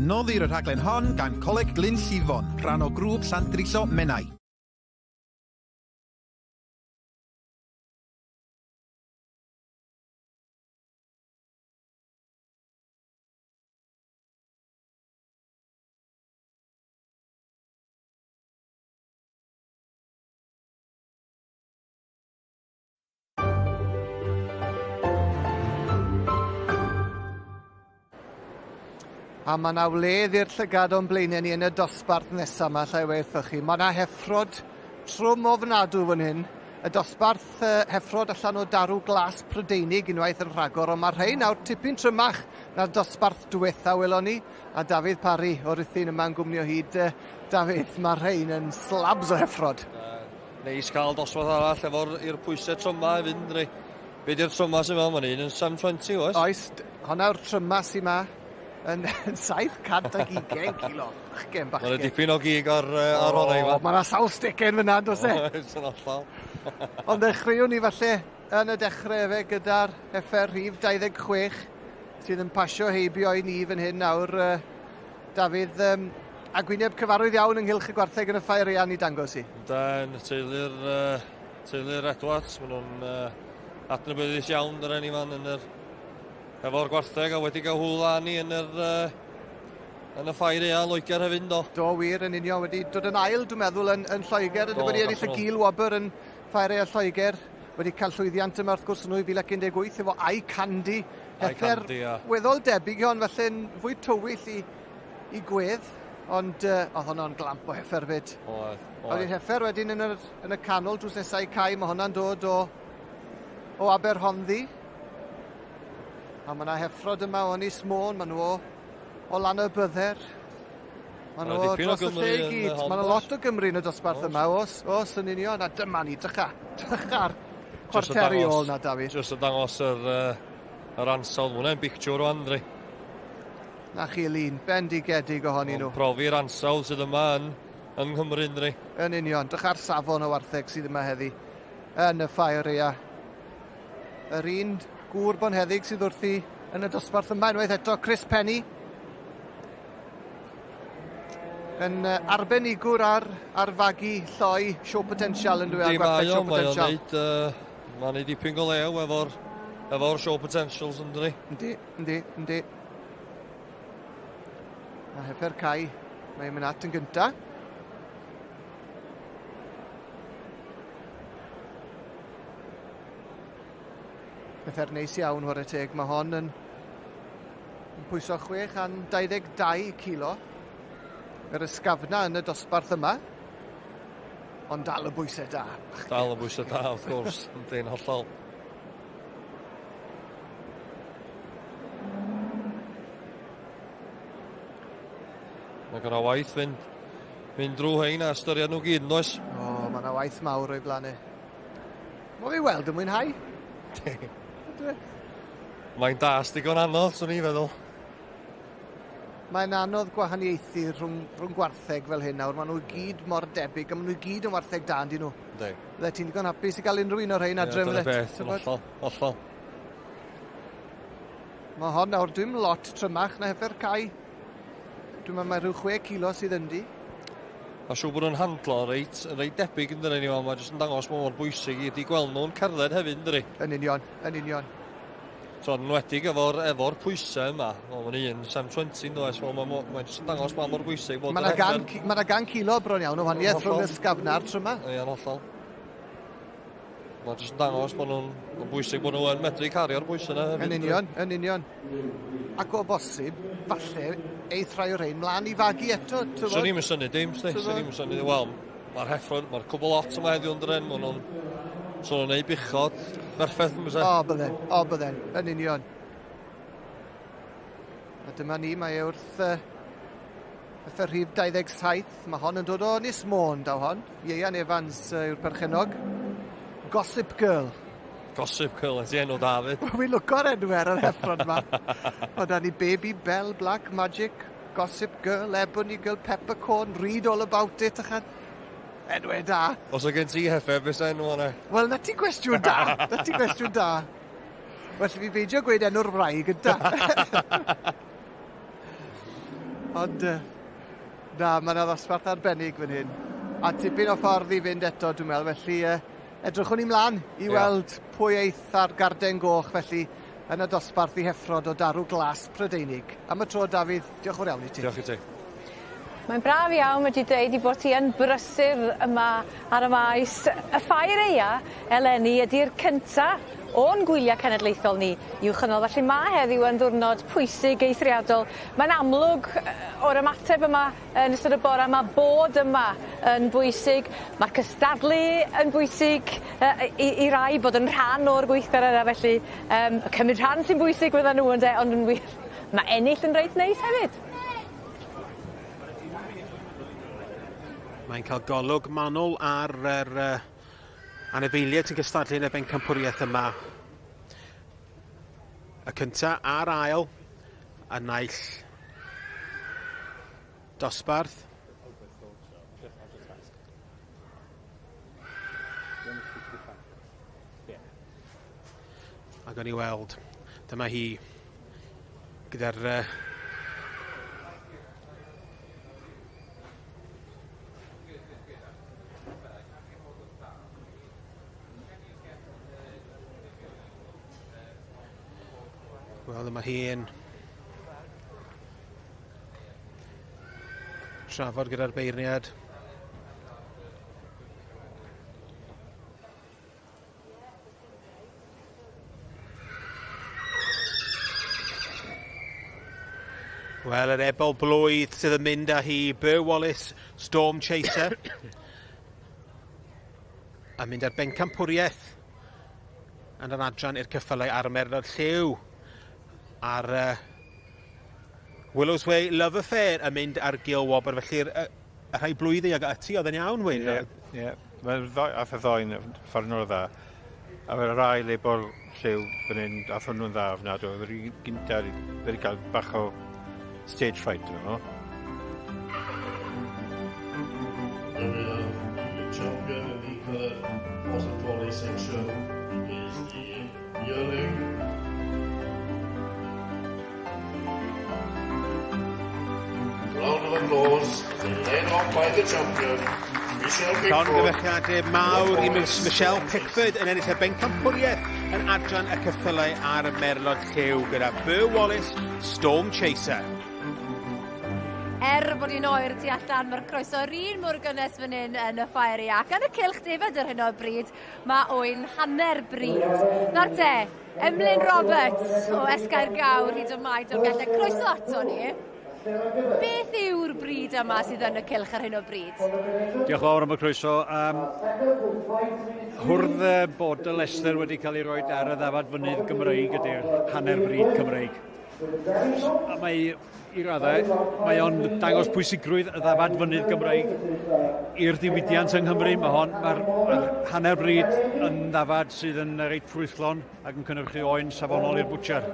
Noddir y rhaglen hon gan Coleg Glyn Llifon, rhan o grŵp Llandrillo Menai. A mae yna wledd i'r llygad o'n blaenau ni yn y dosbarth nesaf yma, allai weithio chi. Mae yna heffrod trwm ofnadw fan hyn. Y dosbarth heffrod allan o darw glas Prydeinig unwaith yn rhagor, ond mae rhai nawr tipyn trymach na'r dosbarth diwetha welon ni. A Dafydd Parry o Ruthun yma'n gwmni o hyd. Dafydd, mae rhain yn slabs o heffrod. Neis cael dosbarth arall efo'r i'r pwysau tryma i fynd, ni. Be di'r tryma sy'n mewn? Mae'n un yn 720, oes? Oes, hwnna yw'r tryma sy'n ma yn 720 kilo. Bachgen, bachgen. Mae'n dipyn o gig ar, ar hwnna i fa. Mae yna sawl stecen fyna, does e? Oes, yn hollol. Ond dechreuwn ni falle yn y dechrau efe gyda'r FR rhif 26 sydd yn pasio heibio i ni fan hyn nawr. Dafydd, a gwyneb cyfarwydd iawn ynghylch y gwartheg yn y ffair eang i dangos i. Yndan, teulu'r teulu'r Edwards, maen nhw'n adnabyddus iawn dyna ni fan yn yr efo'r gwartheg a wedi cael hwyl â ni yn yr uh, yn y ffair eang Loegr hefyd do. Do wir yn union wedi dod yn ail dwi'n meddwl yn, yn Lloegr yn wedi ennill y gil wobr yn ffair eang Lloegr wedi cael llwyddiant yma wrth gwrs yn 2018 efo Eye Candy. Heffer weddol debyg iawn felly'n fwy tywyll i, i gwedd ond uh, oedd honno'n glamp o heffer fyd. Oedd. A wedyn heffer wedyn yn, yr, yn y canol drws nesau cae, mae hwnna'n dod o, o Aberhonddu. A mae yna heffrod yma o Ynys Môn, maen nhw o, o lan y bydder. Maen nhw o dros y lle i gyd. Mae yna lot o Gymru yn y dosbarth yma, os, os yn union. A dyma ni, drycha, drycha'r chwarteri ôl na, Dafydd. Just yn dangos yr, uh, yr ansawdd. Hwna'n bictiwr o Andri. Na chi lun, bendigedig ohonyn nhw. Profi'r ansawdd sydd yma yn, yng Nghymru, ynddi. Yn union, drycha'r safon o wartheg sydd yma heddi yn y ffair ea. Yr un gŵr bonheddig sydd wrthi yn y dosbarth yma unwaith eto, Chris Penny. Yn arbenigwr ar, ar fagu lloi show potential yn dwi ar gwartheg show potential. Mae o'n neud, uh, mae'n neud dipyn go lew efo'r efo show potentials yn dydi. Yndi, yndi, yndi. A heffer Cai, mae'n mynd at yn gynta. Pethau'r neis iawn, whare teg. Mae hon yn, yn pwyso 622 kilo. Yr ysgafna yn y dosbarth yma. Ond dal y bwysau da. Dal y bwysau da, wrth gwrs. Ynddi'n hollol. Mae gyda waith fynd, fynd drwy hein a ystyried nhw gyd, yn does? O, oh, mae yna waith mawr o'i blaen e. Mae fi weld yn mwynhau. Mae'n das digon anodd, swn i'n feddwl. Mae'n anodd gwahaniaethu rhwng, rhwng gwartheg fel hyn nawr. Maen nhw gyd mor debyg, a maen nhw gyd yn wartheg da, yndyn nhw? Yndi. Fydde ti'n digon hapus i gael unrhyw un o'r rhain adre? Ie, dyna beth, yn hollol, hollol. Mae hon nawr, dwi'n lot trymach na heffer cae. Dwi'n meddwl mae rhyw 6 kilo sydd yndi. Mae siŵr bod nhw'n handlo reit, yn reit debyg yn dyn ni, mae jyst yn dangos mor bwysig i ydi gweld nhw'n cerdded hefyd yn dydi. Yn union, yn union. So, yn enwedig efo'r efo pwysau yma, wel, mae'n un 720 yn does, wel, mae'n mae jyst yn dangos pa mor bwysig bod Mae yna ma gan kilo bron iawn o wahaniaeth rhwng y sgafna a'r tryma. Ie, yn hollol. Mae'n jyst yn dangos bod nhw'n ma bwysig bod nhw yn medru cario'r bwysau yna. Yn union, yn union. Ac o bosib, falle, eith rhai o'r rhain mlaen i fagu eto. Swn i'n synnu dim, swn i'n synnu. Wel, mae'r heffron, mae'r cwbl lot yma heddiw yn dren, maen nhw'n... So nhw'n neud buchod, berffaith yn byse? O, bydden, o, bydden, yn union. A dyma ni, mae e wrth uh, y rhif 27. Mae hon yn dod o Ynys Môn, daw hon. Ieuan Evans uh, yw'r perchennog. Gossip Girl. Gossip Girl, ydy enw da fyd. Wi'n lwco'r enw ar yr heffron yma. O da ni Baby Bell, Black Magic, Gossip Girl, Ebony Girl, Peppercorn, Read All About It, a Enwau da. Os o gen ti heffe, beth sy'n enw hwnna? Wel, na ti gwestiwn da. Na ti gwestiwn da. Well fi beidio gweud enw'r wraig ynta. Ond, na, mae yna ddosbarth arbennig fan hyn. A tipyn o ffordd i fynd eto, dwi'n meddwl. Felly, edrychwn ni mlaen i yeah. weld pwy eith ar garden goch, felly, yn y dosbarth i heffrod o darw glas Prydeinig. Am y tro, Dafydd, diolch yn fawr iawn i ti. Diolch i ti. Mae'n braf iawn medru deud 'i bod hi yn brysur yma ar y maes. Y ffair aea eleni ydi'r cynta o'n gwylia cenedlaethol ni i'w chynnal felly ma' heddiw yn ddiwrnod pwysig eithriadol. Mae'n amlwg o'r ymateb yma yn ystod y bora 'ma bod yma yn bwysig. Ma'r cystadlu yn bwysig yy i i rai bod yn rhan o'r gweithgaredde felly yym y cymryd rhan sy'n bwysig medda nhw ynde ond yn wir ma' ennill yn reit neis hefyd. Mae'n cael golwg manwl ar yr uh, anifeiliaid sy'n cystadlu yn y bencampwriaeth yma. Y cynta a'r ail, y naill dosbarth. A gawn ni weld, dyma hi gyda'r uh, Wel, dyma hi'n trafod gyda'r beirniad. Wel, yr ebol blwydd sydd yn mynd â hi, Burr Wallace, Storm Chaser. A mynd ar bencampwriaeth yn yr adran i'r cyffylau ar y merlod lliw. Ar Willows Way Love Affair yn mynd ar Gil Wobr, felly'r y rhai blwyddi ag ati oedd yn iawn, Wyn. Ie, ie. Mae'r ddoi, ath y ddoi'n ffordd dda. A mae'r ail ebol lliw fan hyn, ath hwnnw'n dda ofnadwy. Oedd yr un gynta wedi cael bach o stage fright yn nhw. The champion in the coloured Border Collie section is the yearling. Round of applause, led off by the champion, Michelle Pickford. Llongyfarchiadau mawr i Michelle Pickford yn ennill y bencampwriaeth yn adran y ceffylau ar y merlod lliw gyda Burr Wallace Storm Chaser. Er bod hi'n oer tu allan, mae'r croeso yr un mor gynnes fan hyn yn y ffair ac yn y cylch defed ar hyn o bryd, mae oen hanner bryd. Nawr te, Emlyn Roberts o Esgair Gawr hyd y mae Dolgellau, croeso ato ni. Beth yw'r bryd yma sydd yn y cylch ar hyn o bryd? Diolch yn fawr am y croeso. Hwrdd Border Leicester wedi cael ei roi ar y ddafad fynydd Gymreig ydy'r hanner bryd Cymreig. A mae, i raddau, mae o'n dangos pwysigrwydd y ddafad fynydd Gymreig i'r diwydiant yng Nghymru. Mae hon, mae'r ma hanner bryd yn ddafad sydd yn reit ffrwythlon ac yn cynhyrchu oen safonol i'r bwtsiar.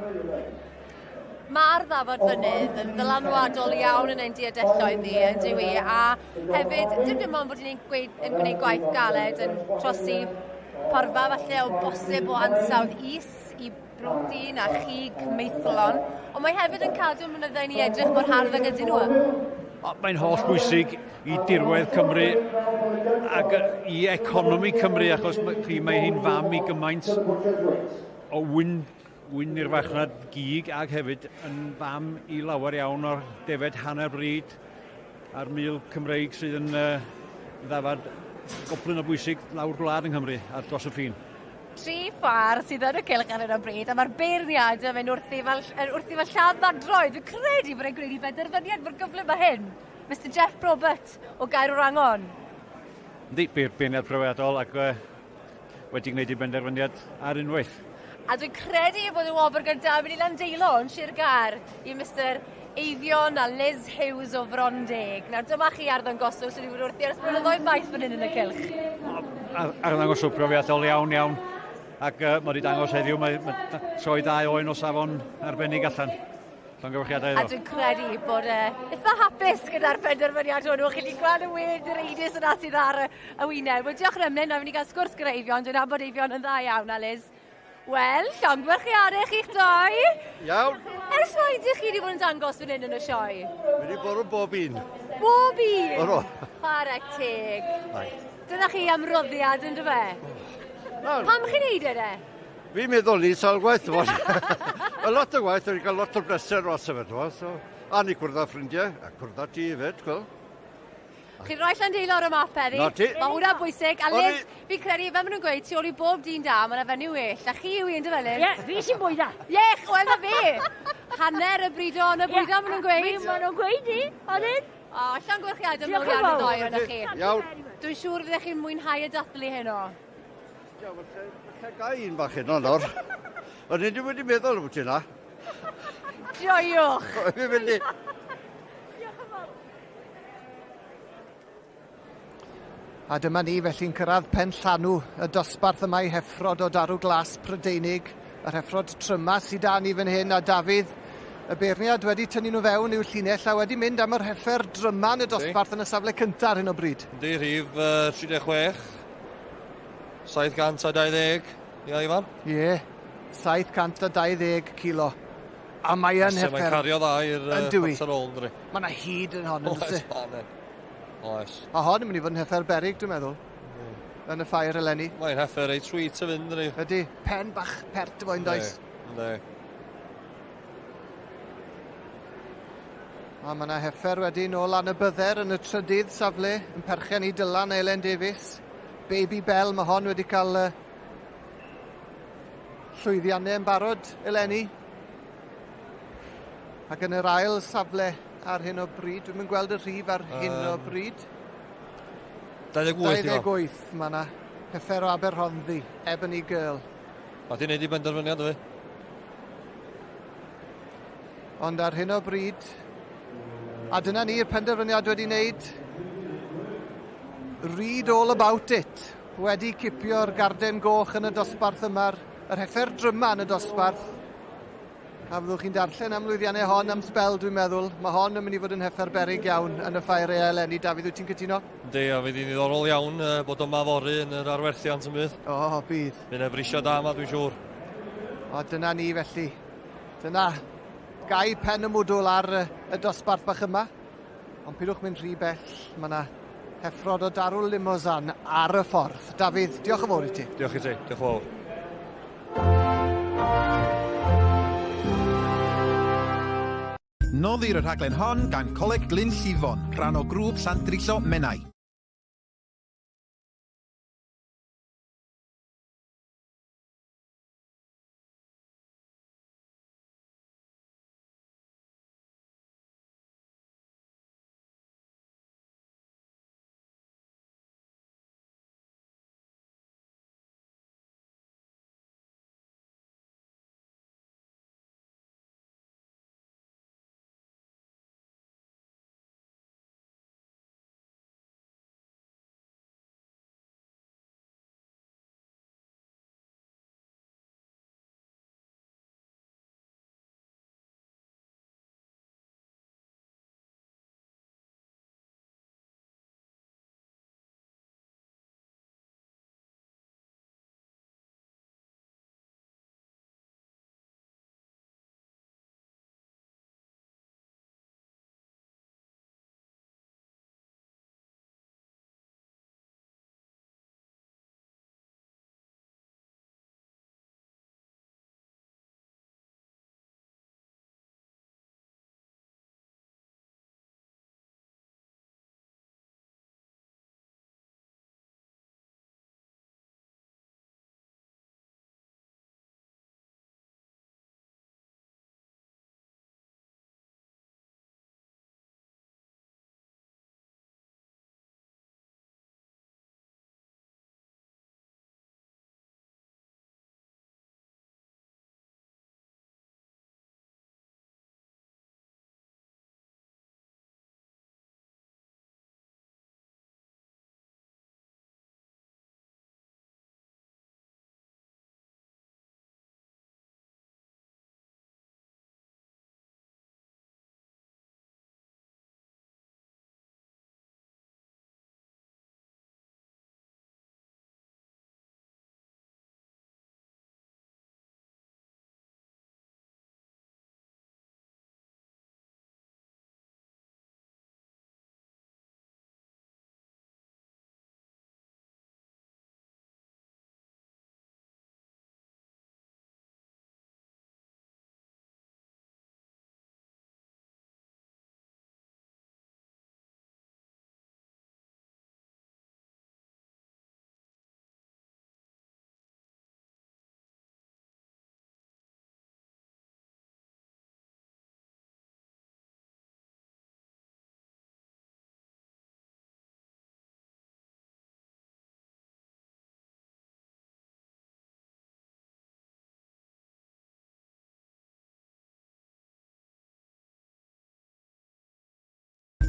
Mae'r ddafad fynydd yn ddylanwadol iawn yn ein diadelloedd ni, yn dyw i, a hefyd, dim ond bod ni'n yn gwneud gwaith galed yn trosi porfa falle o bosib o ansawdd is i protein a chig maethlon, ond mae hefyd yn cadw mynyddau ni edrych mor hardd ag ydyn nhw. Mae'n holl bwysig i dirwedd Cymru ac i economi Cymru, achos mae hi'n fam i gymaint o wyn i'r farchnad gig ac hefyd yn fam i lawer iawn o'r defed hanner bryd a'r mul Cymreig sydd yn ddafad goblyn o bwysig lawr gwlad yng Nghymru a dros y ffin. Tri phâr sydd yn y cylch ar hyn o bryd, a mae'r beirniad yn mynd wrthi fel lladd ddadroedd. Dwi'n credu bod e'n gwneud i benderfyniad mor gyflym â hyn. Mr Jeff Robert o Gaerwrangon. Yndi, beirniad profiadol ac wedi gwneud i benderfyniad ar unwaith. A dwi'n credu bod y wobr gyntaf yn mynd i Landeilo yn Sir Gâr i Mr Eifion a Liz Hughes o Frondeg. Nawr dyma chi arddangoswr sydd wedi bod wrthi ers blynyddoedd maith fan hyn yn y cylch. Arddangoswr profiadol iawn iawn. Ac mae wedi dangos heddiw, mae troi ddau oen o safon arbennig allan. Llongyfarchiadau iddo. A dwi'n credu bod eitha hapus gyda'r penderfyniad hwnnw. Chi wedi gweld y wên direidus yna sydd ar y wyneb. Wel, diolch yn Emlyn, na fynd i gael sgwrs gyda Eifion. Dwi'n nabod Eifion yn dda iawn, a Liz. Wel, llongyfarchiadau chi'ch doi. Iawn. Ers faint ych chi wedi bod yn dangos fan hyn yn y sioe? Fi wedi bod yn bob un. Bob un? Oro. Chwarae teg. Ai. Dyna chi amroddiad, ynddo fe? Pam chi'n neud e de? Fi'n meddwl ni sawl gwaith. A lot o gwaith, o'n i'n cael lot o bleser dros y fe, so. A ni cwrdd â ffrindiau, a cwrdd â ti hefyd, gwel. Chi'n rhoi Llandeilo ar y map heddi. Na ti. Mae hwnna'n bwysig. A Liz, fi'n credu, fel maen nhw'n gweud, tu ôl i bob dyn da, mae yna fenyw well. A chi yw un, dy fe, Liz? Ie, fi sy'n bwyda. Ie, wel na fe. Hanner y brido yn y bwyda, maen nhw'n gweud. Maen nhw'n gweud i, odyn. O, llongyfarchiadau mawr iawn y ddoi ohonoch chi. Iawn. Dwi'n siŵr fyddech chi'n mwynhau y dathlu heno. Ie, falle gai un bach heno nawr. O'n i ddim wedi meddwl am hynna. Joiwch. Fi'n mynd i. A dyma ni felly'n cyrraedd pen llanw y dosbarth yma i heffrod o darw glas Prydeinig, yr heffrod tryma sydd da ni fan hyn, a Dafydd, y beirniad wedi tynnu nhw fewn i'w llinell a wedi mynd am yr heffer dryma yn y dosbarth yn y safle cyntaf ar hyn o bryd. Yndi, rhif 36, 720, ia Ifan? Ie, 720 kilo. A mae yn heffer. Mae'n cario dda i'r chwarter ôl, ynddi? Mae yna hyd yn hon, yn Oes, ma' Oes. A hon yn mynd i fod yn heffer berig, dwi'n meddwl, yn y ffair eleni. Mae'n heffer reit sweet y fynd, ynddi? Ydy, pen bach pert efo un does. Yndi. A mae yna heffer wedyn o lan y bydder yn y trydydd safle yn perchen i Dylan Elen Davies. Baby Bell, mae hon wedi cael llwyddiannau yn barod eleni. Ac yn yr ail safle ar hyn o bryd, dwi'm yn gweld y rhif ar hyn o bryd. 28. 28, mae yna heffer o Aberhonddu, Ebony Girl. Mae di wneud i benderfyniad fi. Ond ar hyn o bryd, a dyna ni'r penderfyniad wedi wneud. Read all about it. Wedi cipio'r garden goch yn y dosbarth yma, yr heffer dryma yn y dosbarth. A fyddwch chi'n darllen am lwyddiannau hon am sbel, dwi'n meddwl. Mae hon yn mynd i fod yn heffer beryg iawn yn y ffair ea eleni. Dafydd, wyt ti'n cytuno? Yndi, a fydd hi'n ddiddorol iawn bod yma fory yn yr arwerthiant yn bydd. O, bydd. Bydd yna brisio da yma, dwi'n siŵr. O, dyna ni felly. Dyna gau pen y mwdwl ar y dosbarth bach yma. Ond pidwch mynd rhy bell, mae yna heffrod o darw limosan ar y ffordd. Dafydd, diolch yn fawr i ti. Diolch i ti, diolch yn fawr. Noddir y rhaglen hon gan Coleg Glyn Llifon, rhan o Grŵp Llandrillo Menai.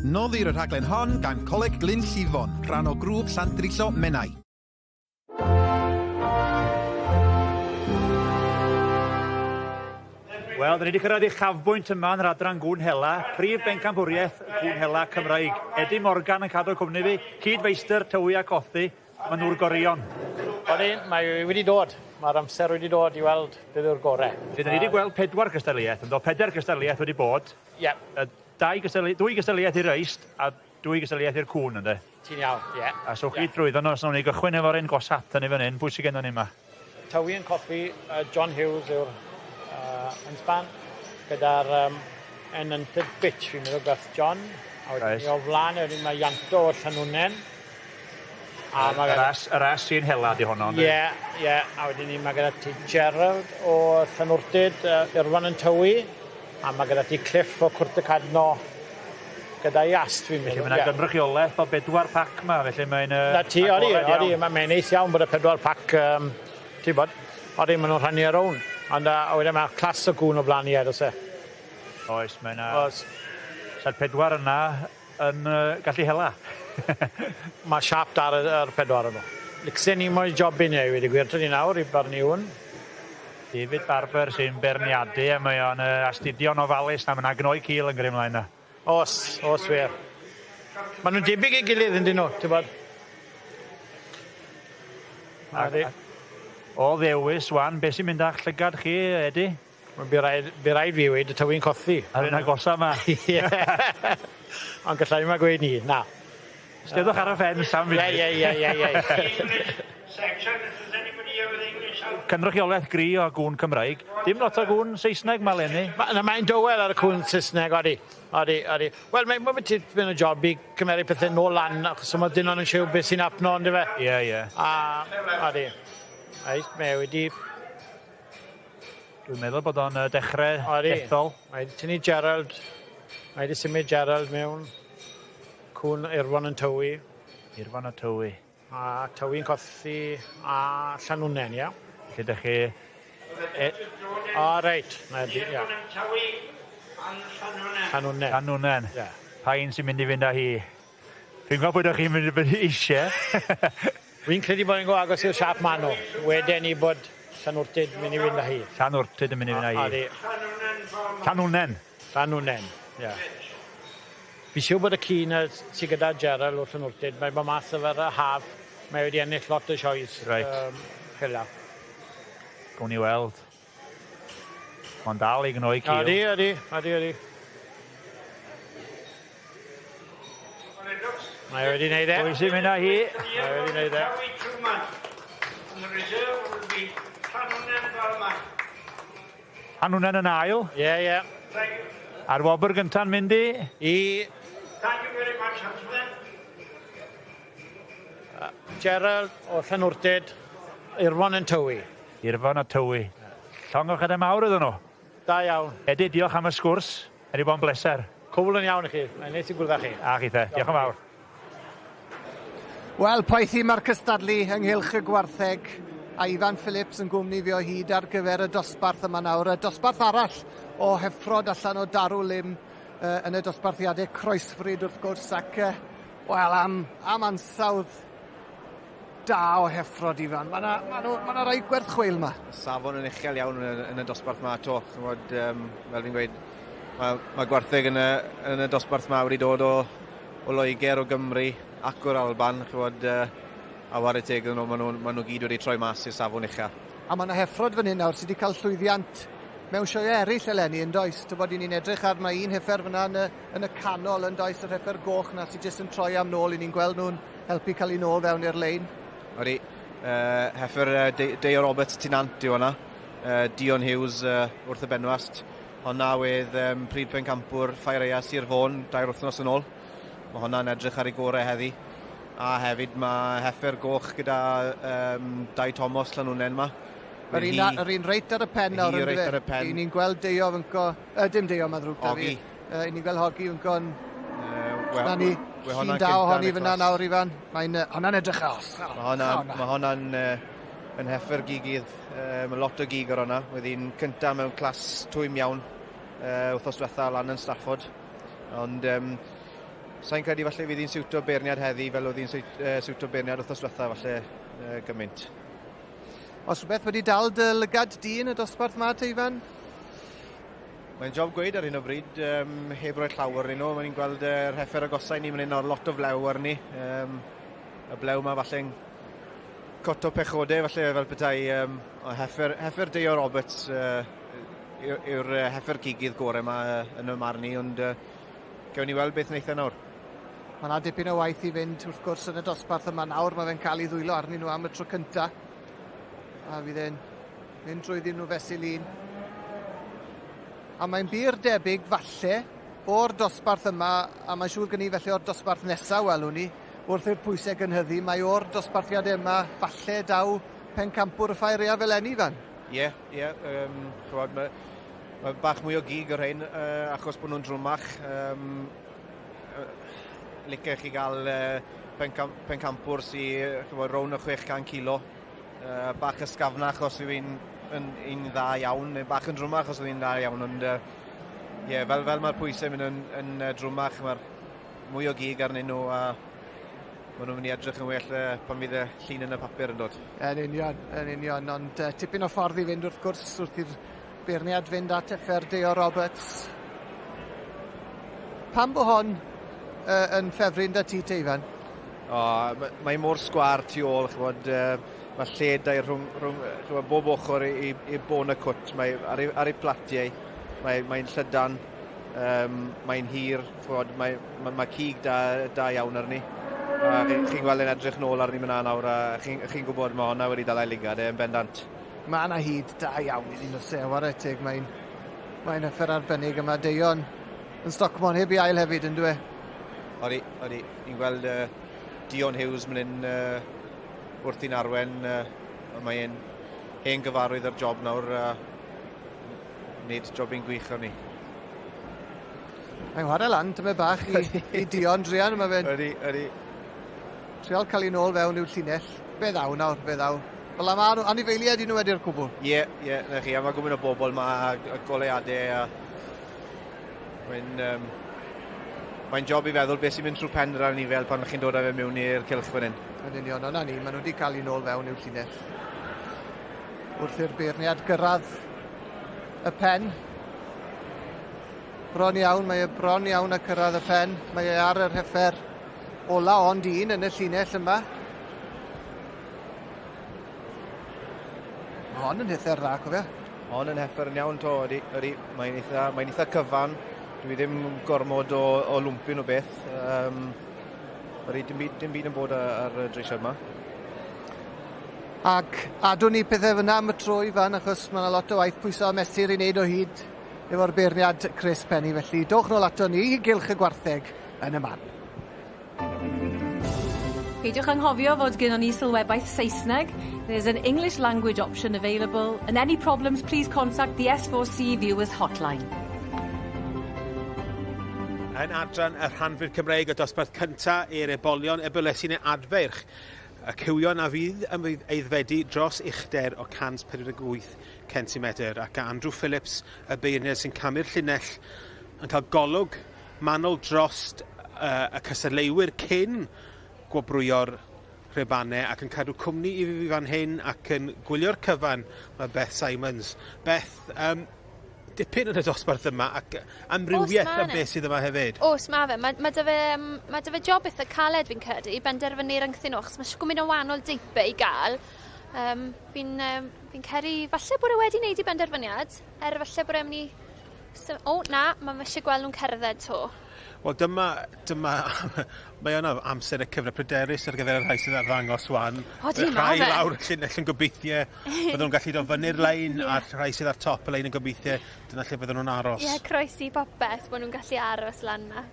Noddir y rhaglen hon gan Coleg Glyn Llifon, rhan o Grŵp Llandrillo Menai. Wel, dyn ni wedi cyrraedd uchafbwynt yma yn yr adran Gŵn Hela, prif bencampwriaeth Gŵn Hela Cymraeg. Eddie Morgan yn cadw cwmni fi, cyd-feistr Tywi a Cothi, maen nhw'r goreuon. Odi, mae wedi dod. Mae'r amser wedi dod i weld beth yw'r gorau. Felly, dyn ni wedi gweld pedwar cystadleuaeth, ynddo? Pedair cystadleuaeth wedi bod. Ie. Yeah. Dau gystadlu- dwy gystadleuaeth i'r reist a dwy gystadleuaeth i'r cŵn, ynddo? Ti'n iawn, ie. Yeah. A so chi yeah. drwyddo nhw, os nawn ni gychwyn efo'r un gosat yn ei fan hyn, pwy sydd gennym ni yma? Tywi yn coffi, John Hughes yw'r huntsman, gyda'r Enanted Bitch, fi'n meddwl gath John. A wedyn ni o flaen, e, wedyn mae Ianto o Llanwnnen. A mae Yr as, yr as sy'n hela di honno. Ie, ie. A wedyn ni mae gyda ti Gerald o Llanwrtyd, Irfan yn Tywi. A mae gyda ti Cliff o Cwrt y Cadno gyda'i ast fi'n meddwl. Felly mae yna gynrychiolaeth o bedwar pac ma, felly mae'n... Na ti, odi, odi, mae'n neis iawn bod y pedwar pac, ti'n bod, odi, maen nhw'n rhannu ar own. Ond a wedyn mae clas o gŵn o blaen i oes e? Oes, mae yna... Oes. Sa'r pedwar yna yn gallu hela. Mae siap da ar y pedwar nhw. Licsen ni mo'i jobyn i wedi gwir, ni nawr i barnu hwn. David Barber sy'n berniadu a mae o'n astudio'n ofalus na mae yna gnoi cil yn gyrru ymlaen na. Os, os wir. Maen nhw'n debyg i gilydd yn dyn nhw, ti'n bod? O ddewis, wan, beth sy'n mynd â'ch llygad chi, Eddie? By raid fi weud y tywy'n cothi. Ar un agosa yma. Ie. Ond gallai ddim gweud ni, na. Steddwch ar y ffens am funud. Ie, ie, ie, ie. Cynrychiolaeth gry o gŵn Cymraeg. Dim lot o gŵn Saesneg ma leni. Mae'n dywel ar y cŵn Saesneg, odi. Odi, odi. Wel, mae'n ma tipyn o job i cymeru pethau nôl lan, achos mae dyn o'n siw beth sy'n apno, ond ife? Ie, ie. A, odi. Reit, mae wedi... Dwi'n meddwl bod o'n dechrau dethol. Mae wedi tynnu Gerald, mae wedi symud Gerald mewn cŵn Irfon yn Tywi. Irfon y Tywi. A Tywi'n cothi a Llanwnnen, ie. Lle ydych chi... O, reit. Ia. Llanwnnen. Llanwnnen. Ie. Pa un sy'n mynd i fynd â hi? Dwi'n gwybod bod chi'n mynd i fynd eisiau. Fi'n credu bod yn go agos i'r siap ma nhw. Weden i bod Llanwrtyd mynd i fynd â hi. Llanwrtyd yn mynd i fynd â hi. Llanwnnen. Llanwnnen, ie. Fi siŵr bod y ci 'na sy gyda Gerald o Llanwrtyd, mae bod mas efo'r haf, mae wedi ennill lot o sioes. Reit. Hela. Gawn ni weld. Ond dal i gnoi cil. Odi, odi, odi, odi. Mae wedi wneud e. Pwy sy'n mynd â hi? Mae wedi wneud e. Llanwnnen yn ail. Ie, ie. A'r wobr gynta'n mynd i? I... Gerald o Llanwrtyd, Irfon yn Tywi. Irfon a Tywi. Llongyfarchiadau mawr iddyn nhw. Da iawn. Eddie, diolch am y sgwrs. Wedi bod yn bleser. Cwbl yn iawn i chi. Mae'n neis i gwrdd â chi. A chithe. Diolch yn fawr. Wel, poethi mae'r cystadlu ynghylch y gwartheg a Ifan Phillips yn gwmni fi o hyd ar gyfer y dosbarth yma nawr. Y dosbarth arall o heffrod allan o Darw Lim yn y dosbarthiadau croesfryd wrth gwrs ac, wel, am ansawdd da o heffrod, Ifan. Mae yna ma ma rai gwerth chweil yma. Safon yn uchel iawn yn y dosbarth yma to. Chymod, fel fi'n gweud, mae gwartheg yn y dosbarth yma wedi dod o Loegr, o Gymru ac o'r Alban. Chymod, a whare teg iddyn nhw, maen nhw gyd wedi troi mas i'r safon ucha. A mae yna heffrod fan hyn nawr sydd wedi cael llwyddiant mewn sioeau eraill eleni yn does. Ti'n bod, ni'n edrych ar, mae un heffer fyna yn y canol yn does, yr heffer goch na sydd jyst yn troi am nôl, i ni'n gweld nhw'n helpu cael ei nôl fewn i'r lein. Odi, heffer Deio Roberts Tinant yw hwnna, Dion Hughes wrth y benwast. Honna wedd pryd pencampwr Ffair Aeaf Sir Fôn 2 wythnos yn ôl. Mae hwnna'n edrych ar ei gorau heddi. A hefyd mae heffer goch gyda Dai Thomas Llanwnnen yma. Yr un reit ar y pen nawr. Hi reit ar y pen. I ni'n gweld Deio fynco, dim Deio, mae'n ddrwg da fi. I ni'n gweld Hogi fynco'n... Na ni, llun da ohoni fyna nawr, Ifan. Mae'n hwnna'n edrych os. Mae hwnna'n yn heffer gigydd. Mae lot o gig ar hwnna. Wedd hi'n cynta mewn clas twym iawn wythnos diwetha lan yn Stafford. Ond sa'n credu falle fydd hi'n siwto beirniad heddi fel oedd hi'n siwto beirniad wythnos diwetha falle gymaint. Os rhywbeth wedi dal dy lygad di yn y dosbarth ma, te, Ifan? Mae'n job gweud ar hyn o bryd, heb roi llawer arnyn nhw. Mae'n gweld yr heffer agosau ni, mae'n un o'r lot o flew arni. Y blew ma falle'n coto pechodau, falle fel petai heffer Deio Roberts yw'r heffer gigydd gorau yma yn y marn i, ond gewn ni weld beth wneith e nawr. Mae yna dipyn o waith i fynd wrth gwrs yn y dosbarth yma nawr, mae fe'n cael ei ddwylo arnyn nhw am y tro cynta. A fydd e'n mynd drwyddyn nhw fesul un. A mae'n bur debyg, falle, o'r dosbarth yma, a mae'n siŵr gen i felly o'r dosbarth nesaf welwn ni, wrth i'r pwysau gynhyddu, mae o'r dosbarthiad yma, falle daw pencampwr y ffair aeaf eleni, Ifan. Ie, yeah, ie. Yeah, ch'mod, mae ma bach mwy o gig o'r rhain, achos bod nhw'n drwmach. Licio chi gael pencampwr sy'n, ch'mod, rown y 600 kilo. Bach ysgafnach os yw un yn un dda iawn, neu bach yn drwmach os yw un dda iawn, ond ie, fel mae'r pwysau mynd yn drwmach, mae'r mwy o gig arnyn nhw a maen nhw'n mynd i edrych yn well pan fydd y llun yn y papur yn dod. Yn union, yn union, ond tipyn o ffordd i fynd wrth gwrs wrth i'r beirniad fynd at Effer Deo Roberts. Pam bo hon yn ffefryn da ti, te, Ifan? O, mae mor sgwâr tu ôl, ch'mod, mae lle da i rhwng ch'mod, bob ochr i bôn y cwt, mae ar ei platiau, mae'n llydan, mae'n hir, ch'mod, mae cig da iawn arni. A chi'n gweld e'n edrych nôl arni fyna nawr, a chi'n gwybod mae honna wedi dal ei lygad e yn bendant. Mae yna hyd da iawn iddyn nhw, se, whare teg, mae'n effer arbennig yma. Deion yn Stockmon heb i ail hefyd, yn dwi? Odi, odi. Ni'n gweld Dion Hughes mynd yn wrthi'n arwen, mae'n hen gyfarwydd ar job nawr, wneud jobyn gwych arni. Mae'n chwarae lan, tymed bach i Dion druan, mae fe'n... Ydy, ydy. Trial cael ei nôl fewn i'w llinell. Fe ddaw nawr, fe ddaw. Fel am anifeiliaid i nhw wedi'r cwbl. Ie, ie, na chi, a mae gwmyn o bobl ma, a goleuadau, a... Mae'n job i feddwl beth sy'n mynd trwy pen yr anifeil pan chi'n dod â fe mewn i'r cylch fan hyn. Yn union, o'na ni, maen nhw wedi cael ei nôl fewn i'w llinell. Wrth i'r beirniad gyrraedd y pen. Bron iawn, mae e bron iawn a cyrraedd y pen. Mae e ar yr heffer ola ond un yn y llinell yma. Mae hon yn heffer dda, cofia. Hon yn heffer yn iawn to, ydy. Ydy. Mae'n eitha cyfan. Dwi ddim gormod o lwmpyn o beth. Ydy, dim byd yn bod ar y dreisiad yma. Ac adwn ni pethau fyna am y tro, Ifan, achos mae yna lot o waith pwyso a mesur i wneud o hyd efo'r beirniad Chris Penny. Felly, dowch nôl ato ni i gylch y gwartheg yn y man. Peidiwch anghofio fod gennon ni sylwebaeth Saesneg. There's an English language option available, and any problems, please contact the S4C Viewers Hotline. Yn adran y rhanfyd Cymreig y dosbarth cynta i'r ebolion, ebylesi neu adfeirch. Y cywion a fydd yn aeddfedu dros uchder o 148 cm ac Andrew Phillips, y beirniad sy'n camu'r llinell, yn cael golwg manwl drost y cystadleuwyr cyn gwobrwyo'r rhebanau ac yn cadw cwmni i fi fan hyn ac yn gwylio'r cyfan mae Beth Simons. Beth, dipyn yn y dosbarth yma ac amrywiaeth am beth sydd yma hefyd. Oes, mae fe. Mae dy fe job eitha caled fi'n credu i benderfynu rhyngthyn nhw, achos mae gwmyn o wahanol deipau i gael. Fi'n credu falle bod e wedi wneud i benderfyniad, er falle bod e'n mynd i... O, na, mae eisiau gweld nhw'n cerdded to. Wel, dyma, mae yna amser y cyfle pryderus ar gyfer y rhai sydd ar ddangos wan. O, di, ma Rhai fe. lawr y llinell yn gobeithio bydden nhw'n gallu dod fyny'r lein, a'r rhai sydd ar top y lein yn gobeithio dyna lle bydden nhw'n aros. Ie, croesi popeth, bod nhw'n gallu aros lan na.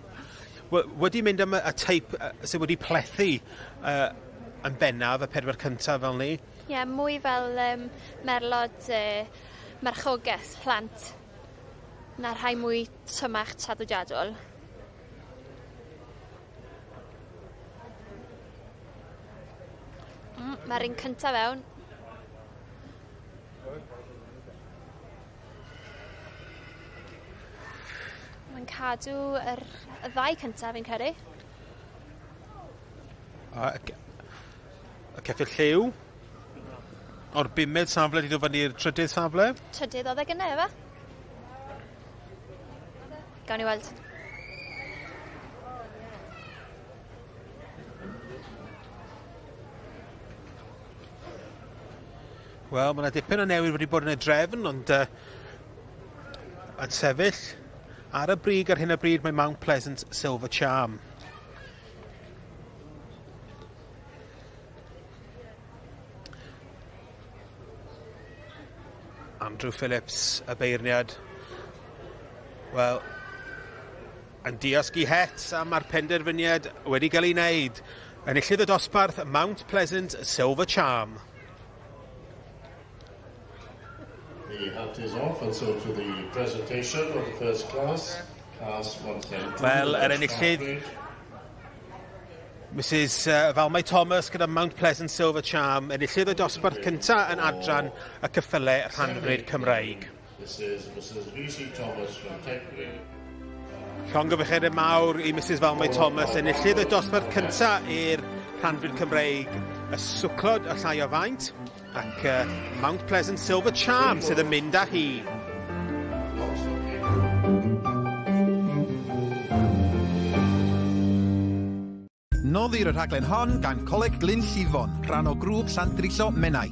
Wedi mynd am y teip sydd wedi plethu yn bennaf, y pedwar cyntaf fel ni. Ie, mwy fel merlod marchogaeth, plant, na rhai mwy tymach traddodiadol. Mae'r un cyntaf fewn. Mae'n cadw y ddau cyntaf fi'n credu. Y ceffyl lliw o'r bumed safle wedi dod fyny i'r trydydd safle. Trydydd oedd e gynne, efe? Gawn ni weld. Wel, mae yna dipyn o newid wedi bod yn y drefn, ond yn sefyll ar y brig ar hyn o bryd mae Mount Pleasant Silver Charm. Andrew Phillips, y beirniad, Wel, yn diosg i het a mae'r penderfyniad wedi cael ei wneud. Enillydd y dosbarth Mount Pleasant Silver Charm. The hat is off and so to the presentation of the first class, class 172. Wel, yr enillydd Mrs Valmai Thomas gyda Mount Pleasant Silver Charm, enillydd y dosbarth cyntaf yn adran y cyffyle rhanfryd Cymreig. This is Mrs Lucy Thomas from Tegri. Llongyfarchiadau mawr i Mrs Valmai Thomas, enillydd y dosbarth cyntaf i'r rhanfryd Cymreig, y swclod y llai o faint, ac Mount Pleasant Silver Charm sydd yn mynd â hi. Noddir y rhaglen hon gan Coleg Glyn Llifon, rhan o grŵp Llandrillo Menai.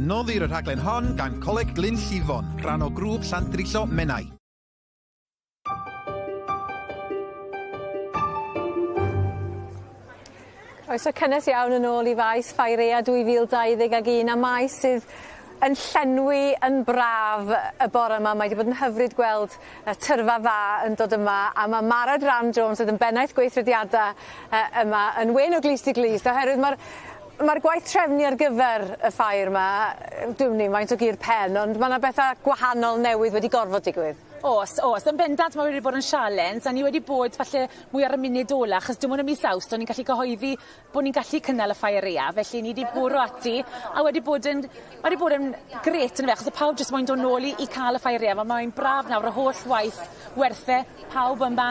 Noddir y rhaglen hon gan Coleg Glyn Llifon, rhan o grŵp Llandrillo Menai. Croeso cynnes iawn yn ôl i faes Ffair Aeaf 2021 a maes sydd yn llenwi yn braf y bore yma. Mae wedi bod yn hyfryd gweld y tyrfa dda yn dod yma a ma' Mared Ran Jones sydd yn bennaeth gweithrediada yma yn wên o glust i glust oherwydd ma'r ma'r gwaith trefnu ar gyfer y ffair 'ma dwi'm yn faint o gur pen ond ma' 'na betha gwahanol newydd wedi gorfod digwydd. O's o's yn bendant ma' wedi bod yn sialens a ni wedi bod falle mwy ar y munud ola achos dim ond ym mis Awst o'n ni'n gallu cyhoeddi bo' ni'n gallu cynnal y ffair aeaf felly ni 'di bwrw ati a wedi bod yn ma' 'di bod yn grêt on'd yfe achos o' pawb jyst moyn dod nôl i i ca'l y ffair aeaf a mae'n braf nawr y holl waith werth e pawb yma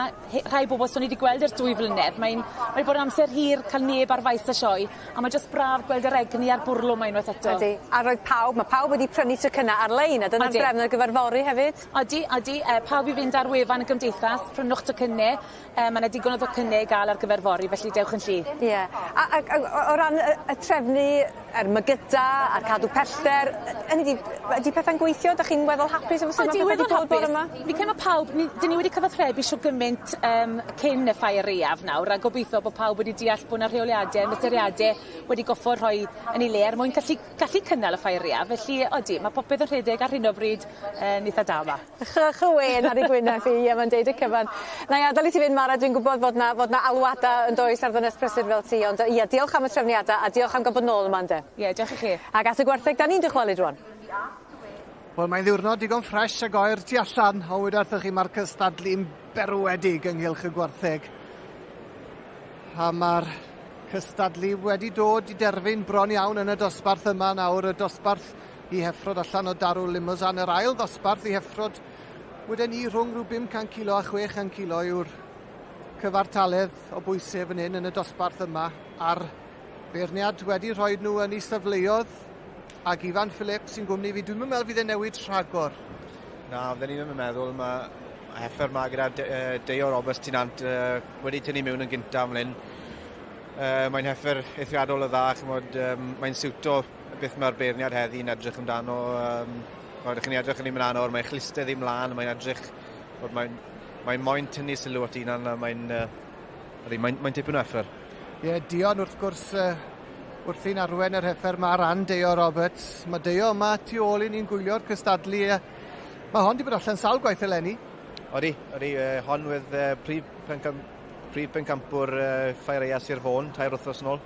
rhai bobol so ni 'di gweld ers 2 flynedd mae'n mae 'di bod yn amser hir ca'l neb ar faes y sioe a ma' jyst braf gweld yr egni a'r bwrlwm 'ma unwaith eto. Ydi a roedd pawb ma' pawb wedi prynu tocynna ar-lein a dyna'r drefn ar gyfer fory hefyd. Odi odi Pawb i fynd ar wefan y gymdeithas, prynwch tocynnau. Mae yna digon o docynnau i gael ar gyfer fory, felly dewch yn llu. Ie. A o ran y trefnu, yr mygydau a'r cadw pellter, hynny ydi, ydi pethau'n gweithio? Dach chi'n weddol hapus efo sut mae pethau wedi bod bore yma? Fi credu mae pawb, dyn ni wedi cyfathrebu shwd gymaint cyn y ffair aeaf nawr, a gobeithio bod pawb wedi deall bod yna rheoliadau, mesuriadau wedi goffod rhoi yn ei le er mwyn gallu cynnal y ffair aeaf. Felly, odi, mae popeth yn rhedeg ar hyn o bryd yn eitha da yma. Ych y wên ar ei gwyneb hi, ie, mae'n deud y cyfan. Na i adael i ti fynd, Mara, dwi'n gwybod fod 'na alwadau yn does ar ddynes prysur fel ti, ond ie, diolch am y trefniadau a diolch am gael bod nôl yma ynde. Ie, diolch i chi. Ac at y gwartheg, da ni'n dychwelyd rwan. Wel, mae'n ddiwrnod digon ffres ag oer tu allan, ond weda wrthoch chi, mae'r cystadlu'n berwedig ynghylch y gwartheg. A mae'r cystadlu wedi dod i derfyn bron iawn yn y dosbarth yma nawr, y dosbarth i heffrod allan o darw Limousin, yr ail ddosbarth i heffrod weden ni rhwng rhyw 500 kilo a 600 kilo yw'r cyfartaledd o bwysau fan hyn yn y dosbarth yma, a'r beirniad wedi rhoi nhw yn eu safleoedd, ac Ifan Phillips sy'n gwmni fi, dwi'm yn meddwl fydd e'n newid rhagor. Na, fydden ni ddim yn meddwl, mae heffer ma gyda Deio Roberts Tinant wedi tynnu mewn yn gyntaf fan hyn. Mae'n heffer eithriadol o dda, chimod, mae'n siwto beth mae'r beirniad heddi yn edrych amdano. Chimod, chi'n edrych yn ei mlaen o'r, mae'n chlustedd i mlaen, mae'n edrych, mae'n moyn tynnu sylw at hunan, a mae'n tipyn o heffer. Ie, yeah, Dion wrth gwrs wrthi'n arwen yr heffer ma ran Deio Roberts. Mae Deio yma tu ôl i ni'n gwylio'r cystadlu. Mae hon wedi bod allan sawl gwaith eleni. Odi, odi, hon wedd prif pencampwr Ffair Aeaf Sir Fôn, 3 wythnos nôl.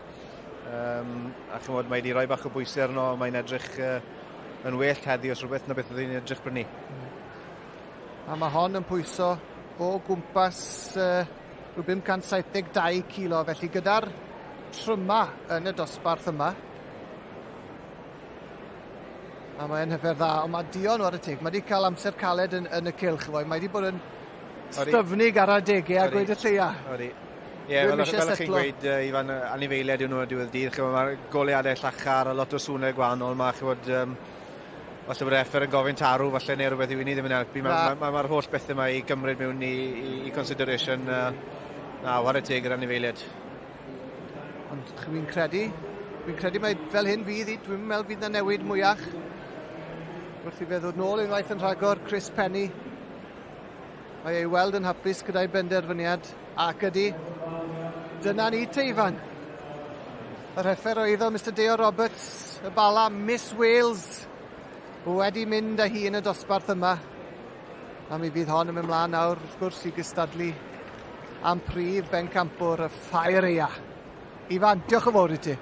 A chimod, mae wedi rhoi bach o bwysau arno, mae'n edrych yn well heddi os rhywbeth na beth oedd hi'n edrych brynu. A mae hon yn pwyso o gwmpas rhyw 572 kilo, felly gyda'r tryma yn y dosbarth yma. A mae'n heffer dda, ond mae Dion war y teg, mae wedi cael amser caled yn y cylch, foi. Mae wedi bod yn styfnig ar adegau a gweud y lleia. Odi. Ie, fel chi'n gweud, Ifan, anifeiliaid yw nhw ar diwedd dydd. Mae'r goleuadau llachar a lot o sŵnau gwahanol. Mae, chimod, falle bod heffer yn gofyn tarw, falle neu rhywbeth i ni ddim yn helpu. Mae'r ma, ma, ma holl bethau yma i gymryd mewn i consideration. Na, war y teg yr anifeiliaid. Ond dwi'n credu mai fel hyn fydd hi, dwi'n meddwl fydd na newid mwyach. Wrth i fe ddod nôl unwaith yn rhagor, Chris Penny. Mae ei weld yn hapus gyda'i benderfyniad, ac ydy, dyna ni te, Ifan. Yr heffer o eiddo Mr Deo Roberts, y Bala, Miss Wales, wedi mynd â hi yn y dosbarth yma. A mi fydd hon yn mynd mlaen nawr, wrth gwrs, i gystadlu am prif bencampwr y Ffair Aeaf. Ifan, diolch yn fawr i ti.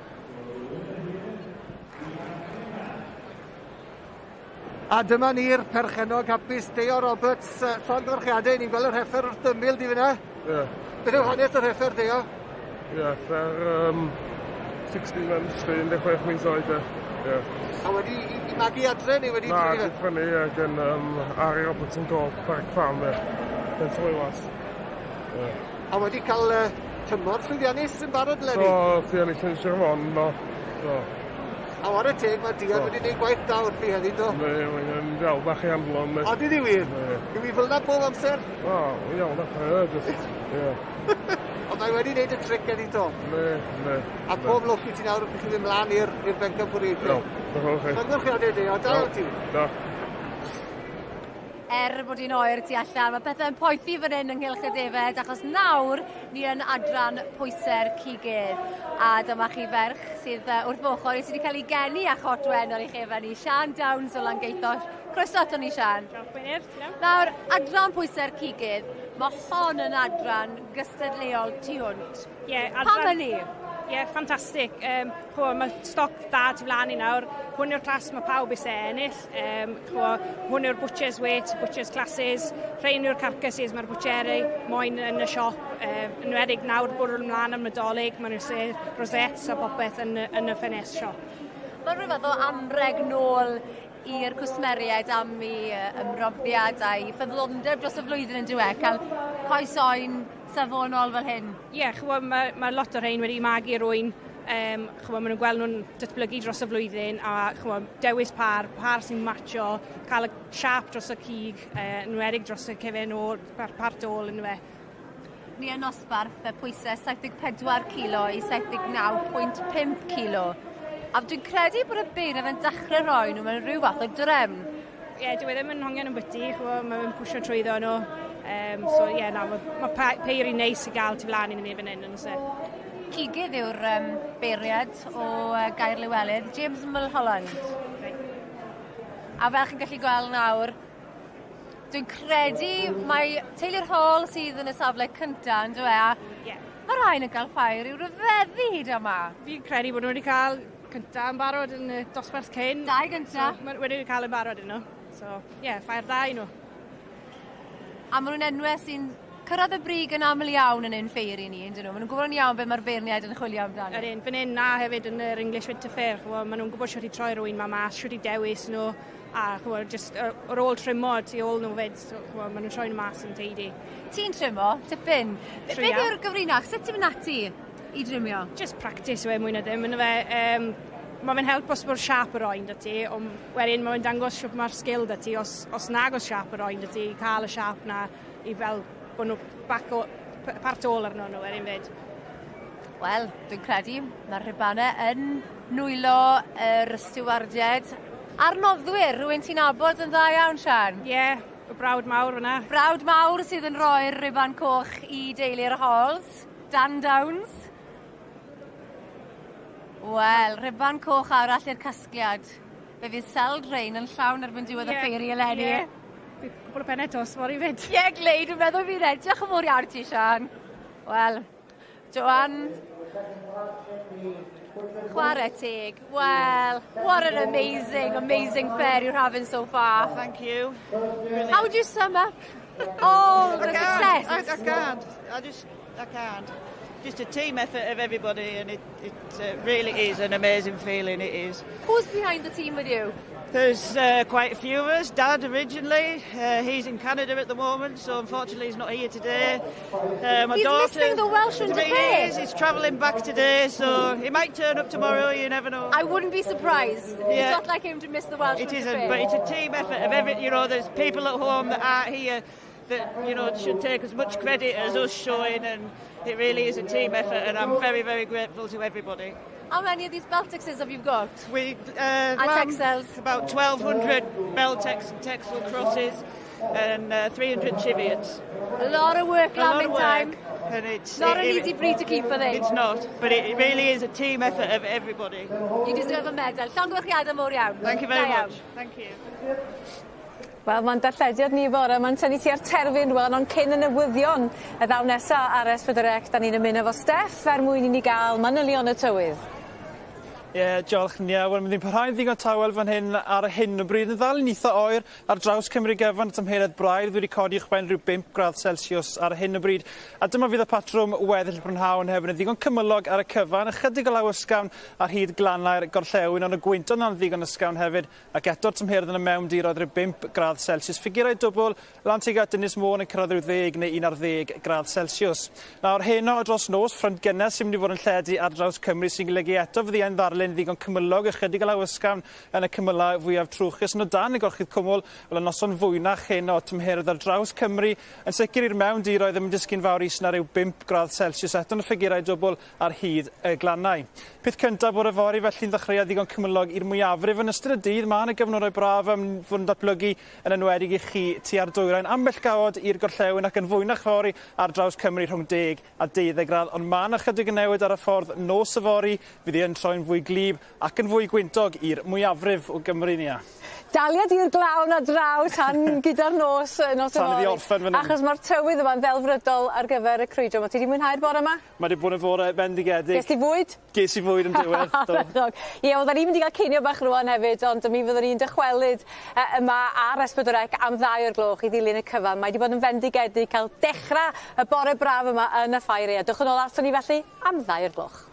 A dyma ni'r perchennog hapus, Deo Roberts, llongyfarchiadau, ni'n gweld yr heffer wrth ymyl di fyna. Ie. Yeah. Beth yw hanes yr heffer, Deo? Ie, yeah, heffer 16 months, 16 mis oed. Ie. Yeah. A wedi i magu adre neu wedi Na, wedi prynu e gen Harry Roberts and Co, Park Farm, ie. Pentrefoelas. Yeah. A wedi cael tymor llwyddiannus yn barod eleni? Do, fi ennill yn Sir Fôn, do. Do. A war y teg, mae Dion wedi gwneud gwaith da wrthi heddi, do? Ne, mae'n dal bach i handlo. O, di di wir? Yw i fel yna bob amser? O, iawn, apre, just, ie. Ond mae wedi gwneud y tric heddi to? Ne, ne. A pob lwc i ti nawr wrth i chi fynd mlaen i'r bencampwriaethau. Iawn, diolch yn fawr chi. Llongyfarchiadau, Deo, da ti. Da. Er bod hi'n oer tu allan, mae pethau'n poethi fan hyn ynghylch y defed, achos nawr ni yn adran pwysau'r cigydd. A dyma chi ferch sydd wrth fy ochr i sydd wedi cael ei geni â chot wen ar ei chefen i, Sian Downs o Langeitho. Croeso ato ni, Sian. Diolch, Gwynedd, ti'n iawn? Nawr, adran pwysau'r cigydd, mae hon yn adran gystadleuol tu hwnt. Ie, yeah, Pam adran... hynny? Ie, yeah, ffantastig. Chwo, mae stoc da tu flaen i nawr. Hwn yw'r clas mae pawb eisiau ennill. Chwo, hwn yw'r butcher's weight, butcher's classes. Rhain yw'r carcasses mae'r butcheri moyn yn y siop. Yn enwedig nawr bwrw ymlaen am Nadolig, maen nhw'n eisiau rosettes a popeth yn y ffenest siop. Mae'n rhyw fath o anreg nôl i'r cwsmeriaid am ei ymroddiad a'i ffyddlondeb dros y flwyddyn yn diwedd, cael coes oen safonol fel hyn. Ie, yeah, chwo, mae lot o'r rhain wedi magu rwy'n Ch'mo', ma' nhw'n gweld nhw'n datblygu dros y flwyddyn a ch'mo', dewis pâr, pâr sy'n matcho, cael y siâp dros y cig, yn enwedig dros y cefen ôl, part ôl yndyfe. Ni yn nosbarth y pwysau 74 kilo i 79.5 kilo. A dwi'n credu bod y beirdd yn dechrau rhoi nhw mewn rhyw fath o drefn. Ie, yeah, dyw e ddim yn hongian yn byty, ch'mo', mae fe'n pwsio trwyddo nhw. So ie, yeah, na, mae ma peiri neis i gael tu flaen i ni fan hyn, yn oes e? Cigydd yw'r beiriad o Gaer Llewelydd, James Mulholland. Right. A fel chi'n gallu gweld nawr, dwi'n credu mai teulu'r Hall sydd yn y safle cynta, yn dyw e? A yeah. Mae rhain yn cael ffair i'w ryfeddu hyd yma. Fi'n credu bod nhw wedi cael cynta yn barod yn y dosbarth cyn. Dau gynta. So, mae wedi cael yn barod yn nhw. So, ie, yeah, ffair dda i nhw. A maen nhw'n enwau sy'n cyrraedd y brig yn aml iawn yn ein ffeiri ni, yndyn nhw? Maen nhw'n gwybod yn iawn beth mae'r beirniaid yn chwilio amdano. Yr un, fan hyn na hefyd yn yr English Winter Fair, ch'mo', maen nhw'n gwybod shwt i troi rhywun ma mas, shwt i dewis nhw, a ch'mo', jyst yr ôl trimmo tu ôl nhw 'fyd, so ch'mo', maen nhw'n troi nhw mas yn teidi. Ti'n trimmo, tipyn. Tria. Beth yw'r gyfrinach? Sut ti'n mynd ati i drimio? Just practice yw e mwy na dim, yndyfe? Mae fe'n help os bod siâp yr oen 'da ti, ond wedyn mae fe'n dangos shwt mae'r sgil 'da ti, os nag oes siâp yr oen 'da ti, i cael y siâp 'na i fel bod nhw back o, part ôl arno nhw wedyn 'fyd. Wel, dwi'n credu mae'r rhubanau yn nwylo yr stiwardiaid a'r noddwyr, rhywun ti'n nabod yn dda iawn, Sian. Ie, yeah, y brawd mawr fyna. Brawd mawr sydd yn rhoi'r ruban coch i deulu'r Halls, Dan Downs. Wel, rhuban coch arall i'r casgliad. Fe fydd seld rhein yn llawn erbyn diwedd y ffeiri eleni. Ie. Bydd cwpl o pennau tost fory 'fyd. Ie, glei, dwi'n meddwl fydd e. Diolch yn fawr iawn ti, Sian. Wel, Joanne, chwarae teg. Well, what an amazing, amazing fair you're having so far. Thank you. Really. How would you sum up all the I can't. success? I can't. I can't. Just a team effort of everybody, and it really is an amazing feeling, it is. Who's behind the team with you? There's quite a few of us. Dad originally, he's in Canada at the moment, so unfortunately he's not here today. My He's daughter, missing the Welsh Winter He Fair. is, he's travelling back today, so he might turn up tomorrow, you never know. I wouldn't be surprised. It's Yeah. not like him to miss the Welsh It Winter isn't, Fair. but it's a team effort of every, you know, there's people at home that aren't here that, you know, should take as much credit as us showing, and it really is a team effort, and I'm very, very grateful to everybody. How many of these Beltexes have you got? We And lamb, Texels? About 1,200 Beltex and Texel crosses and 300 Cheviots. A lot of work, A lot lambing of work, time. And it's Not an easy breed to keep, are they? It's not, but it really is a team effort of everybody. You deserve a medal. Llongyfarchiadau mowr iawn. Thank you very Da iawn. much. Thank you. Wel, mae'n darllediad ni bore, mae'n tynnu tua'r terfyn rŵan, ond cyn y newyddion y ddaw nesa ar S4C, da ni'n ymuno efo Steff er mwyn i ni gael manylion y tywydd. Ie, yeah, diolch Nia. Wel, mynd i'n parhau'n ddigon tawel fan hyn ar hyn o bryd. Yn ddal yn eitha oer ar draws Cymru gyfan, tymheredd braidd wedi codi uwchben rhyw 5 gradd Celsius ar hyn o bryd. A dyma fydd y patrwm weddill y prynhawn hefyd yn ddigon cymylog ar y cyfan, ychydig o law ysgafn ar hyd glannau'r gorllewin, ond y gwynt yna'n ddigon ysgafn hefyd, ac eto'r tymheredd yn y mewndiroedd rhyw 5 gradd Celsius. Ffigurau dwbl lan tuag at Ynys Môn yn cyrraedd rhyw 10 neu 11 gradd Celsius. Nawr heno dros nos, ffrynt gynnes sy'n mynd i fod yn lledu ar draws Cymru sy'n golygu eto fydd hi yn ddarlun ddigon cymylog, ychydig o law ysgafn yn y cymylau fwyaf trwchus. Ond o dan y gorchudd cwmwl, wel y noson fwynach heno tymheredd ar draws Cymru yn sicr i'r mewndiroedd ddim yn disgyn fawr is na ryw 5 gradd Celsius, eto yn y ffigurau dwbl ar hyd y glannau. Peth cyntaf bore fory felly'n ddechreuad ddigon cymylog i'r mwyafrif yn ystod y dydd. Mae yna gyfnodau braf am fod yn datblygu yn enwedig i chi tua'r dwyrain. Ambell gawod i'r gorllewin ac yn fwynach fory ar draws Cymru rhwng 10 a 12 gradd, ond mae yna chydig yn newid ar y ffordd nos yfory, fydd hi yn troi'n fwy gwlyb ac yn fwy gwyntog i'r mwyafrif o Gymru ni. Daliad i'r glaw na draw tan gyda'r nos, nos Tan iddi yfory. orffen fan hyn. Achos mae'r tywydd yma'n ddelfrydol ar gyfer y crwydro. Ma' ti 'di mwynhau'r bore yma? Mae 'di bod yn fore bendigedig. Ges ti fwyd? Ges i fwyd yn diwedd, do. Ardderchog. Ie, wel, da ni'n mynd i gael cinio bach rŵan hefyd, ond mi fyddwn ni'n dychwelyd yma ar S4C am 2 o'r gloch i ddilyn y cyfan. Mae 'di bod yn fendigedig cael dechrau y bore braf yma yn y ffair aeaf. Dewch yn ôl aton ni felly am 2 o'r gloch.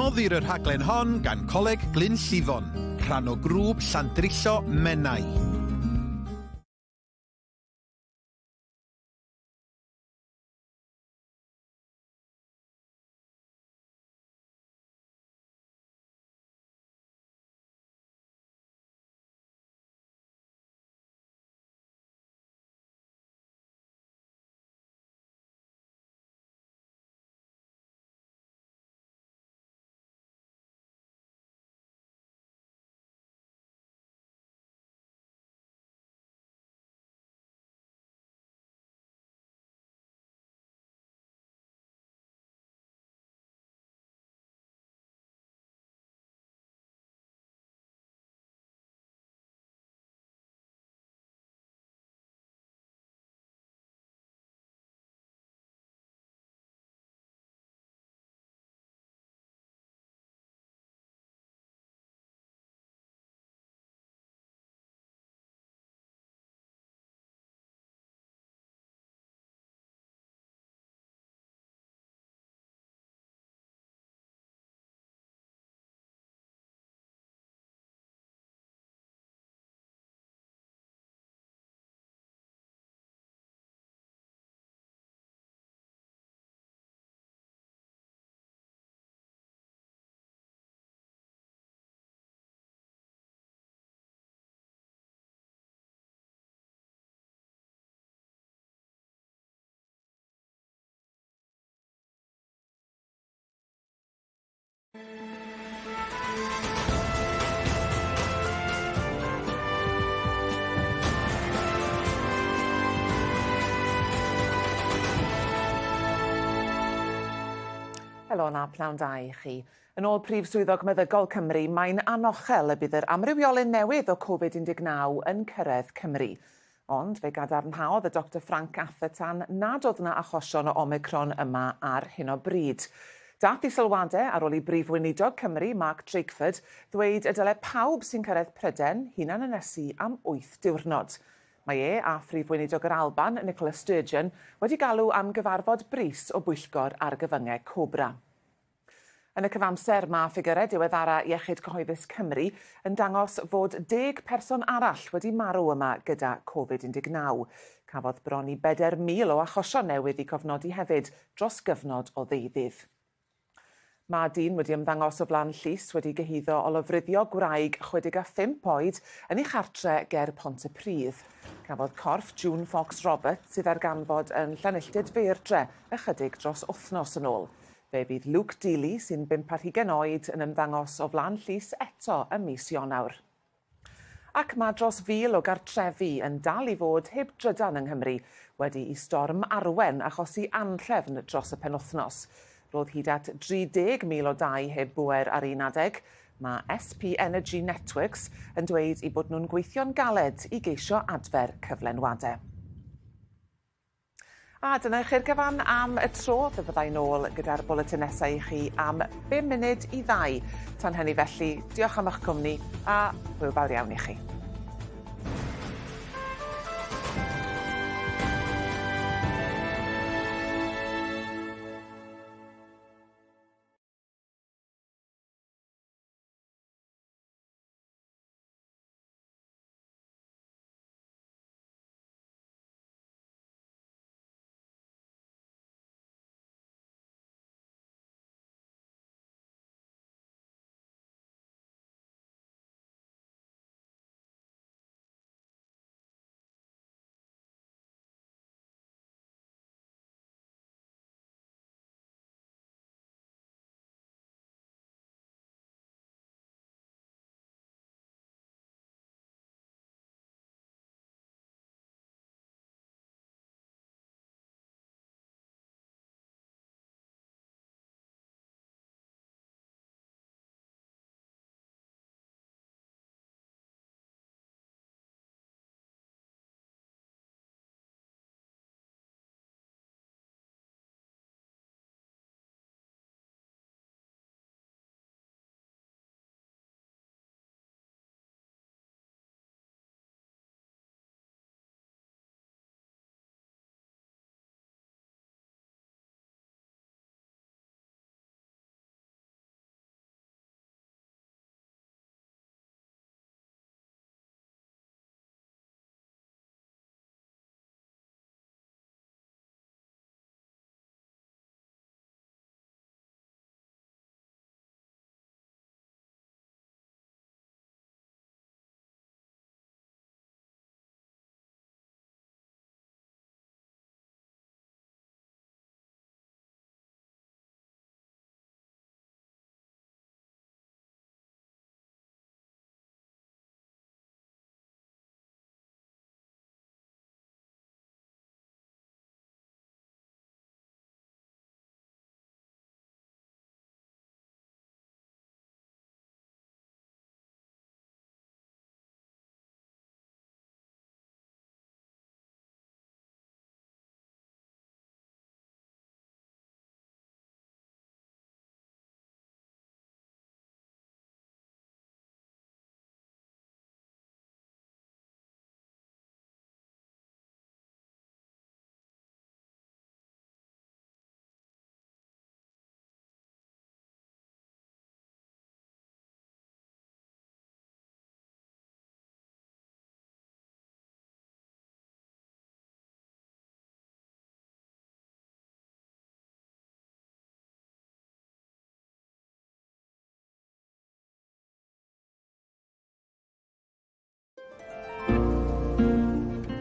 Noddir y rhaglen hon gan Coleg Glyn Llifon, rhan o grŵp Llandrillo Menai. Helo na, pnawn da i chi. Yn ôl Prif Swyddog Meddygol Cymru, mae'n anochel y bydd yr amrywiolyn newydd o Covid-19 yn cyrraedd Cymru. Ond fe gadarnhaodd y Dr Frank Atherton nad oedd yna achosion o Omicron yma ar hyn o bryd. Dath i sylwadau ar ôl i Brif Weinidog Cymru, Mark Drakeford, ddweud y dyle pawb sy'n cyrraedd Prydain hunan ynysu am 8 diwrnod. Mae e a Phrif Weinidog yr Alban, Nicola Sturgeon, wedi galw am gyfarfod brys o bwyllgor argyfyngau Cobra. Yn y cyfamser, mae ffigurau diweddara Iechyd Cyhoeddus Cymru yn dangos fod 10 person arall wedi marw yma gyda Covid-19. Cafodd bron i 4,000 o achosion newydd i cofnodi hefyd dros gyfnod o ddeuddydd. Mae dyn wedi ymddangos o flaen llys wedi gyhuddo o lofruddio gwraig 65 oed yn ei chartre ger Pontypridd. Cafodd corff June Fox Roberts sydd ar ganfod yn Llanilltud Feirdre ychydig dros wythnos yn ôl. Fe fydd Luke Deely, sy'n 25 oed, yn ymddangos o flaen llys eto ym mis Ionawr. Ac mae dros 1,000 o gartrefi yn dal i fod heb drydan yng Nghymru wedi i storm Arwen achosi anhrefn dros y penwythnos. Roedd hyd at 30,000 o dai heb bŵer ar un adeg. Mae SP Energy Networks yn dweud eu bod nhw'n gweithio'n galed i geisio adfer cyflenwadau. A dyna i chi'r gyfan am y tro. Fe fyddai nôl gyda'r bwletin nesaf i chi am 1:55. Tan hynny felly, diolch am eich cwmni a hwyl fawr iawn i chi.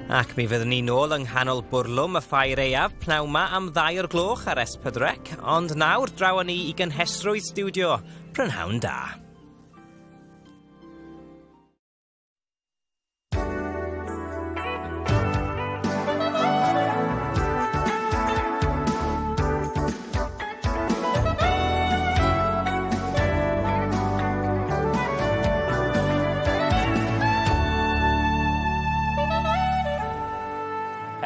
Ac mi fyddwn ni nôl yng nghanol bwrlwm y ffair aeaf pnawn 'ma am ddau o'r gloch ar S4C, ond nawr draw â ni i gynhesrwydd stiwdio. Prynhawn da.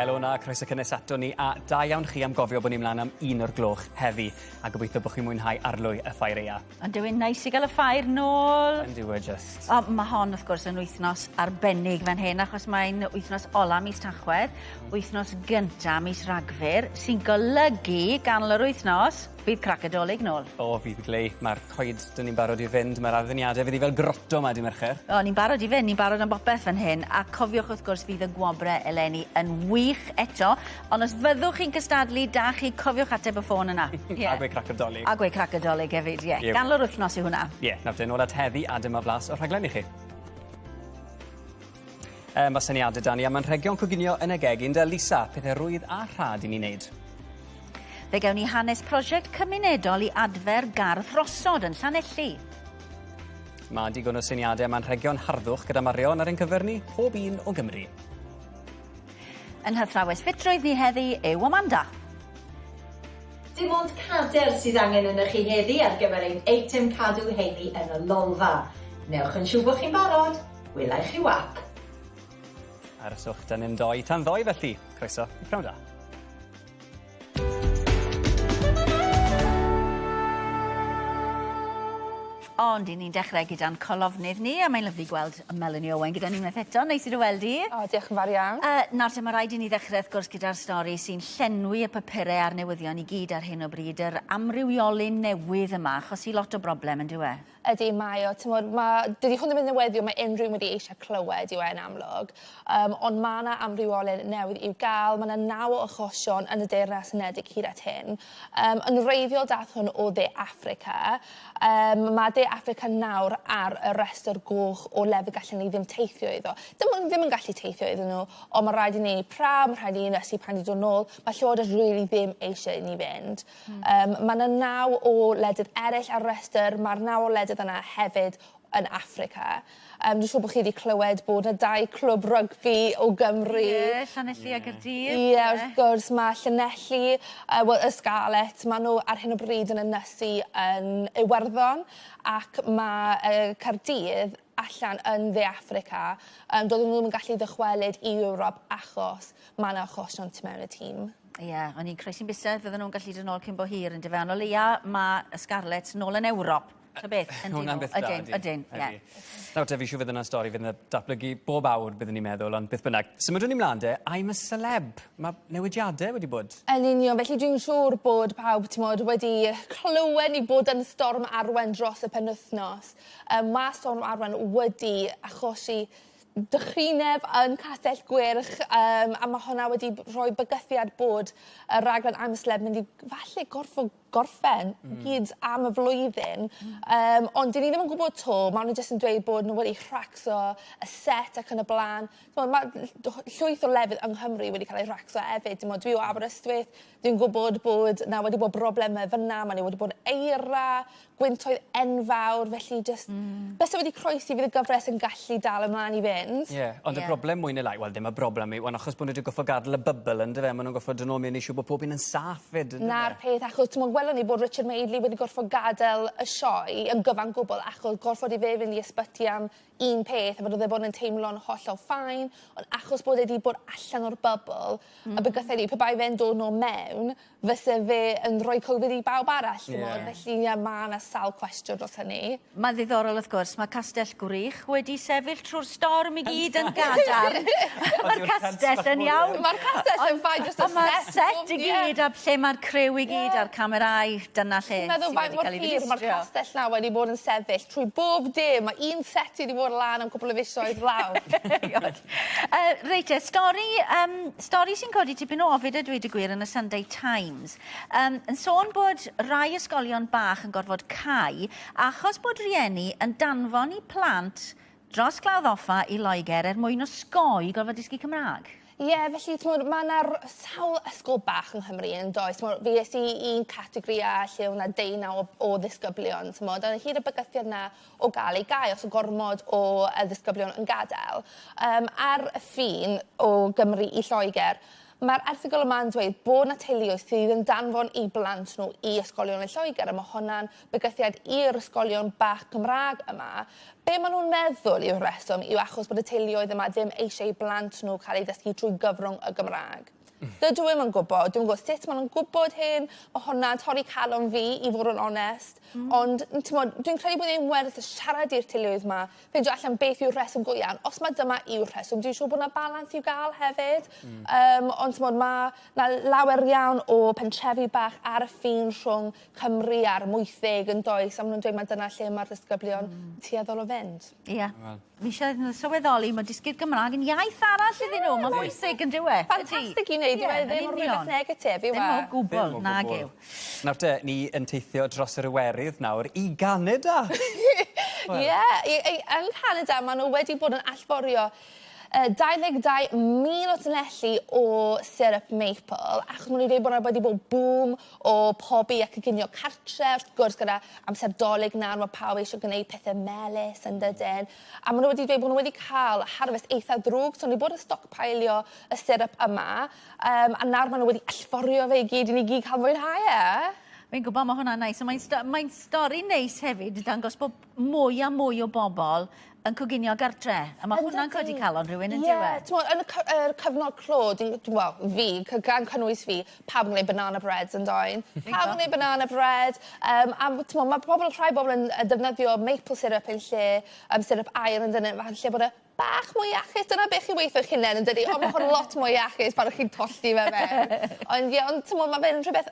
Helo 'na, croeso cynnes ato ni, a da iawn chi am gofio bod ni mlaen am un o'r gloch heddi, a gobeithio bod chi'n mwynhau arlwy y ffair aea. Ond yw e'n neis i gael y ffair nôl? Yn dyw e jyst. O, mae hon wrth gwrs yn wythnos arbennig fan hyn, achos mae'n wythnos ola mis Tachwedd, wythnos gynta mis Rhagfyr, sy'n golygu ganol yr wythnos, Fydd crac y Dolig nôl. O, fydd glei. Mae'r coed 'dyn ni'n barod i fynd, mae'r adduniadau fydd hi fel groto 'ma dy' Mercher. O, ni'n barod i fynd, ni'n barod am bopeth fan hyn, a cofiwch wrth gwrs fydd y gwobre eleni yn wych eto, ond os fyddwch chi'n cystadlu, da chi, cofiwch ateb y ffôn yna. Ie. A gweud crac y Dolig. A gweud crac y Dolig hefyd, ie. Ie. Ganol yr wythnos yw hwnna. Ie, nawr te, nôl at heddi a dyma flas o'r rhaglen i chi. E, mae syniadau da ni am anrhegion coginio yn y gegin 'da Lisa, pethau rwydd a rhad i ni wneud. Fe gawn ni hanes prosiect cymunedol i adfer gardd rhosod yn Llanelli. Mae digon o syniadau am anrhegion harddwch gyda Marion ar ein cyfer ni, pob un o Gymru. Yn hathrawes ffitrwydd ni heddi yw Amanda. Dim ond cader sydd angen arnoch chi heddi ar gyfer ein eitem cadw heini yn y lolfa. Newch yn siŵr bod chi'n barod. Wela i chi wap. Arhoswch 'da ni'n doi tan ddoe felly. Croeso i Pnawn Da. Ond 'yn ni'n dechrau gyda'n colofnydd ni, a mae'n lyfli gweld Melanie Owen gyda ni unwaith eto. Neis i dy weld di. O, diolch yn fawr iawn. Nawr te, mae rhaid i ni ddechrau wrth gwrs gyda'r stori sy'n llenwi y papurau a'r newyddion i gyd ar hyn o bryd, yr amrywiolyn newydd yma, achosi lot o broblem yn dyw e? Ydi mae o t'mod ma' dydi hwn ddim yn newyddion ma' unrhyw un wedi eisiau clywed yw e yn amlwg. Yym ond ma' 'na amrywiolyn newydd i'w ga'l ma' 'na naw o achosion yn y Deyrnas Unedig hyd at hyn. Yym yn wreiddiol dath hwn o Dde Affrica. Yym ma' De Affrica nawr ar y restr goch o lefydd gallen ni ddim teithio iddo. Dim on' ddim yn gallu teithio iddyn n'w on' ma' raid i ni pra- ma' rhaid i ni ynysu pan 'di dod nôl. Ma' llywodreth rili ddim eisie i ni fynd. Hmm. Yym ma' 'na naw o wledydd eryll ar rester ma'r naw o wledydd yna hefyd yn Affrica. Yym dwi siŵr bo' chi 'di clywed bod 'na dau clwb rygbi o Gymru. Ie Llanelli a Gardydd. Ie wrth gwrs ma' Llanelli yy wel y Scarlets ma' n'w ar hyn o bryd yn ynysu yn Iwerddon ac ma' yy Cardydd allan yn Dde Affrica yym doedden n'w ddim yn gallu ddychwelyd i Ewrop achos ma' 'na achosion tu mewn y tîm. Ie, o'n i'n croesi'n bysedd fydden nhw'n gallu dod nôl cyn bo hir yndyfe, ond o leia ma' y Scarlets nôl yn Ewrop. Ta beth, yndyn Hwnna'n beth da, Ydyn, ydyn, ie. Nawr te, fi siŵr fydd yna stori fydd yn datblygu bob awr, byddwn ni'n meddwl, ond beth bynnag. Symudwn ni mlaen de, I'm a celeb. Mae newidiadau wedi bod. Yn union, felly dwi'n siŵr bod pawb, t'mod, wedi clywed ni bod yn Storm Arwen dros y penwythnos. Yym ma' Storm Arwen wedi achosi dychryneb yn Castell Gwyrch yym a ma' hwnna wedi rhoi bygythiad bod y raglen I'm a Celeb mynd i falle gorffo gorffen mm. gyd am y flwyddyn. Mm. Um, ond 'dyn ni ddim yn gwybod 'to, ma' nhw jyst yn dweud bod nhw wedi rhacso y set ac yn y bla'n. T'mod ma' llwyth o lefydd yng Nghymru wedi cael eu rhacso efyd t'mod dwi o Aberystwyth dwi'n gwybod bod 'na wedi bod brobleme fyn 'na ma' 'na wedi bod eira gwyntoedd enfawr felly jyst... Hmm. ...byse wedi croesi fydd y gyfres yn gallu dal ymlaen i fynd. Ie ond y broblem mwy ne' lai wel dim y broblem yw on' achos bo' n'w 'di goffo gadel y bybl on'd yfe ma' nw'n goffod do' nôl mewn i siŵr bo' pob un yn saff 'fyd on'd yfe? 'Na'r peth achos t'mod welon ni bod Richard Madeley wedi gorffod gadel y sioe yn gyfan gwbwl achos gorffod i fe fynd i ysbyty am un peth a bod o'dd e bod yn teimlo'n hollol fine ond achos bod e 'di bod allan o'r bubble mm. a bygythiad yw pe bai fe'n dod nôl mewn fyse fe yn rhoi Covid i bawb arall t'mod felly ie ma' 'na sawl cwestiwn dros hynny. Mae'n ddiddorol wrth gwrs ma' Castell Gwrych wedi sefyll trw'r storm i gyd yn gadarn. Ma'r castell yn iawn. Ma'r castell yn fine jyst y set. Ond ma'r set i gyd a lle ma'r criw i gyd a'r camerâu dyna lle sy wedi cael ei ddinistrio. Ma'r castell 'na wedi bod yn sefyll trwy bob dim ma' un set wedi bod lan am cwpwl o fisoedd lawr. Yy reit te stori yym stori sy'n codi tipyn o ofid a dweud y gwir yn y Sunday Times. Yym yn sôn bod rai ysgolion bach yn gorfod cau achos bod rieni yn danfon 'u plant dros Glawdd Offa i Loegr er mwyn osgoi gorfod dysgu Cymraeg. Ie, yeah, felly t'mod ma' 'na sawl ysgol bach yng Nghymru yn does? T'mod fi es i un categori A lle o' 'na deunaw o ddisgyblion t'mod a hyd y bygythiad 'na o ga'l ei gau os o' gormod o yy ddisgyblion yn gadel. Yym ar y ffin o Gymru i Lloeger ma'r erthygl yma'n dweud bo' 'na teuluoedd sydd yn danfon 'u blant nhw i ysgolion yn Lloeger a ma' hwnna'n bygythiad i'r ysgolion bach Cymra'g yma. Be' ma' nw'n meddwl yw'r reswm yw achos bod y teuluoedd yma ddim eisiau i blant nhw cael eu ddysgu trwy gyfrwng y Gymra'g. Dydw i'm yn gwbod dwi'm yn gwbo sut ma' nw'n gwbod hyn ma' hwnna'n torri calon fi i fod yn onest. Ond t'mod dwi'n credu bod e'n werth siarad i'r teuluoedd 'ma ffeindio allan beth yw'r rheswm go iawn. Os ma' dyma yw'r rheswm dwi'n siŵr bo' 'na balans i'w ga'l hefyd. Yym ond t'mod ma' 'na lawer iawn o pentrefi bach ar y ffin rhwng Cymru a'r Mwythig yn does a ma' nw'n dweud ma' dyna lle ma'r disgyblion tueddol o fynd. Ia. Wel. Fi eisiau iddyn nhw sylweddoli ma' dysgu'r Gymraeg yn iaith arall iddyn nhw. Ma'n bwysig on'd yw e? Ffantastig i neud yw e ddim yn rhywbeth negatif yw e? Ddim o gwbwl, nag yw. Nawr te, ni yn teithio dros yr Iwerydd nawr i Ganada. Ie, yng Nghanada ma' nhw wedi bod yn allforio 22,000 o tunelli o syrup maple achos ma' nhw'n dweud bod 'na wedi bod boom o pobi a coginio cartre wrth gwrs gyda amser 'Dolig nawr ma' pawb eisiau gwneud pethe melys yn dydyn? A ma' nhw wedi dweud bod nhw wedi cael harvest eitha ddrwg so nhw 'di bod yn stockpilio y syrup yma yym a nawr ma' nhw wedi allforio fe i gyd i ni gyd cael mwynhau e. Fi'n gwybod ma' hwnna'n neis a mae'n sto- mae'n stori neis hefyd yn dangos bod mwy a mwy o bobl yn coginio gartre a ma' hwnna'n codi calon rhywun on'd yw e? Ie t'mod yn y cy- yr cyfnod clo dwi'n dwi wel fi gan cynnwys fi pawb yn gwneud banana breads yndoedd? Pawb yn gwneud banana bread yym a t'mo' ma' pobol rhai bobol yn yy defnyddio maple syrup yn lle yym syrup aur on'd 'yn falle bod e bach mwy iachus dyna be' chi'n weutho'ch hunen yndydi? On' ma' hwn lot mwy iachus pan o'ch chi'n tollti fe mewn. Ond ie ond t'mo' ma' fe'n rhwbeth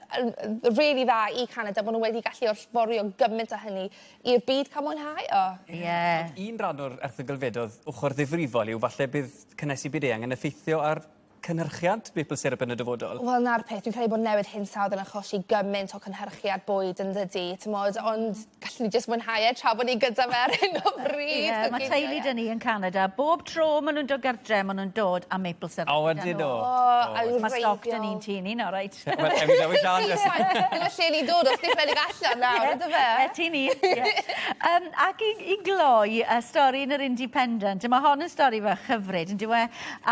rili dda i Canada bo' n'w wedi gallu allforio gyment â hynny i'r byd ca'l mwynhau o. Ie. Ond un ran o'r erthygl 'fyd o'dd ochor ddifrifol yw falle bydd cynnesu byd-eang yn effeithio ar cynhyrchiant maple syrup yn y dyfodol? Wel 'na'r peth dwi'n credu bod newid hinsawdd yn achosi gyment o cynhyrchiad bwyd yndydi t'mod ond gallwn ni jyst mwynhau e tra bod ni gyda fe ar hyn o bryd. Ie ma' teulu 'da ni yn Canada bob tro ma' nw'n dod gartre ma' nw'n dod â maple syrup O ydyn nhw? O Ma' stoc 'da ni'n tŷ ni nawr reit. Wel ewn ni newid siâp jyst... Dyna lle ni'n dod os ni'n rhedeg allan nawr on'd yfe? Beti ni. Ie. Yym ac i i gloi y stori yn yr Independent a ma' hon yn stori fach hyfryd on'd yw e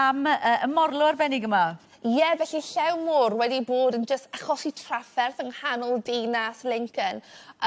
am yy y morlo arbennig yma. Ie felly llew môr wedi bod yn jyst achosi trafferth yng nghanol dinas Lincoln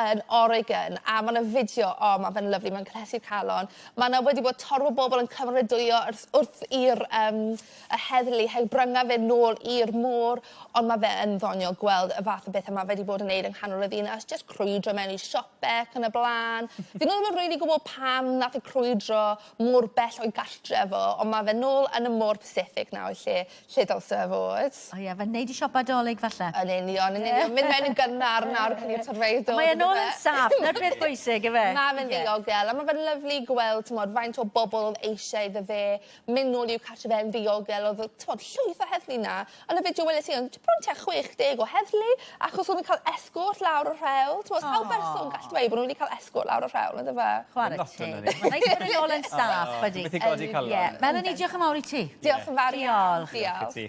yn Oregon a ma' 'na fideo o ma' fe'n lyfli ma'n cynhesu'r calon. Ma' 'na wedi bod torf o bobol yn cymeradwyo wrth wrth i'r yym y heddlu hebrynga fe nôl i'r môr ond ma' fe yn ddoniol gweld y fath o bethe ma' fe 'di bod yn neud yng nghanol y ddinas jyst crwydro mewn i siope ac yn y bla'n. Fi ddim yn rili gwbo pam nath e crwydro mor bell o'i gartre fo on' ma' fe nôl yn y môr Pacific nawr lle lle dylse fe fod. O ie fe'n neud 'i siopa 'Dolig falle. Yn union yn union. Mynd mewn yn gynnar nawr cyn i'r torfeydd dod Mae e nôl yn saff 'na'r peth bwysig yfe? Ma' fe'n ddiogel a ma' fe'n lyfli gweld t'mod faint o bobol o'dd eisie iddo fe mynd nôl i'w cartre fe yn ddiogel o'dd yy t'mod llwyth o heddlu 'na. Yn y fideo weles i o'n bron tua 60 o heddlu achos o'n nw'n ca'l escort lawr y rhewl t'mod sawl person gall dweud bo' n'w wedi ca'l escort lawr y rhewl on'd yfe? Chware teg. Ma'n neis bod e nôl yn saff ydi? Rwbeth i godi calon. Ie. Melanie diolch yn fawr i ti. Diolch yn fawr iawn. Diolch. Diolch. Diolch i ti.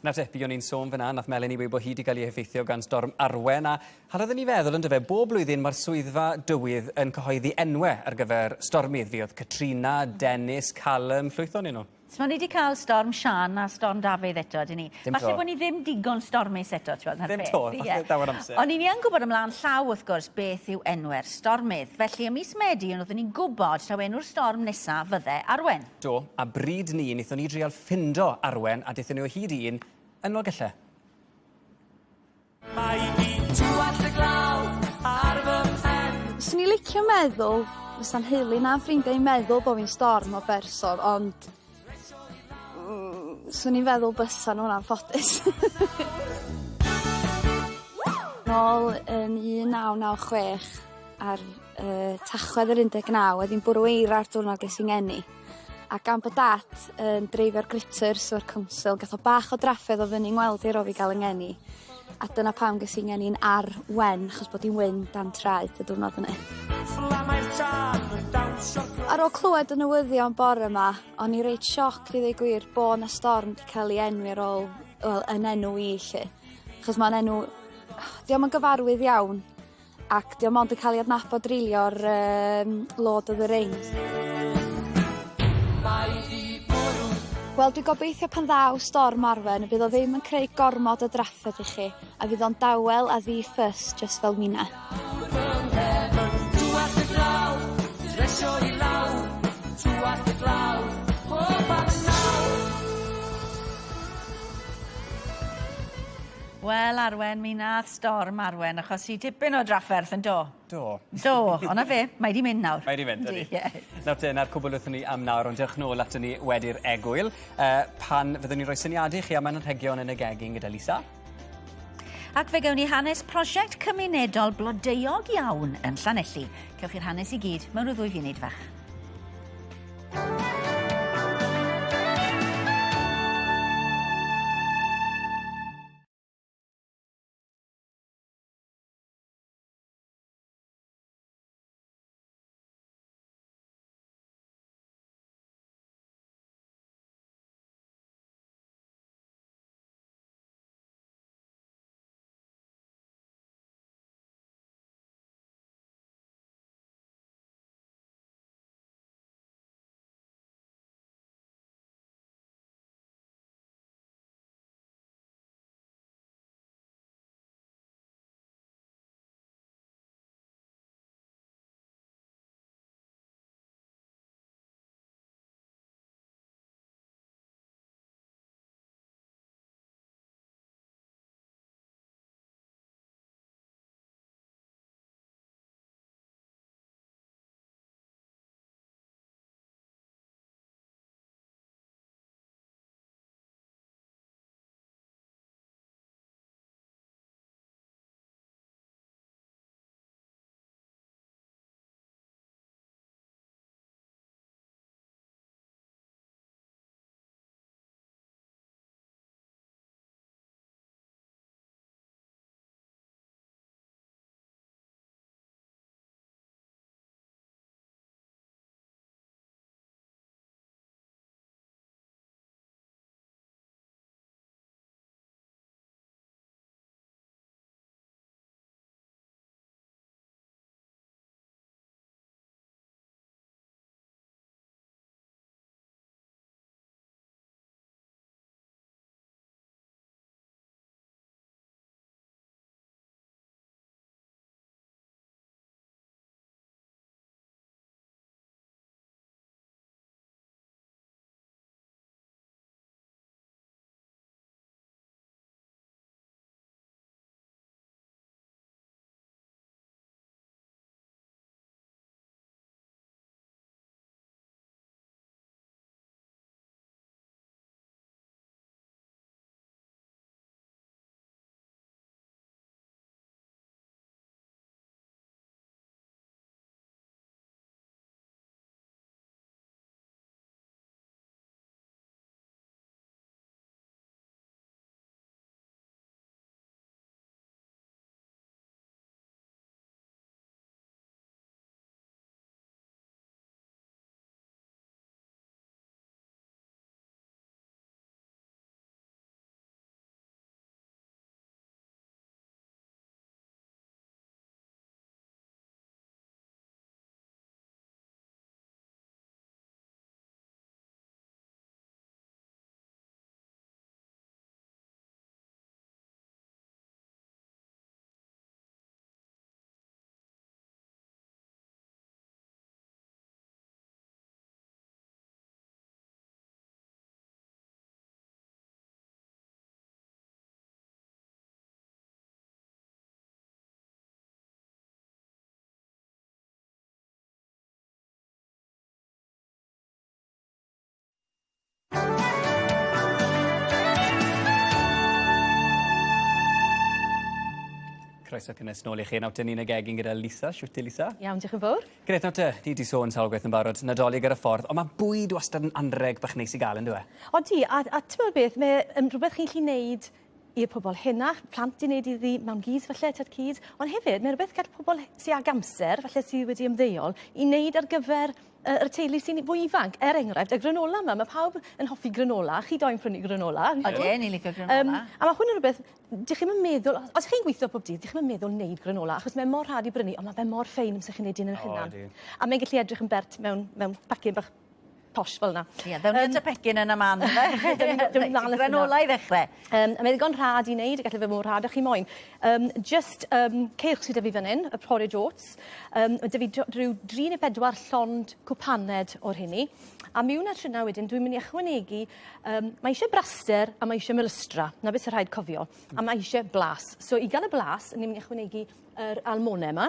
Nawr te, buon ni'n sôn fyna, nath Melanie weud bod hi 'di cael ei heffeithio gan storm Arwen, a halodd i ni feddwl yndyfe, bob blwyddyn mae'r swyddfa dywydd yn cyhoeddi enwe ar gyfer stormydd. Fuodd Katrina, Dennis, Callum, llwyth ohonyn nhw. So ni 'di cael storm Siân a storm Dafydd eto, ydyn ni? Dim Falle 'to. bod ni ddim digon stormus eto, ti'n gweld, 'na'r Ddim peth. 'to, falle daw'r amser. Ond 'yn ni yn gwybod ymlaen llaw, wrth gwrs, beth yw enwe'r stormydd. Felly, ym mis Medi, oeddwn ni'n gwybod taw enw'r storm nesa fydde Arwen. Do, a bryd 'ny, nethon ni drial ffindo Arwen a dethon ni o hyd i un yn Nolgellau. Mae hi twallt y glaw ar fy mhen. Swn i licio meddwl fysa'n nheulu na'n ffrindiau i'n meddwl bo' fi'n storm o berson ond mm, swn i'n feddwl bysa nhw'n anffodus. Nôl yn 1996 ar yy Tachwedd yr 19 oedd hi'n bwrw eira ar diwrnod ges i ngeni. A gan bod dad yn dreifio'r gritters o'r council gath o bach o drafferth o fyny ngweld i ar ôl fi ga'l 'yng ngeni. A dyna pam ges i ngeni'n ar wen achos bod 'i'n wyn dan traed y diwrnod hynny. Fflamau'r tân yn dawnsio. Ar ôl clywed y newyddion bore 'ma, o'n i reit shocked i ddweud gwir bo' 'na storm 'di cael ei enwi ar ôl, wel, yn enw i 'lly. Achos ma'n enw, 'di o'm yn gyfarwydd iawn, ac 'di o mond yn cael ei adnabod rili o'r yym Lord of the Rings. Wel dwi gobeithio pan ddaw storm Arwen y bydd o ddim yn creu gormod o drafferth i chi a fydd o'n dawel a ddi-ffys jyst fel minna. Wel Arwen, mi nath storm Arwen achosi tipyn o drafferth yn do? Do. Do, ond 'na fe, mae 'di mynd nawr. Mae 'di mynd, ydi. Ie. Nawr te, 'na'r cwbl wrthon ni am nawr, ond dewch nôl aton ni wedi'r egwyl, uh, pan fyddwn ni'n rhoi syniadau i chi am anrhegion yn y gegin gyda Lisa. Ac fe gewn ni hanes prosiect cymunedol blodeuog iawn yn Llanelli. Cewch chi'r hanes i gyd mewn rhyw ddwy funud fach. Croeso cynnes nôl i chi. Nawr te ni'n y gegin gyda Lisa. Shwt ti Lisa? Iawn, diolch yn fawr. Grêt nawr te, ni 'di sôn sawl gwaith yn barod, Nadolig ar y ffordd, ond mae bwyd wastad yn anreg bach neis i gael yndyw e? Odi, a, a ti'n meddwl beth, mae yn rhywbeth chi'n gallu neud i'r pobol henach, plant i wneud iddi mewn gys falle, tad cyd, ond hefyd mae'n rhywbeth gall pobol sy ag amser, falle sydd wedi ymddeol, i wneud ar gyfer yr teulu sy'n fwy ifanc. Er enghraifft, y granola yma, mae pawb yn hoffi granola, chi doi'n prynu granola. Odyn, ni'n licio granola. Um, a mae hwn yn rhywbeth, dych chi'm yn meddwl, os chi'n gweithio pob dydd, dych chi'm yn meddwl wneud granola, achos mae mor rhad i brynu, ond mae fe mor ffein amser chi'n neud un yn eich hunan. A mae'n gallu edrych yn bert mewn, mewn pacyn bach posh fel 'na. Ie, ddewn ni at y pecyn yn y man yfe? Dwn ni mlan at Granola i ddechre. Yym a mae ddigon rhad i neud, galle fe mor rhad â chi moyn. Yym jyst yym ceirch sy 'da fi fan 'yn, y porridge oats. Yym ma' 'da fi rhyw dri ne' bedwar llond cwpaned o'r rheini. A miwn at rhina wedyn dwi'n myn' i ychwanegu yym mae isie braster a mae isie melystra. 'Na beth sy rhaid cofio. A mae isie blas. So i ga'l y blas, ni myn' i ychwanegu yr almone 'ma.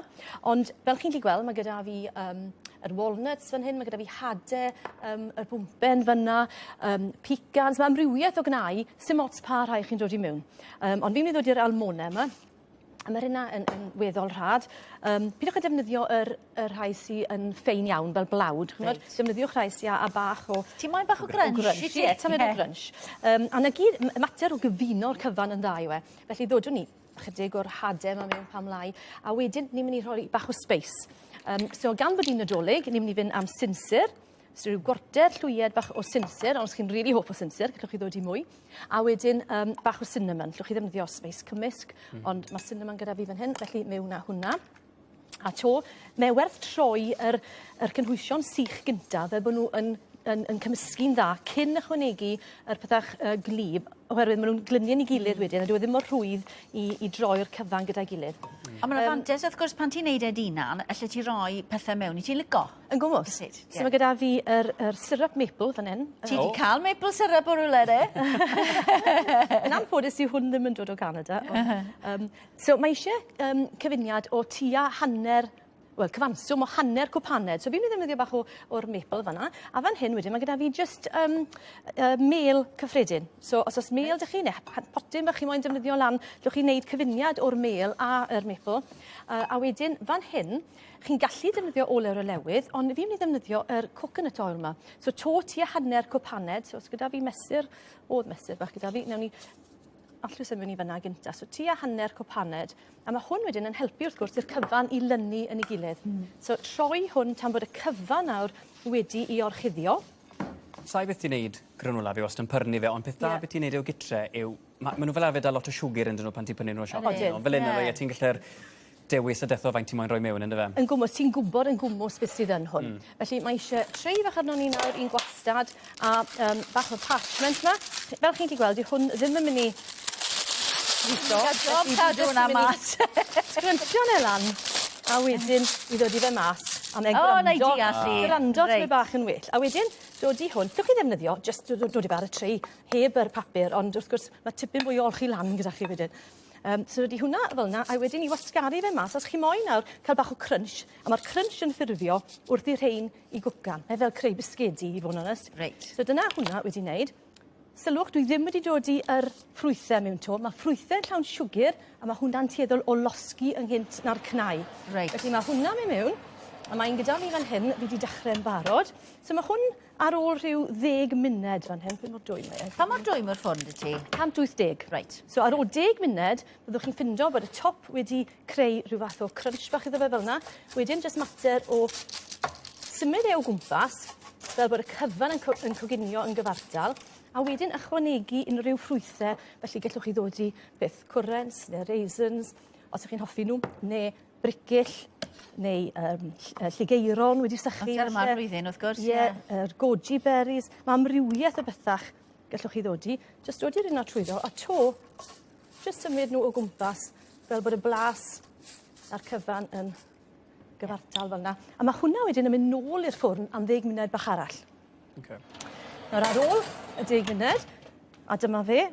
Ond fel chi'n 'llu gweld ma' gyda fi yym yr walnuts fan hyn, ma' gyda fi hade yym yr bwmpen fyn 'na yym pecans, ma' amrywieth o gnau, sim ots pa rhai chi'n dod i mewn. Yym ond fi'n myn' i ddod i'r almone 'ma. A ma' rheina yn yn weddol rhad. Yym pidwch â defnyddio yr y rhai sy yn ffein iawn fel blawd ch'mod? Reit. Defnyddiwch rhai sy â â bach o... Ti moyn bach o grunch? O grunch. Ie tamed o grunch. Yym a 'na gyd mater o gyfuno'r cyfan yn dda yw e. Felly ddodwn ni chydig o'r hade 'ma mewn pam lai a wedyn ni'n myn' i rhoi bach o sbeis. Yym so gan bod 'i'n Nadolig ni'n myn' i fynd am sinsir. So ryw gwarter llwyed bach o sinsir ond os chi'n rili hoff o sinsir gallwch chi ddod i mwy. A wedyn yym bach o cinnamon. Llwch chi ddefnyddio sbeis cymysg hmm. ond ma' cinnamon gyda fi fan hyn felly mewn â hwnna. A 'to mae werth troi yr yr cynhwysion sych gynta fel bo' n'w yn yn yn cymysgu'n dda cyn ychwanegu yr pethach yy gwlyb oherwydd ma' nw'n glynu yn 'i gilydd wedyn a dyw e ddim mor rhwydd i i droi'r cyfan gyda'i gilydd. Hmm. On' ma'n fantes wrth gwrs pan ti'n neud e d'unan allet ti roi pethe mewn i ti'n lico. Yn gwmws. So ma' gyda fi yr yr syrup maple fan 'yn. Ti 'di ca'l maple syrup o rywle de? Yn anffodus dyw hwn ddim yn dod o Canada on' yym So mae isie yym cyfuniad o tua hanner wel cyfanswm o hanner cwpaned. So fi'n myn' i ddefnyddio bach o o'r maple fan 'na. A fan hyn wedyn ma' gyda fi jyst yym yy mêl cyffredin. So os o's mêl 'dych chi ne' potyn bach chi moyn defnyddio lan 'llwch chi neud cyfuniad o'r mêl a yr maple. Yy a wedyn fan hyn chi'n gallu defnyddio olew olewydd ond fi myn' i ddefnyddio yr coconut oil 'ma. So 'to tua hanner cwpaned. So os gyda fi mesur o'dd mesur bach gyda fi newn ni allws e mewn i fyna gynta. So tua hanner cwpaned. A ma' hwn wedyn yn helpu wrth gwrs i'r cyfan i lynu yn ei gilydd. Hmm. So troi hwn tan bod y cyfan nawr wedi 'i orchuddio. Sai beth ti'n neud granola fi wastad yn pyrnu fe ond peth da yeah. beth ti'n neud e o gytre yw ma' ma' nw fel arfer 'da lot o siwgr ynddyn nw pan ti'n prynu nw o siop. Odyn. Fel 'yn yeah. ti'n gallu'r dewis a detho faint ti moyn roi mewn yndyfe? Yn gwmws, ti'n gwbod yn gwmws beth sydd yn hwn. Mm. Felly mae eisiau trei fach arnon ni nawr i'n gwastad a um, bach o'r parchment yma. Fel chi'n gallu gweld, dyw hwn ddim yn mynd i ritho. Gael job cadw hwnna mas. Sgryncio ne lan a wedyn i ddod i fe mas. A mae'n gwrando. O, na i deall i. Gwrando reit. bach yn well. A wedyn, dod i hwn. Llwch chi ddefnyddio, just dod i fe ar y trei, heb yr papur, ond wrth gwrs mae tipyn fwy o olchi lan gyda chi wedyn. Yym so ydi hwnna fel 'na a wedyn i wasgaru fe mas os chi moyn nawr ca'l bach o crunch a ma'r crunch yn ffurfio wrth i rhein i gwcan. Mae fel creu bisgedi i fod yn onest. Reit. So dyna hwnna wedi wneud. Sylwch dwi ddim wedi dodi yr ffrwythe mewn 'to. Ma' ffrwythe'n llawn siwgr a ma' hwnna'n tueddol o losgi ynghynt na'r cnau. Reit. Felly ma' hwnna myn' miwn a mae'n gyda fi fan hyn fi 'di dechre'n barod. So ma' hwn Ar ôl rhyw ddeg muned fan hyn, pa mor dwym mae e? Pa mor dwym yw'r ffwrn 'da ti? 180. Reit. So ar ôl deg muned, byddwch chi'n ffindo bod y top wedi creu rhyw fath o crunch bach iddo fe fel 'na. Wedyn jyst mater o symud e o gwmpas, fel bod y cyfan yn co- yn coginio yn gyfartal, a wedyn ychwanegu unrhyw ffrwythe, felly gellwch chi ddodi beth currants ne' raisins, os 'ych chi'n hoffi nhw, ne' bricyll neu yym lligeiron wedi sychu. Amser yma'r flwyddyn wrth gwrs. Ie, yr goji berries, ma' amrywieth o bethach gallwch chi ddodi. Jyst dodi'r un 'na trwyddo a 'to jyst symud nhw o gwmpas fel bod y blas a'r cyfan yn gyfartal fel 'na. A ma' hwnna wedyn yn mynd nôl i'r ffwrn am ddeg munud bach arall. Oce. Nawr ar ôl y deg munud, a dyma fe,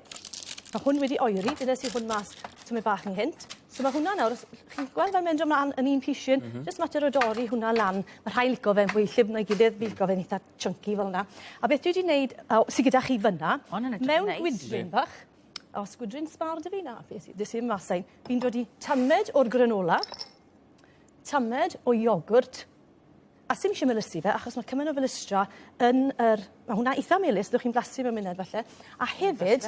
ma' hwn wedi oeri, dynes i hwn mas tymed bach ynghynt. So ma' hwnna nawr, os chi'n gweld fel mynd ymlan yn un pishyn, mm -hmm. jyst mater o dorri hwnna lan. Ma' rhai lico fe'n fwy llyfn na'i gilydd, fi lico fe'n eitha chunky fel 'na. A beth dwi 'di neud, o, sy gyda chi fynna, mewn nice. gwydryn bach, os gwydryn sbâr 'da fi, na, beth i, des i ddim mas â un. Fi'n dod i tamed o'r granola, tamed o iogwrt, A sim isie melysu fe achos ma' cymaint o felystra yn yr... Ma' hwnna itha melys, ddwch chi'n blasu mewn muned falle. A hefyd,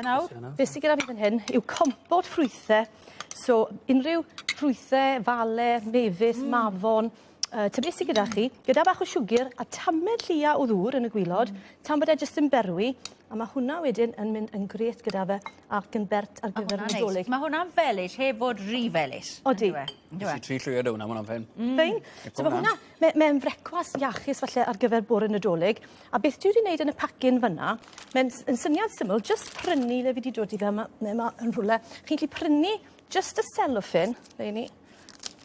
beth sy gyda fi fan hyn yw compot ffrwythe. So unrhyw ffrwythe, fale, mefus, mafon, ta beth sy gyda chi, gyda bach o siwgr a tamed llia o ddŵr yn y gwilod, tan bod e jyst yn berwi, a ma' hwnna wedyn yn mynd yn grêt gyda fe ac yn bert ar gyfer y Nadolig. Mae hwnna'n felys, heb fod rhy felys. Odi. Nes i tri llwy o hwnna, ma' hwnna'n ffein. Ffein. So ma' hwnna, mae'n frecwast iachus falle ar gyfer bore Nadolig. A beth dwi wedi wneud yn y pacyn fyna, mae'n yn syniad syml, jyst prynu le fi wedi dod i fe, ma' mae 'ma yn rhywle. Chi'n gallu prynu jyst y cellophane, le ni.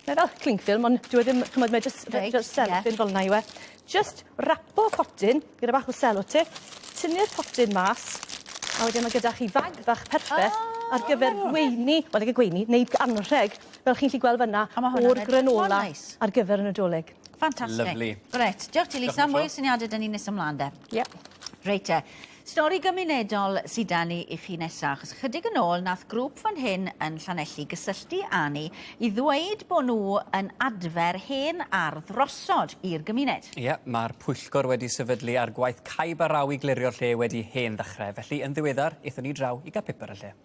Mae fel cling film, ond dyw e ddim, ch'mod, mae jyst reit, just cellophane yeah. fel 'na yw e. Jyst wrapo potyn gyda bach o sellotape, tynnu'r potyn mas, a wedyn mae gyda chi fag fach perffeth oh, ar gyfer oh. gweini, wel nag y gweini, neud anrheg, fel chi'n gallu gweld fyna, o'r granola nice. ar gyfer y Nadolig. Fantastic. Lovely. Gret. Diolch ti, Lisa. Mwy o syniadau dyn ni nes ymlaen de. Ie. Yeah. Reit te. Stori gymunedol sy 'da ni i chi nesa, achos chydig yn ôl nath grŵp fan hyn yn Llanelli gysylltu â ni i ddweud bo' nhw yn adfer hen ardd rosod i'r gymuned. Ie, mae'r pwyllgor wedi sefydlu a'r gwaith caib a raw i glirio'r lle wedi hen ddechrau, felly yn ddiweddar aethon ni draw i gael pip ar y lle.